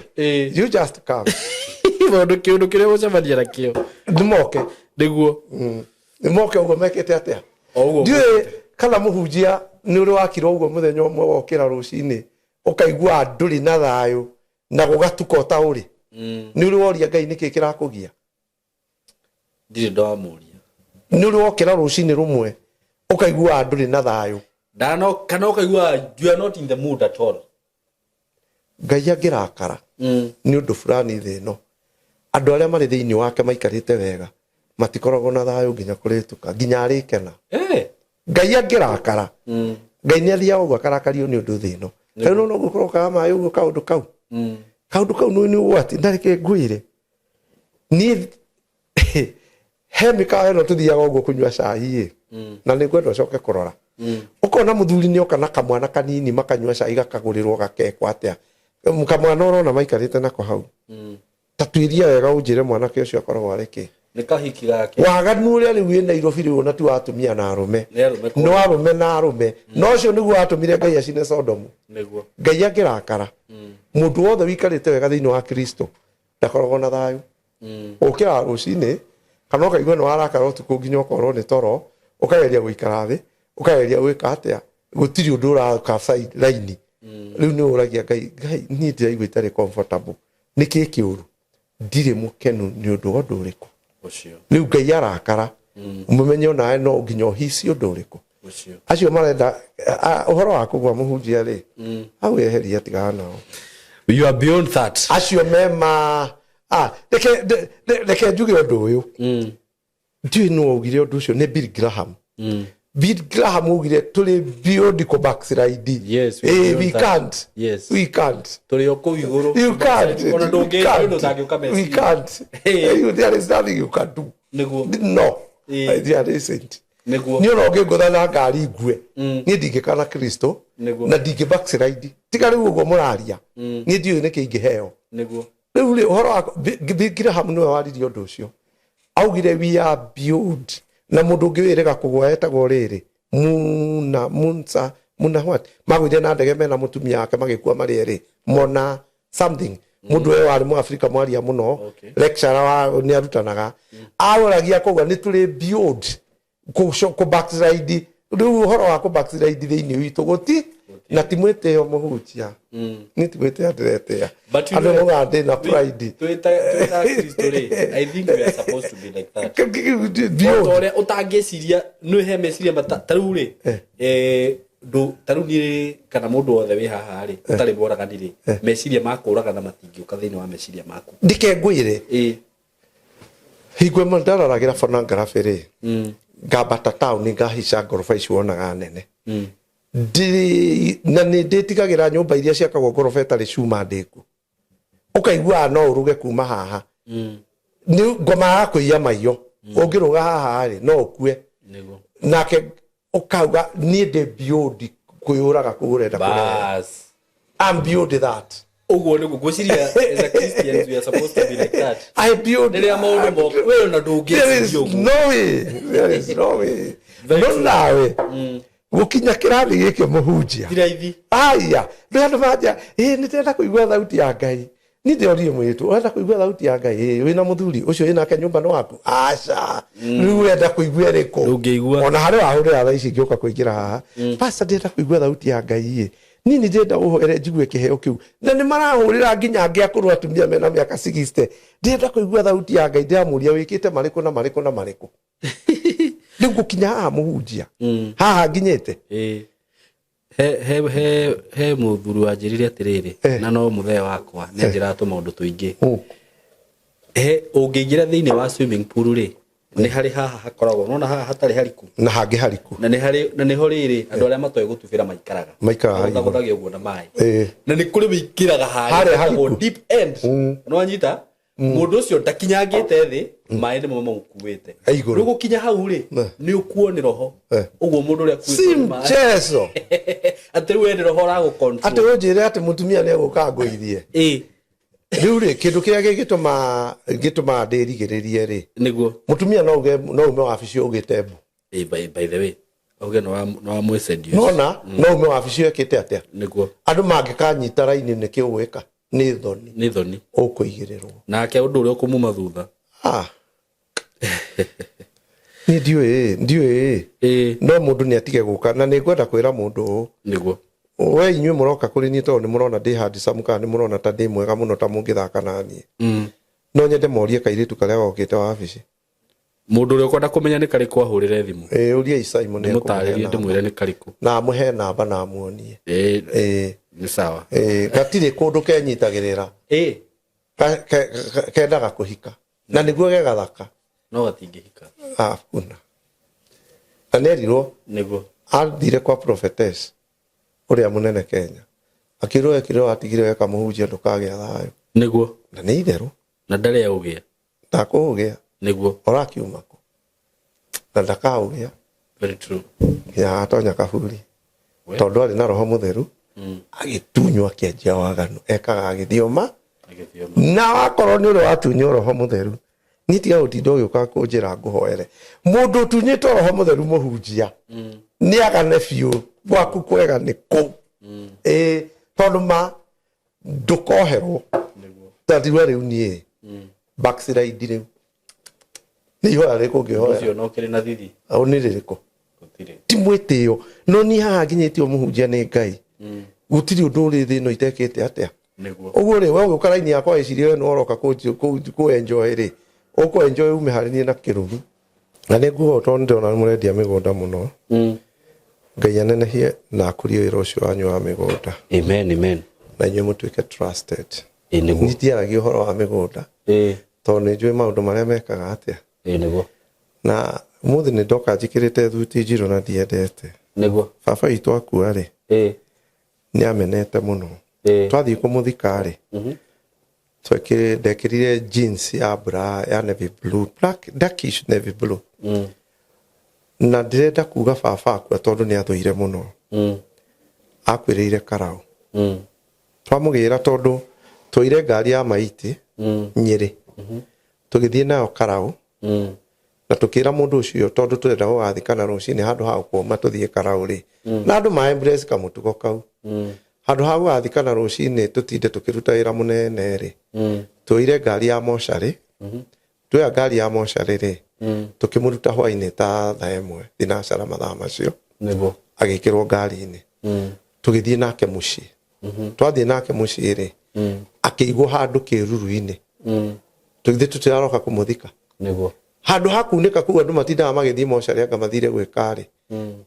You just come. Maũndũ kĩũndũ kĩrĩa ũgũcemania nakĩo. Nĩ moke. Nĩguo. Nĩ moke ũguo mekĩte atĩa? O ũguo Ndiũĩ kana mũhunjia nĩ ũrĩ wakira ũguo mũthenya ũmwe wokĩra rũcinĩ. Ũkaigua ndũrĩ na thayũ na gũgatuka o ta ũrĩ. Nĩ ũrĩ woria Ngai nĩkĩ kĩrakũgia? Ndirĩ ndamũria. Nĩ ũrĩ wokĩra rũcinĩ rũmwe ũkaigua ndũrĩ na thayũ? Ndano kana ũkaigua you are not in the mood at all. Ngai angĩrakara nĩ ũndũ fulani thĩ ĩno, andũ arĩa marĩ thĩinĩ wake maikarĩte wega matikoragwo na thayũ nginya kũrĩtuka, nginya arĩkena. Ngai angĩrakara, Ngai nĩ athiaga ũguo akarakario nĩ ũndũ thĩ ĩno. Rĩu no gũkorwo kaga maĩ ũguo kaũndũ kau. Kaũndũ kau nĩ ũgwati. Na reke ngwĩre, niĩ he mĩkawa ĩno tũthiaga ũguo kũnyua cai ĩ, na nĩ ngwenda ũcoke kũrora. Ũkona mũthuri nĩ oka na kamwana kanini makanyua cai, gakagũrĩrwo gakekwo atĩa. Kamwana ũrona maikarĩte nako hau. Ta tuĩria wega ũnjĩre mwanake ũcio akoragwo arĩ kĩ. Nĩ kahiki gake. Waganu ũrĩa rĩu wĩ Nairobi rĩu ona ti wa atumia na arũme. Nĩ arũme. Nĩ wa arũme na arũme. Na ũcio nĩguo watũmire Ngai acine Sodomu. Nĩguo. Ngai angĩrakara, mũndũ wothe ũikarĩte wega thĩinĩ wa Kristo ndakoragwo na thayũ. Ũkĩraga rũcinĩ kana ũkaigua nĩ warakara ũtukũ nginya ũkorwo nĩ toro, ũkageria gũikara thĩ, ũkageria gwĩka atĩa, gũtirĩ ũndũ ũroka raini. Rĩu nĩ ũragia Ngai, Ngai niĩ ndĩraigua itarĩ comfortable, nĩ kĩ kĩũru? Ndirĩ mũkenu nĩ ũndũ wa ũndũ ũrĩkũ? Ũcio. Rĩu Ngai arakara, mũmenye onawe no nginya ũhici ũndũ ũrĩkũ. Ũcio. Acio marenda ũhoro wa kũgwa mũhunjia rĩ, hau eheria, tigana nao. You are beyond that. Acio mema reke njuge ũndũ ũyũ. Ndiũĩ nũ waugire ũndũ ũcio, nĩ Bill Graham. Bill Graham augire tũrĩ beyond kũ backslide. Yes, we are Eh, beyond we that. can't. Yes. We can't. Tũrĩ o kũu igũrũ. You can't. Ona ndũngĩ You can't. ũndũ ũtangĩũka We meciria. can't. Hey. There is nothing you can do. Nĩguo. No. Eh. There isn't. Nĩguo. Niĩ ona ũngĩngũtha na ngari ngue, niĩ ndingĩkana Kristo. Nĩguo. Na ndingĩ backslide. Tiga rĩu ũguo mũraria, niĩ ndiũĩ nĩkĩ ingĩheo. Nĩguo. Rĩu rĩ, ũhoro wa Bill Graham nĩwe waririe ũndũ ũcio, augire we are beyond. Na mũndũ ũngĩ wĩrĩga kũgwa etagwo rĩrĩ Muna Munsa Muna what, magũire na ndege mena mũtumia wake magĩkua marĩ erĩ, mona something. Mũndũ ũyũ warĩ Mũafrika mwaria mũno. Lecturer wa nĩ arutanaga, aroragia koguo nĩ tũrĩ beyond kũ backslide. Rĩu ũhoro wa kũ backslide thĩinĩ witũ gũti na ti mwĩtĩo mũhunjia, niĩ ti mwĩtĩo ndĩretĩa. But you Andũ know, maugaga ndĩ na pride. Twĩ ta Kristo rĩ, I think we are supposed to be like that. Beyond. O ta ũrĩa ũtangĩciria nĩ he meciria ta rĩu rĩ, ta rĩu niĩ kana mũndũ wothe wĩ haha rĩ ũtarĩ mũragani rĩ, meciria ma kũragana matingĩũka thĩinĩ wa meciria maku. Ndike ngwĩre, hingo ĩmwe ndaroragĩra phonography rĩ, ngambata taũni ngahica ngoroba ici wonaga nene. Ndĩ na nĩ ndĩtigagĩra nyũmba iria ciakagwo ngoroba ĩtarĩ cuma ndĩku, ũkaiguaga no ũrũge kuma haha. Nĩ ngoma ya kũiya maiyo, ũngĩrũga haha rĩ no ũkue. Nĩguo. Nake ũkauga niĩ ndĩ beyond kwĩyũraga kũu ũrenda kũrera. Bas. I'm beyond that. Ũguo nĩguo ngwĩciria as a Christians we are supposed to be like that. I beyond. Rĩrĩa maũndũ moka we ona There is ndũngĩciria ũguo. no way. There is no way. Very No true. nawe gũkinya kĩrathi gĩkĩ mũhunjia. Ti raithi. Aya, nĩ andũ manja, ĩ nĩ ndĩrenda kũigua thauti ya Ngai. Niĩ ndĩrorire mũirĩtu, ũrenda kũigua thauti ya Ngai? Ĩ wĩna mũthuri ũcio wĩnake nyũmba nĩ waku? Aca. Rĩu ũrenda kũigua ĩrĩkũ? Ndũngĩigua. Ona harĩ wahũrĩra thaa ici ngĩũka kũingĩra haha. Pastor, ndĩrenda kũigua thauti ya Ngai ĩ. Niĩ nĩ ndĩrenda ũhoere njigue kĩheo kĩu. Na nĩ marahũrĩra nginya angĩ akũrũ, atumia mena mĩaka 60. Ndĩrenda kũigua thauti ya Ngai, ndĩramũria wĩkĩte marĩkũ na marĩkũ na marĩkũ. Rĩu gũkinya haha mũhunjia. Haha nginyĩte. Ĩĩ. He mũthuri wanjĩrire atĩrĩrĩ, na no mũthee wakwa nĩ anjĩraga tũmaũndũ tũingĩ. He ũngĩingĩra thĩinĩ wa swimming pool rĩ, nĩ harĩ haha hakoragwo nona haha hatarĩ hariku. Na hangĩ hariku. Na nĩ harĩ na nĩho rĩrĩ andũ arĩa matoĩ gũtubĩra maikaraga. Maikaraga hau igũrũ. Magũthagũthagio ũguo na maĩ. Na nĩ kũrĩ wĩingĩraga Harĩa harĩa hetagwo hariku. deep end. Nĩ wanyita? Mũndũ ũcio ndakinyangĩte thĩ, maĩ nĩmo mamũkuĩte. Igũrũ. Rĩu gũkinya hau rĩ, nĩ ũkuo nĩ roho. Ũguo mũndũ ũrĩa akuĩtwo Si nĩ maĩ. mchezo. Atĩ rĩu we nĩ roho ũragũ-control. Atĩ ũnjĩre atĩ mũtumia nĩ egũka ngũithie. Rĩu rĩ, kĩndũ kĩrĩa gĩtũma ndĩrigĩrĩrie rĩ. Nĩguo. Mũtumia no uge, no ume wabici ũgĩte mbu. By the way, auge no wa mwĩcendio. Nona, no ume wabici wekĩte atĩa? Nĩguo. Andũ mangĩkanyita raini nĩkĩ ũgwĩka? Nĩ thoni. Nĩ thoni. Ũkũigĩrĩrwo. Nake ũndũ ũrĩa ũkũmuma thutha. Niĩ ndiũĩ, ndiũĩ. No mũndũ nĩ atige gũka, na nĩ ngwenda kwĩra mũndũ ũũ. Nĩguo. We inyuĩ mũroka kũrĩ niĩ tondũ nĩ mũrona ndĩ handsome kana nĩ mũrona ta ndĩ mwega mũno ta mũngĩthaka na niĩ. No nyende morie kairĩtu karĩa gokĩte wabici. Mũndũ ũrĩa ũkwenda kũmenya nĩ karĩkũ ahũrĩre thimũ. Ĩĩ, ũriai Simon nĩekũmũhe Ndĩmũtarĩrie namba. ndĩmwĩre nĩ karĩkũ. Na amũhe namba na amuonie. Ĩĩ, Ĩĩ. nĩ sawa. Ĩĩ, gatirĩ kũndũ kenyitagĩrĩra. Ĩĩ. Kendaga kũhika na nĩguo ge gathaka. No gatingĩhika. Hakuna. Na nĩerirwo. Nĩguo. Athire kwa prophetess ũrĩa mũnene Kenya. Akĩrwo ekire watigire weka mũhunjia ndũkagĩa thayũ. Nĩguo. Na nĩ itherũ. Na ndarĩ aũgĩa. Ndakũũgĩa. Nĩguo. Ũrakiuma kũ? Na ndakaũgĩa. Very true. Nginya agatonya kaburi. Tondũ arĩ na roho mũtheru. Agĩtunywo akĩanjia waganu. Ekaga agĩthioma. Na wakorwo nĩ ũrĩa watunywo roho mũtheru. Niĩ tiga gũtinda ũgĩũka kũnjĩra ngũhoere. Mũndũ ũtunyĩtwo roho mũtheru mũhunjia. Nĩ agane biũ. Gwaku kwega nĩ kũ. Ĩĩ, tondũ ma ndũkoherwo. Tatiwa rĩu niĩ. Backslide rĩu. Nĩ ihoya rĩrĩkũ ũngĩhoera? Ũcio no kĩrĩ na thithi. Au nĩ rĩrĩkũ? Gũtirĩ. Ti mwĩtĩo. No niĩ haha nginyĩtio mũhunjia nĩ Ngai. Gũtirĩ ũndũ ũrĩ thĩ ĩno itekĩte atĩa. Nĩguo. Ũguo rĩ, we ũgĩũka raini yakwa wĩcirie we nĩwe ũroka kũ enjoy rĩ. Ũkũ enjoy ume harĩ niĩ na kĩrumi. Na nĩ nguga ũũ tondũ nĩndĩrona nĩ mũrendia mĩgũnda mũno. Ngai anenehie na akũrie wĩra ũcio wanyu wa mĩgũnda. Amen, amen. Na inyuĩ mũtuĩke trusted. Ĩĩ, nĩguo. Niĩ ndiaragia ũhoro wa mĩgũnda. Ĩĩ. Tondũ nĩ njũĩ maũndũ marĩa mekaga atĩa. Ĩĩ, nĩguo. Na ũmũthĩ nĩ ndoka njĩkĩrĩte thuti njirũ na ndiendete. Nĩguo. Baba witũ akua rĩ. Ĩĩ. Nĩ amenete mũno. Ĩĩ. Twathiĩ kũmũthika rĩ. Ndekĩrire jeans ya bra ya navy blue, black, darkish navy blue. Na ndĩrenda kuga baba akua tondũ nĩ athũire mũno. Akuĩrĩire Karau. Twamũgĩra tondũ twoire ngari ya maiti Nyĩrĩ. Tũgĩthiĩ nayo Karau. Na tũkĩra mũndũ ũcio tondũ tũrenda gũgathikana rũcinĩ handũ ha gũkũma tũthiĩ Karau rĩ. Na andũ ma embrace kamũtugo kau. Handũ ha gũgathikana rũcinĩ tũtinde tũkĩruta wĩra mũnene rĩ. Twoire ngari ya mocarĩ. Tuoya ngari ya mocarĩ rĩ. Tũkĩmũruta hwainĩ ta thaa ĩmwe thinacara mathaa macio. Nĩguo. Agĩkĩrwo ngari-inĩ. Tũgĩthiĩ nake mũciĩ. Twathiĩ nake mũciĩ rĩ. Akĩigwo handũ kĩruru-inĩ. Tũgĩthiĩ tũtiraroka kũmũthika. Nĩguo. Handũ ha kunĩka kũu andũ matindaga magĩthiĩ mocarĩ anga mathire gwĩka rĩ.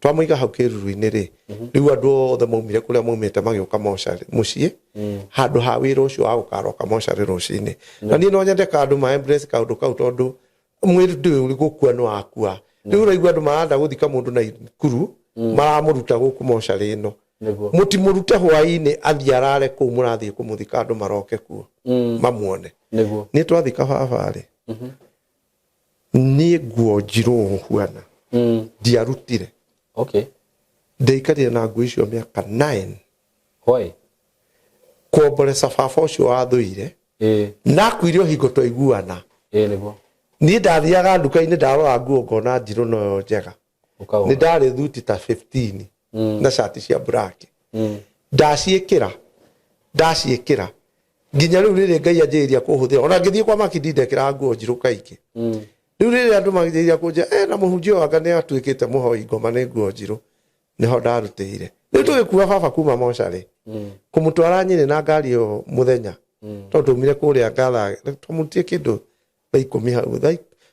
Twamũiga hau kĩruru-inĩ rĩ. Rĩu andũ othe maumire kũrĩa maumĩte magĩũka mocarĩ mũciĩ. Handũ ha wĩra ũcio wa gũkaroka mocarĩ rũcinĩ. Na niĩ no nyende andũ ma embrace kaũndũ kau tondũ mwĩrĩ ndũĩ gũkua nĩ wakua. Rĩu ũraigua andũ marenda gũthika mũndũ na ikuru, maramũruta gũkũ mocarĩ ĩno. Nĩguo. Mũtimũrute hwaĩ-inĩ athiĩ arare kũu mũrathiĩ kũmũthika andũ maroke kuo. Mamuone. Nĩguo. Niĩ twathika baba rĩ. Niĩ nguo njirũ ũhuana. Ndiarutire. Okay. Ndaikarire na nguo icio mĩaka 9. Why? Kuomboreca baba ũcio wathũire. Na akuire o hingo twaiguana. Ĩĩ, nĩguo. Niĩ ndathiaga nduka-inĩ ndarora nguo ngona njirũ noyo njega. Ũkagũra. Nĩ ndarĩ thuti ta 15 na cati cia black. Ndaciĩkĩra. Ndaciĩkĩra. Nginya rĩu rĩrĩ Ngai anjĩrĩria kũhũthĩra. Ona ngĩthiĩ kwa Makindi ndekĩraga nguo njirũ kaingĩ. Rĩu rĩrĩ andũ manjĩrĩria kũnjĩra, na mũhunjia ũyũ anga nĩ atuĩkĩte mũhoi ngoma nĩ nguo njirũ. Nĩho ndarutĩire. Rĩu tũgĩkua baba kuma mocarĩ. Kũmũtwara Nyĩrĩ na ngari ĩyo mũthenya. Tondũ twaumire kũrĩa ngatha, twamũrutire kĩndũ thaa ikũmi hau.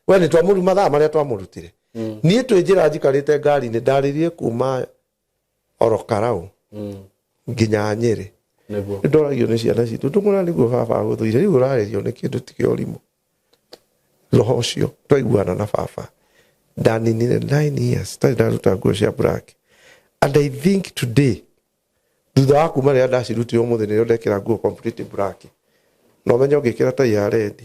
We nĩ twamũru mathaa marĩa twamũrutire. Niĩ twĩ njĩra njikarĩte ngari-inĩ, ndarĩrire kuma oro Karau nginya Nyĩrĩ. Nĩguo. Nĩ ndoragio nĩ ciana citũ, ndũmũra nĩguo baba agũthũire, rĩu ũrarĩrio nĩ kĩndũ ti kĩa ũrimũ. Roho ũcio twaiguana na baba. Ndaninire 9 years tarĩ ndaruta nguo cia black. And I think today, thutha wa kuma rĩrĩa ndacirutire ũmũthĩ nĩrĩo ndekĩra nguo complete black. Na ũmenye ũngĩkĩra tai ya red,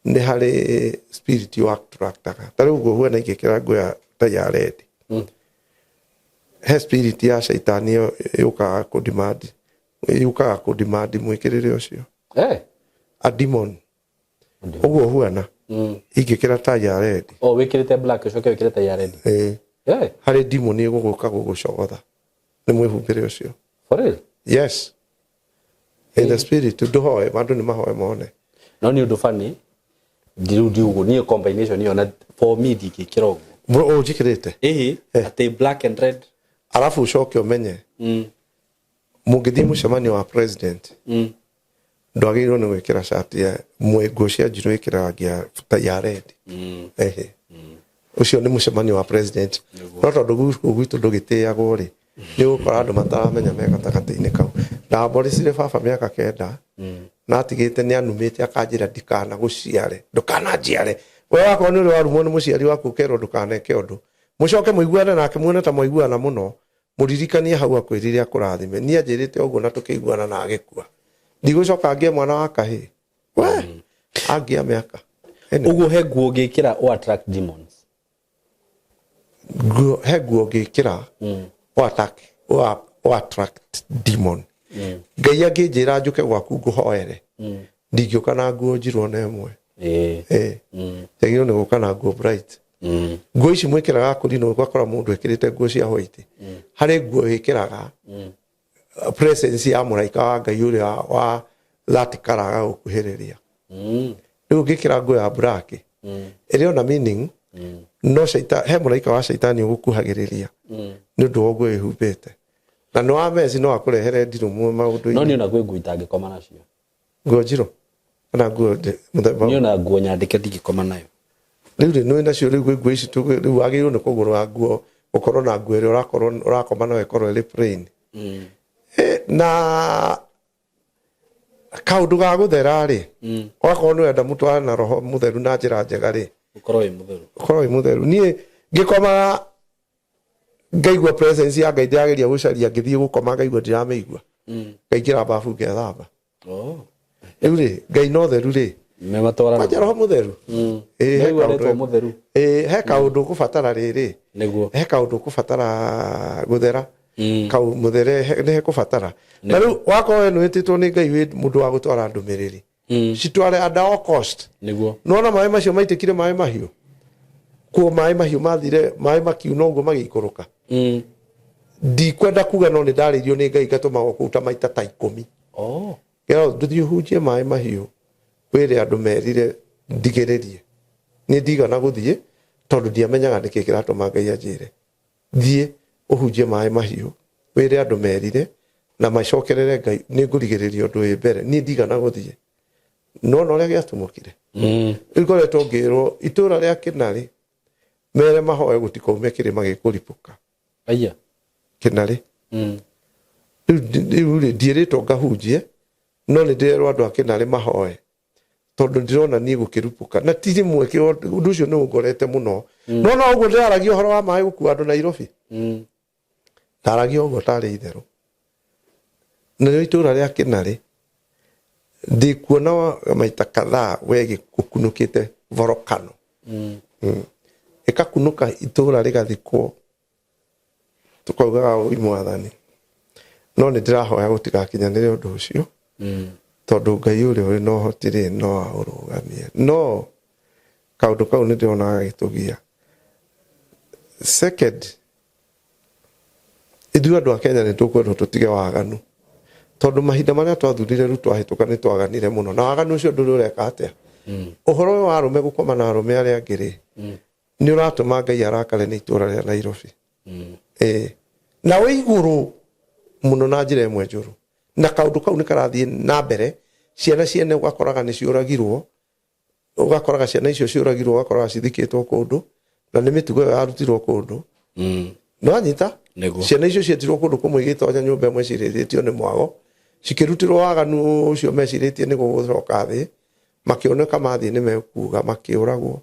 nĩ harĩ spirit wa attractaga. Ta rĩu ũguo huana ingĩkĩra nguo ya tai ya red. He spirit ya caitani ĩyo yũkaga kũdemand, yũkaga kũdemand mwĩkĩrĩre ũcio. A demon. Ũguo huana. Ingĩkĩra tai ya red. Oh, wĩkĩrĩte black ũcoke wĩkĩre tai ya red. Ĩĩ. Harĩ demon ĩgũgũka gũgũcogotha. Nĩ mwĩhumbĩre ũcio. For real? Yes. In the spirit, ndũhoe, andũ nĩ mahoe mone. No nĩ ũndũ funny, rĩu ndiũguo, niĩ combination ĩyo na for me ndingĩkĩra ũguo. Ũũ njĩkĩrĩte? Ĩhĩ, atĩ black and red. Arabu ũcoke ũmenye, Mũngĩthiĩ mũcemanio wa president, ndwagĩrĩirwo nĩ gwĩkĩra cati ya nguo cia njirũ, ĩkĩra rangi ta ya red. Ehe, ũcio nĩ mũcemanio wa president. No tondũ gũkũ gwitũ ndũgĩtĩagwo rĩ, nĩ ũgũkora andũ mataramenya me gatagatĩ-inĩ kau. Ndamboricire baba mĩaka 9 na atigĩte nĩ anumĩte, akanjĩra ndikana gũciare, ndũkananjiare. We wakorwo nĩ ũrĩ warumwo nĩ mũciari waku, ũkerwo ndũkaneke ũndũ, mũcoke mũiguane nake, muone ta mwaiguana mũno, mũririkanie hau akwĩrire akũrathime. Niĩ anjĩrĩte ũguo na tũkĩiguana na agĩkua. Ndigũcoka ngĩe mwana wa kahĩĩ we angĩa mĩaka. Anyway. Ũguo he nguo ũngĩkĩra o attract demons? Nguo, he nguo ngĩkĩra o attack o attract demon. Ngai angĩnjĩra njũke gwaku ngũhoere, ndingĩũka na nguo njirũ ona ĩmwe. Njagĩrĩirwo nĩ gũka na nguo bright. Nguo ici mwĩkĩraga kũrinũ, ũgakora mũndũ ekĩrĩte nguo cia white. Harĩ nguo wĩkĩraga, presence ya mũraika wa Ngai ũrĩa wa that colour agagũkuhĩrĩria. Rĩu ũngĩkĩra nguo ya black ĩrĩ ona meaning, no he mũraika wa caitani ũgũkuhagĩrĩria nĩ ũndũ wa ũguo wĩhumbĩte, na nĩ wa meci no akũrehere ndirũ maũndũ-inĩ. No niĩ ona kwĩ nguo itangĩkoma nacio. Nguo njirũ kana nguo mũthemba? Niĩ ona nguo nyandĩke ndingĩkoma nayo. Rĩu rĩ, nĩ nacio rĩu kwĩ nguo ici rĩu wagĩrĩirwo nĩ kũgũra nguo, ũkorwo na nguo ĩrĩa ũrakorwo ũrakoma nayo ĩkorwo ĩrĩ plain. Na kaũndũ ga gũthera rĩ, wakorwo nĩ ũrenda mũtwarane na roho mũtheru na njĩra njega rĩ, ũkorwo wĩ mũtheru. Ũkorwo wĩ mũtheru. Niĩ ngĩkomaga ngaigua presence ya Ngai, ndĩrageria gũcaria, ngĩthiĩ gũkoma ngaigua ndiramĩigua, ngaingĩra babu ngethamba. Rĩu rĩ, Ngai no theru rĩ, Me matwarana. Kwanja roho mũtheru. He Nĩguo kaũndũ- aretwo mũtheru. He kaũndũ ũkũbatara rĩrĩ, he kaũndũ ũkũbatara gũthera, kau mũthere nĩ hekũbatara. Na rĩu wakorwo we nĩwĩtĩtwo nĩ Ngai wĩ mũndũ wa gũtwara ndũmĩrĩri, citware at all cost. Nona maĩ macio maitĩkire maĩ mahiũ kuo, maĩ mahiũ mathire, maĩ makiuna ũguo magĩikũrũka. Ndikwenda kuga, no nĩ ndarĩirio nĩ Ngai ngatũmagwo kũu ta maita ta 10. Ngĩrwo ndũthiĩ ũhunjie maĩ mahiũ, wĩre andũ merire ndigĩrĩrie. Nĩ ndigana gũthiĩ tondũ ndiamenyaga nĩkĩ kĩratũma Ngai anjĩre thiĩ ũhunjie maĩ mahiũ, wĩre andũ merire na macokerere Ngai, nĩ ngũrigĩrĩria ũndũ wĩ mbere. Niĩ ndigana gũthiĩ, nona ũrĩa gĩatumũkire. Rĩu ngoretwo ngĩrwo itũũra rĩa Kĩnarĩ mere mahoe gũtikaume kĩrĩma gĩkũribũka. Aya. Kĩnarĩ. Rĩu rĩ, ndiĩrĩtwo ngahunjie, no nĩ ndĩrerwo andũ a Kĩnarĩ mahoe tondũ ndĩrona niĩ gũkĩrupũka na ti rĩmwe. Ũndũ ũcio nĩ ũngorete mũno. No no ũguo ndĩraragia ũhoro wa maĩ gũkua andũ Nairobi, ndaragia ũguo tarĩ itherũ. Narĩo itũũra rĩa Kĩnarĩ ndĩkuona maita kadhaa we gũkunũkĩte volcano. Ĩkakunũka itũũra rĩgathikwo, tũkaugaga ũi mwathani. No nĩ ndĩrahoya gũtigakinyanĩre ũndũ ũcio, tondũ Ngai ũrĩa ũrĩ na ũhoti rĩ, no aũrũgamie. No kaũndũ kau nĩ ndĩrona gagĩtũgia. Second, ithuĩ andũ a Kenya nĩ tũkwendwo tũtige waganu, tondũ mahinda marĩa twathurire Ruto ahĩtũka nĩ twaganire mũno, na waganu ũcio ndũrĩ ũreka atĩa. Ũhoro ũyũ wa arũme gũkoma na arũme arĩa angĩ rĩ, nĩ ũratũma Ngai arakare nĩ itũũra rĩa Nairobi. Na wĩ igũrũ mũno na njĩra ĩmwe njũru, na kaũndũ kau nĩ karathiĩ na mbere. Ciana ciene ũgakoraga nĩ ciũragirwo, ũgakoraga ciana icio ciũragirwo, ũgakoraga cithikĩtwo kũndũ, na nĩ mĩtugo ĩyo yarutirwo kũndũ. Nĩwanyita? Nĩguo. Ciana icio cietirwo kũndũ kũmwe, igĩtonya nyũmba ĩmwe cirĩthĩtio nĩ mwago, cikĩrutĩrwo waganu ũcio mecirĩtie nĩ gũgũcoka thĩ, makĩoneka mathiĩ nĩ mekuga, makĩũragwo.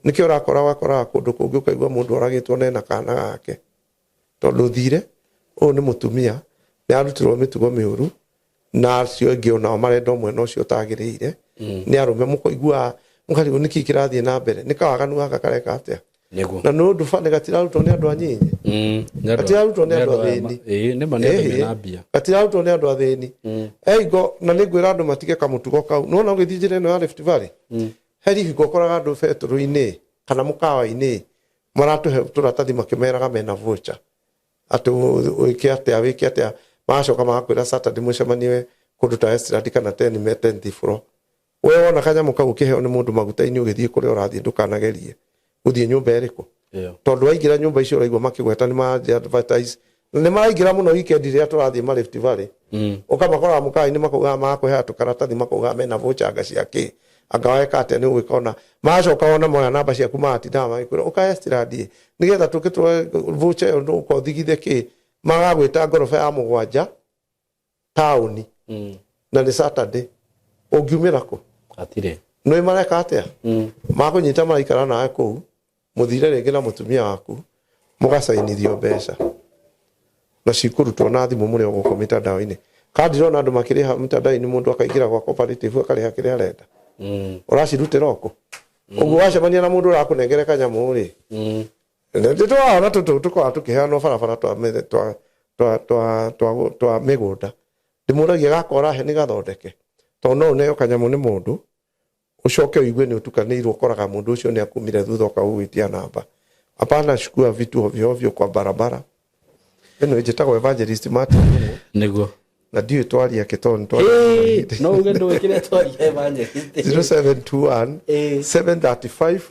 Nĩkĩo ũrakora wakoraga kũndũ kũngĩ ũkaigua mũndũ oragĩtwo nena kana gake, tondũ thire ũyũ nĩ mũtumia nĩ arutirwo mĩtugo mĩũru, na acio angĩ onao marenda mwena ũcio ũtagĩrĩire nĩ arũme. Mũkaigua mũkarigwo nĩkĩ kĩrathiĩ na mbere, nĩ kawaganu gaka kareka atĩa? Na nĩ ũndũ bani gatirarutwo nĩ andũ anyinyi. Gatirarutwo nĩ andũ athĩni. Ĩĩ, nĩ ma, nĩ andũ mena mbia. Gatirarutwo nĩ andũ athĩni eingo. Na nĩ ngwĩra andũ matige kamũtugo kau. Nĩwona ũgĩthiĩ njĩra ĩno ya Rift Valley, he hingo ũkoraga andũ betũrũ-inĩ kana mũkawa-inĩ maratũhe tũratathi makĩmeraga mena voucher atĩ wĩke atĩa, wĩke atĩa, magacoka magakwĩra Saturday mũcemanie kũndũ ta Westland kana ten me tenth floor. We wona kanyamũ kau ũkĩheo nĩ mũndũ maguta-inĩ ũgĩthiĩ kũrĩa ũrathiĩ, ndũkanagerie gũthiĩ nyũmba ĩrĩkũ, Ĩyo. Tondũ waingĩra nyũmba icio ũraigua makĩgweta nĩ ma advertise. Nĩ maraingĩra mũno weekend rĩrĩa tũrathiĩ ma Rift Valley. Ũkamakoraga mũkawa-inĩ makaugaga makũheaga tũkaratathi, makaugaga mena voucher anga cia kĩ, anga weka atĩa nĩ ũgwĩka ona magacoka wona moya namba ciaku, magatindaga magĩkwĩra ũkahe strand nĩgetha tũke tuoe voucher ĩyo, ũka ũthigithe kĩ, magagwĩta ngoroba ya 7 taũni. Na nĩ Saturday, ũngiumĩra kũ? Hatirĩ. Nĩ mareka atĩa? Makũnyita, maraikara nawe kũu, mũthire rĩngĩ na mũtumia waku, mũgacainithio mbeca na cikũrutwo na thimũ mũrĩ o gũkũ mitandao-inĩ. Ka ndirona andũ makĩrĩha mitandao-inĩ, mũndũ akaingĩra gwa cooperative akarĩha kĩrĩa arenda. Ũracirutĩra o kũ? Ũguo wacemania na mũndũ ũrakũnengere kanyamũ rĩ, nĩ tũrona tũtũ tũkoragwo tũkĩheanwo barabara twa mĩ- twa twa twa twa twa mĩgũnda. Ndĩmũragia gaka ũrahe nĩ gathondeke, tondũ no ũneo kanyamũ nĩ mũndũ, ũcoke ũigue nĩ ũtukanĩirwo, ũkoraga mũndũ ũcio nĩ akumire thutha ũkagũgwĩtia namba. Hapana, chukua vitu ovyo ovyo kwa barabara. Ĩno njĩtagwo Evangelist Martin Ndung'u. Nĩguo. Na ndiũĩ twaria kĩ tondũ nĩ Ĩĩ, no uge ndũĩ kĩrĩa twaria, Evangelist. 0721 735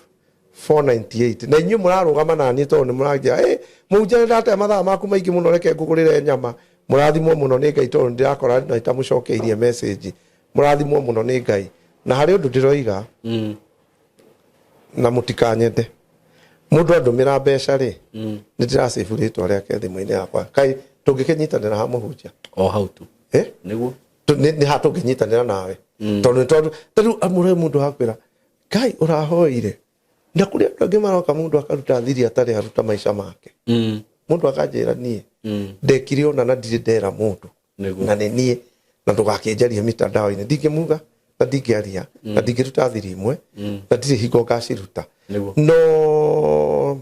498. Na inyuĩ mũrarũgama naniĩ tondũ nĩ mũranjĩra, "Ĩ mũhunjia, nĩ ndate mathaa maku maingĩ mũno, reke ngũgũrĩre nyama." Mũrathimwo mũno nĩ Ngai, tondũ ndĩrakora na itamũcokeirie message. Mũrathimwo mũno nĩ Ngai. Na harĩ ũndũ ndĩroiga, na mũtikanyende, mũndũ andũmĩra mbeca rĩ, nĩ ndĩracĩbu rĩtwa rĩake thimũ-inĩ yakwa. Kaĩ tũngĩkĩnyitanĩra ha, mũhunjia? O hau tu. Eh? Nĩguo. Nĩ ha tũngĩnyitanĩra nawe? Tondũ tarĩu amũre mũndũ akwĩra, "Ngai ũrahoire," na kũrĩ andũ angĩ maroka, mũndũ akaruta thiri atarĩ aruta maica make. Mũndũ akanjĩra, "Niĩ ndekire ona na ndirĩ ndera mũndũ." Nĩguo. Na nĩ niĩ na ndũgakĩnjarie mitandao-inĩ, ndingĩmuga na ndingĩaria na ndingĩruta thiri imwe na ndirĩ hingo ngaciruta. Nĩguo. No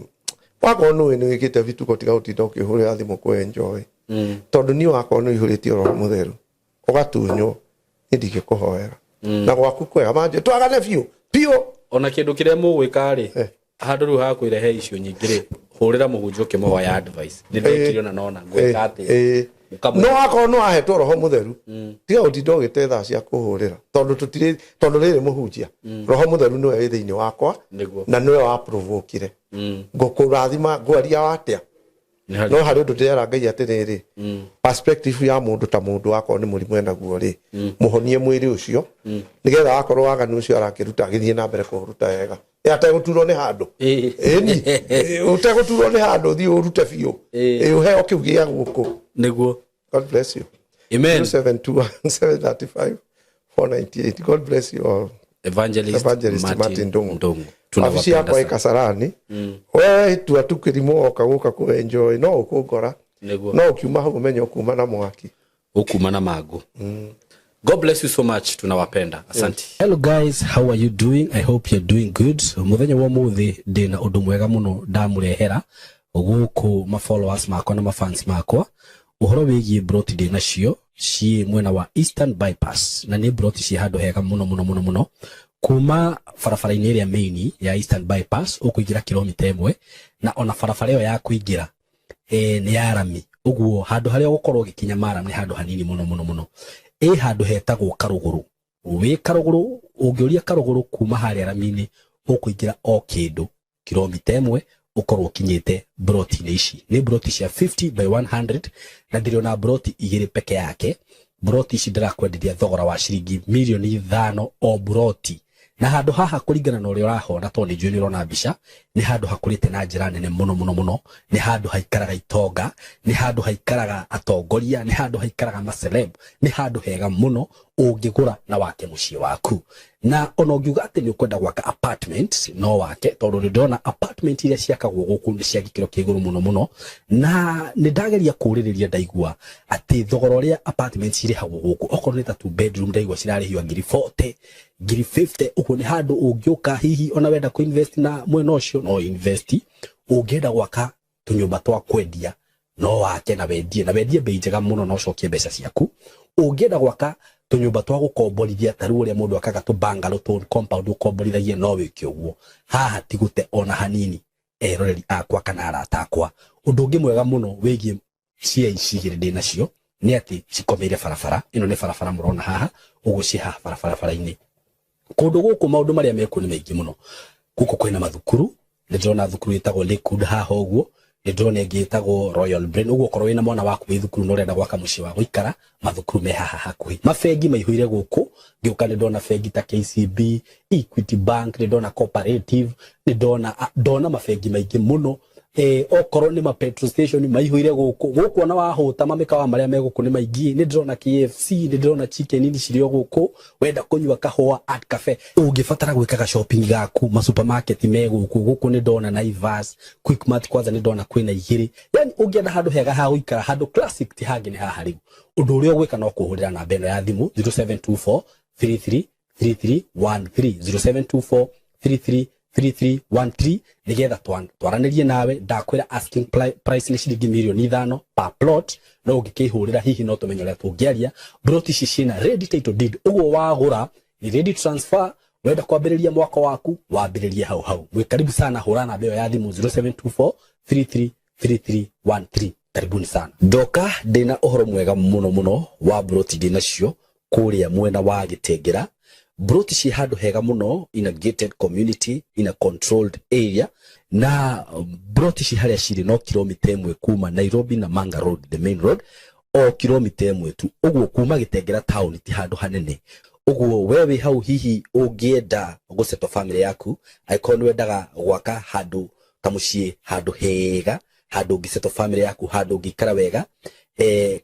wakorwo nĩũĩ nĩ wĩkĩte vituko, tiga gũtinda ũkĩhũrĩra thimũ kũ enjoy, tondũ niĩ wakorwo nĩ ũihũrĩtie Roho Mũtheru ũgatunywo, niĩ ndingĩkũhoera na gwaku kwega manjĩ twagane biũ biũ. Ona kĩndũ kĩrĩa mũgwĩka rĩ, handũ rĩu hakwĩrehe icio nyingĩ rĩ, hũrĩra mũhunjia ũkĩmũhoya advice, nĩ ndekire ona nona ngwĩka atĩa? No wakorwo nĩ wahetwo Roho Mũtheru, tiga gũtinda ũgĩte thaa cia kũhũrĩra, tondũ tũtirĩ, tondũ rĩrĩ, mũhunjia, Roho Mũtheru nĩwe wĩ thĩinĩ wakwa. Na nĩwe waprovokire ngũkũrathima ngwaria watĩa. Nĩ harĩ. No harĩ ũndũ ndĩrera Ngai atĩrĩrĩ, perspective ya mũndũ ta mũndũ, wakorwo nĩ mũrimũ enaguo rĩ, mũhonie mwĩrĩ ũcio, nĩgetha wakorwo waganu ũcio arakĩruta agĩthiĩ na mbere kũũruta wega. Ĩ, ategũturwo nĩ handũ. Ĩni ũtegũturwo nĩ handũ, thiĩ ũrute biũ. Ĩ, ũheo kĩu gĩa gũkũ. Nĩguo. God bless you. Amen. 0721 735 498. God bless you all. Evangelist, Evangelist Martin Ndung'u. Ndung'u. Wabici yakwa ĩ Tunawapenda sana. Kasarani. We tua tu kĩrimũ woka gũka kũ enjoy, no ũkũngora. Nĩguo. No ũkiuma hau ũmenye ũkuma na mwaki. Ũkuma na mangu. God bless you so much, tunawapenda, asante. Hello guys, how are you doing? I hope you're doing good. Muthenya wa muthi ndina undu mwega muno ndamurehera guku ma followers makwa na ma fans makwa, uhoro wigie broti ndi nacio ciĩ mwena wa Eastern Bypass, na nĩ broti ciĩ handũ hega muno muno muno muno. Kuma barabara-inĩ ĩrĩa main ya Eastern Bypass ũkũingĩra kilomita 1, na ona barabara ĩyo ya kũingĩra nĩ ya rami, ũguo handũ harĩa ũgũkorwo ũgĩkinya maram nĩ handũ hanini mũno mũno mũno. Ĩ handũ hetagwo Karũgũrũ. Wĩ Karũgũrũ, ũngĩũria Karũgũrũ kuma harĩa rami-inĩ, ũkũingĩra o kĩndũ kilomita 1, ũkorwo ũkinyĩte broti-inĩ ici. Nĩ broti cia 50 by 100, na ndĩrĩ broti igĩrĩ peke yake. Broti ici ndĩrakwenderia thogora wa ciringi mirioni 5 o broti. Na handũ haha, kũringana na ũrĩa ũrahona, tondũ nĩ njũĩ nĩ ũrona mbica, nĩ handũ hakũrĩte na njĩra nene mũno mũno mũno. Nĩ handũ haikaraga itonga, nĩ handũ haikaraga atongoria, nĩ handũ haikaraga maceleb. Nĩ handũ hega mũno ũngĩgũra na wake mũciĩ waku. Na ona ũngiuga atĩ nĩ ũkwenda gwaka apartment, no wake, tondũ nĩ ndĩrona apartment iria ciakagwo gũkũ nĩ cia gĩkĩro kĩa igũrũ mũno mũno. Na nĩ ndageria kũrĩrĩria, ndaigua atĩ thogora ũrĩa apartment cirĩhagwo gũkũ, okorwo nĩ ta two bedroom, ndaigua cirarĩhio ngiri 40, ngiri 50. Ũguo nĩ handũ ũngĩũka, hihi ona wenda kũ invest na mwena ũcio, no invest. Ũngĩenda gwaka tũnyũmba twa kwendia, no wake na wendie, na wendie bei njega mũno na ũcokie mbeca ciaku. Ũngĩenda gwaka tũnyũmba twa gũkomborithia, ta rĩu ũrĩa mũndũ akaga tũ bungalow, tũ compound ũkomborithagia, no wĩke ũguo. Haha ti gũte ona hanini, eroreri akwa kana arata akwa. Ũndũ ũngĩ mwega mũno wĩgiĩ cia ici igĩrĩ ndĩ nacio nĩ atĩ cikomeire barabara ĩno. Nĩ barabara mũrona haha ũguo, ciĩ haha barabara-inĩ. Kũndũ gũkũ maũndũ marĩa mekuo nĩ maingĩ mũno. Gũkũ kwĩna mathukuru, nĩ ndĩrona thukuru ĩtagwo Lakewood haha ũguo. Nĩ ndĩrona ĩngĩ ĩtagwo Royal Brain. Ũguo okorwo wĩna mwana waku wĩ thukuru na ũrenda gwaka mũciĩ wa gũikara, mathukuru me haha hakuhĩ. Mabengi maihũire gũkũ. Ngĩũka nĩ ndona bengi ta KCB, Equity Bank, nĩ ndona Cooperative, nĩ ndona ndona mabengi maingĩ mũno. Okorwo nĩ ma petrol station maihũire gũkũ. Gũkũ ona wahũta, mamĩkawa marĩa me gũkũ nĩ maingĩ. Nĩ ndĩrona KFC, nĩ ndĩrona Chicken Inn cirĩ o gũkũ. Wenda kũnyua kahũa, Art Cafe. Ũngĩbatara gwĩkaga shopping gaku, ma supermarket me gũkũ. Gũkũ nĩ ndona Naivas, Quickmart, kwanza nĩ ndona kwĩna igĩrĩ. Yani ũngĩenda handũ hega ha gũikara, handũ classic, ti hangĩ nĩ haha. Rĩu ũndũ ũrĩa ũgwĩka no kũhũrĩra namba ĩno ya thimũ, 0724 33 3313, 0724 33 3313, nigetha twaranĩrie nawe. Ndakwĩra asking price nĩ ciringi 5 mirioni per plot, no ũngĩkĩhũrĩra hihi no tũmenye ũrĩa tũngĩaria. Plot ici ciĩna ready title deed, ũguo wagũra ni ready transfer. Wenda kwambĩrĩria mwaka waku, wambĩrĩrie hau hau. Mwĩ karibu sana. Hũra namba ĩyo ya thimũ, 0724 33 3313. Karibuni sana. Ndoka ndĩna ũhoro mwega mũno mũno wa broti ndĩnacio kũrĩa mwena wa Gĩtengera. Broti ciĩ handũ hega mũno, in a gated community, in a controlled area. Na broti ici harĩa cirĩ no 1 kilomita kuma Nairobi na Manga Road, the main road, o 1 kilomita tu. Ũguo kuma Gĩtengera town ti handũ hanene. Ũguo we wĩ hau, hihi ũngĩenda gũsettle family yaku, angĩkorwo nĩ wendaga gwaka handũ kamũciĩ, handũ hega, handũ ũngĩsettle family yaku, handũ ũngĩikara wega,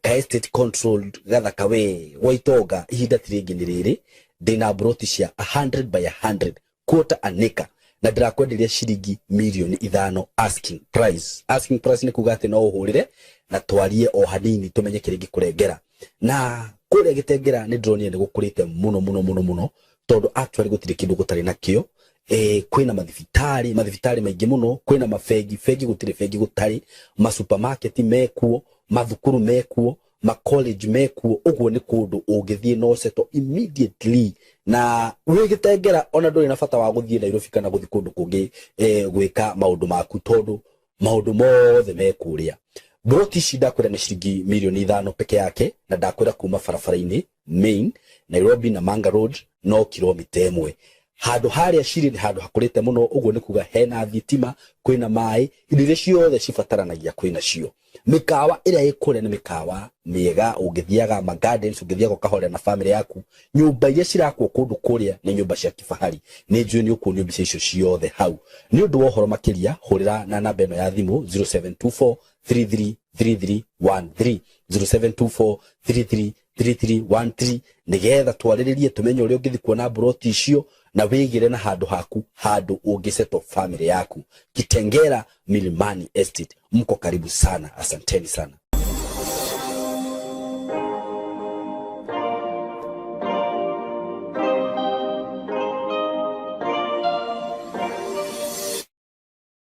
ka estate controlled gathaka we gwa itonga, ihinda ti rĩngĩ nĩ rĩrĩ. Ndĩna broti cia 100 by 100, quarter an acre, na ndĩrakwenderia ciringi 5 mirioni asking price. Asking price nĩ kuga atĩ no ũhũrĩre na twarie o hanini tũmenye kĩrĩa ingĩkũrengera. Na kũrĩa Gĩtengera nĩ ndĩronire nĩ gũkũrĩte mũno mũno mũno mũno, tondũ actually gũtirĩ kĩndũ gũtarĩ nakĩo. Kwĩna mathibitarĩ, mathibitarĩ maingĩ mũno, kwĩna mabengi, bengi gũtirĩ bengi gũtarĩ, ma supermarket mekuo, mathukuru mekuo, ma college mekuo. Ũguo nĩ kũndũ ũngĩthiĩ no settle immediately na wĩ Gĩtengera, ona ndũrĩ na bata wa gũthiĩ Nairobi kana gũthiĩ kũndũ kũngĩ gwĩka maũndũ maku, tondũ maũndũ mothe me kũrĩa. Broti ici ndakwĩra nĩ ciringi 5 mirioni peke yake, na ndakwĩra kuma barabara-inĩ main Nairobi na Manga Road no 1 kilomita. Handũ harĩa cirĩ nĩ handũ hakũrĩte mũno. Ũguo nĩ kuga hena thitima, kwĩna maĩ, indo iria ciothe cibataranagia kwĩna cio. Mĩkawa ĩrĩa ĩ kũrĩa nĩ mĩkawa mĩega, ũngĩthiaga ma gardens, ũngĩthiaga ũkahorera na family yaku. Nyũmba iria cirakwo kũndũ kũrĩa nĩ nyũmba cia kifahari. Nĩ njũĩ nĩ ũkuonio mbica icio ciothe hau. Nĩ ũndũ wa ũhoro makĩria, hũrĩra na namba ĩno ya thimũ, 0724 333313, 0724 333313, nigetha twarĩrĩrie tũmenye ũrĩa ũngĩthiĩ kuona broti icio na wĩgĩre na handũ haku, handũ ũngĩsettle family yaku. Kitengera Milimani Estate, mko karibu sana. Asanteni sana.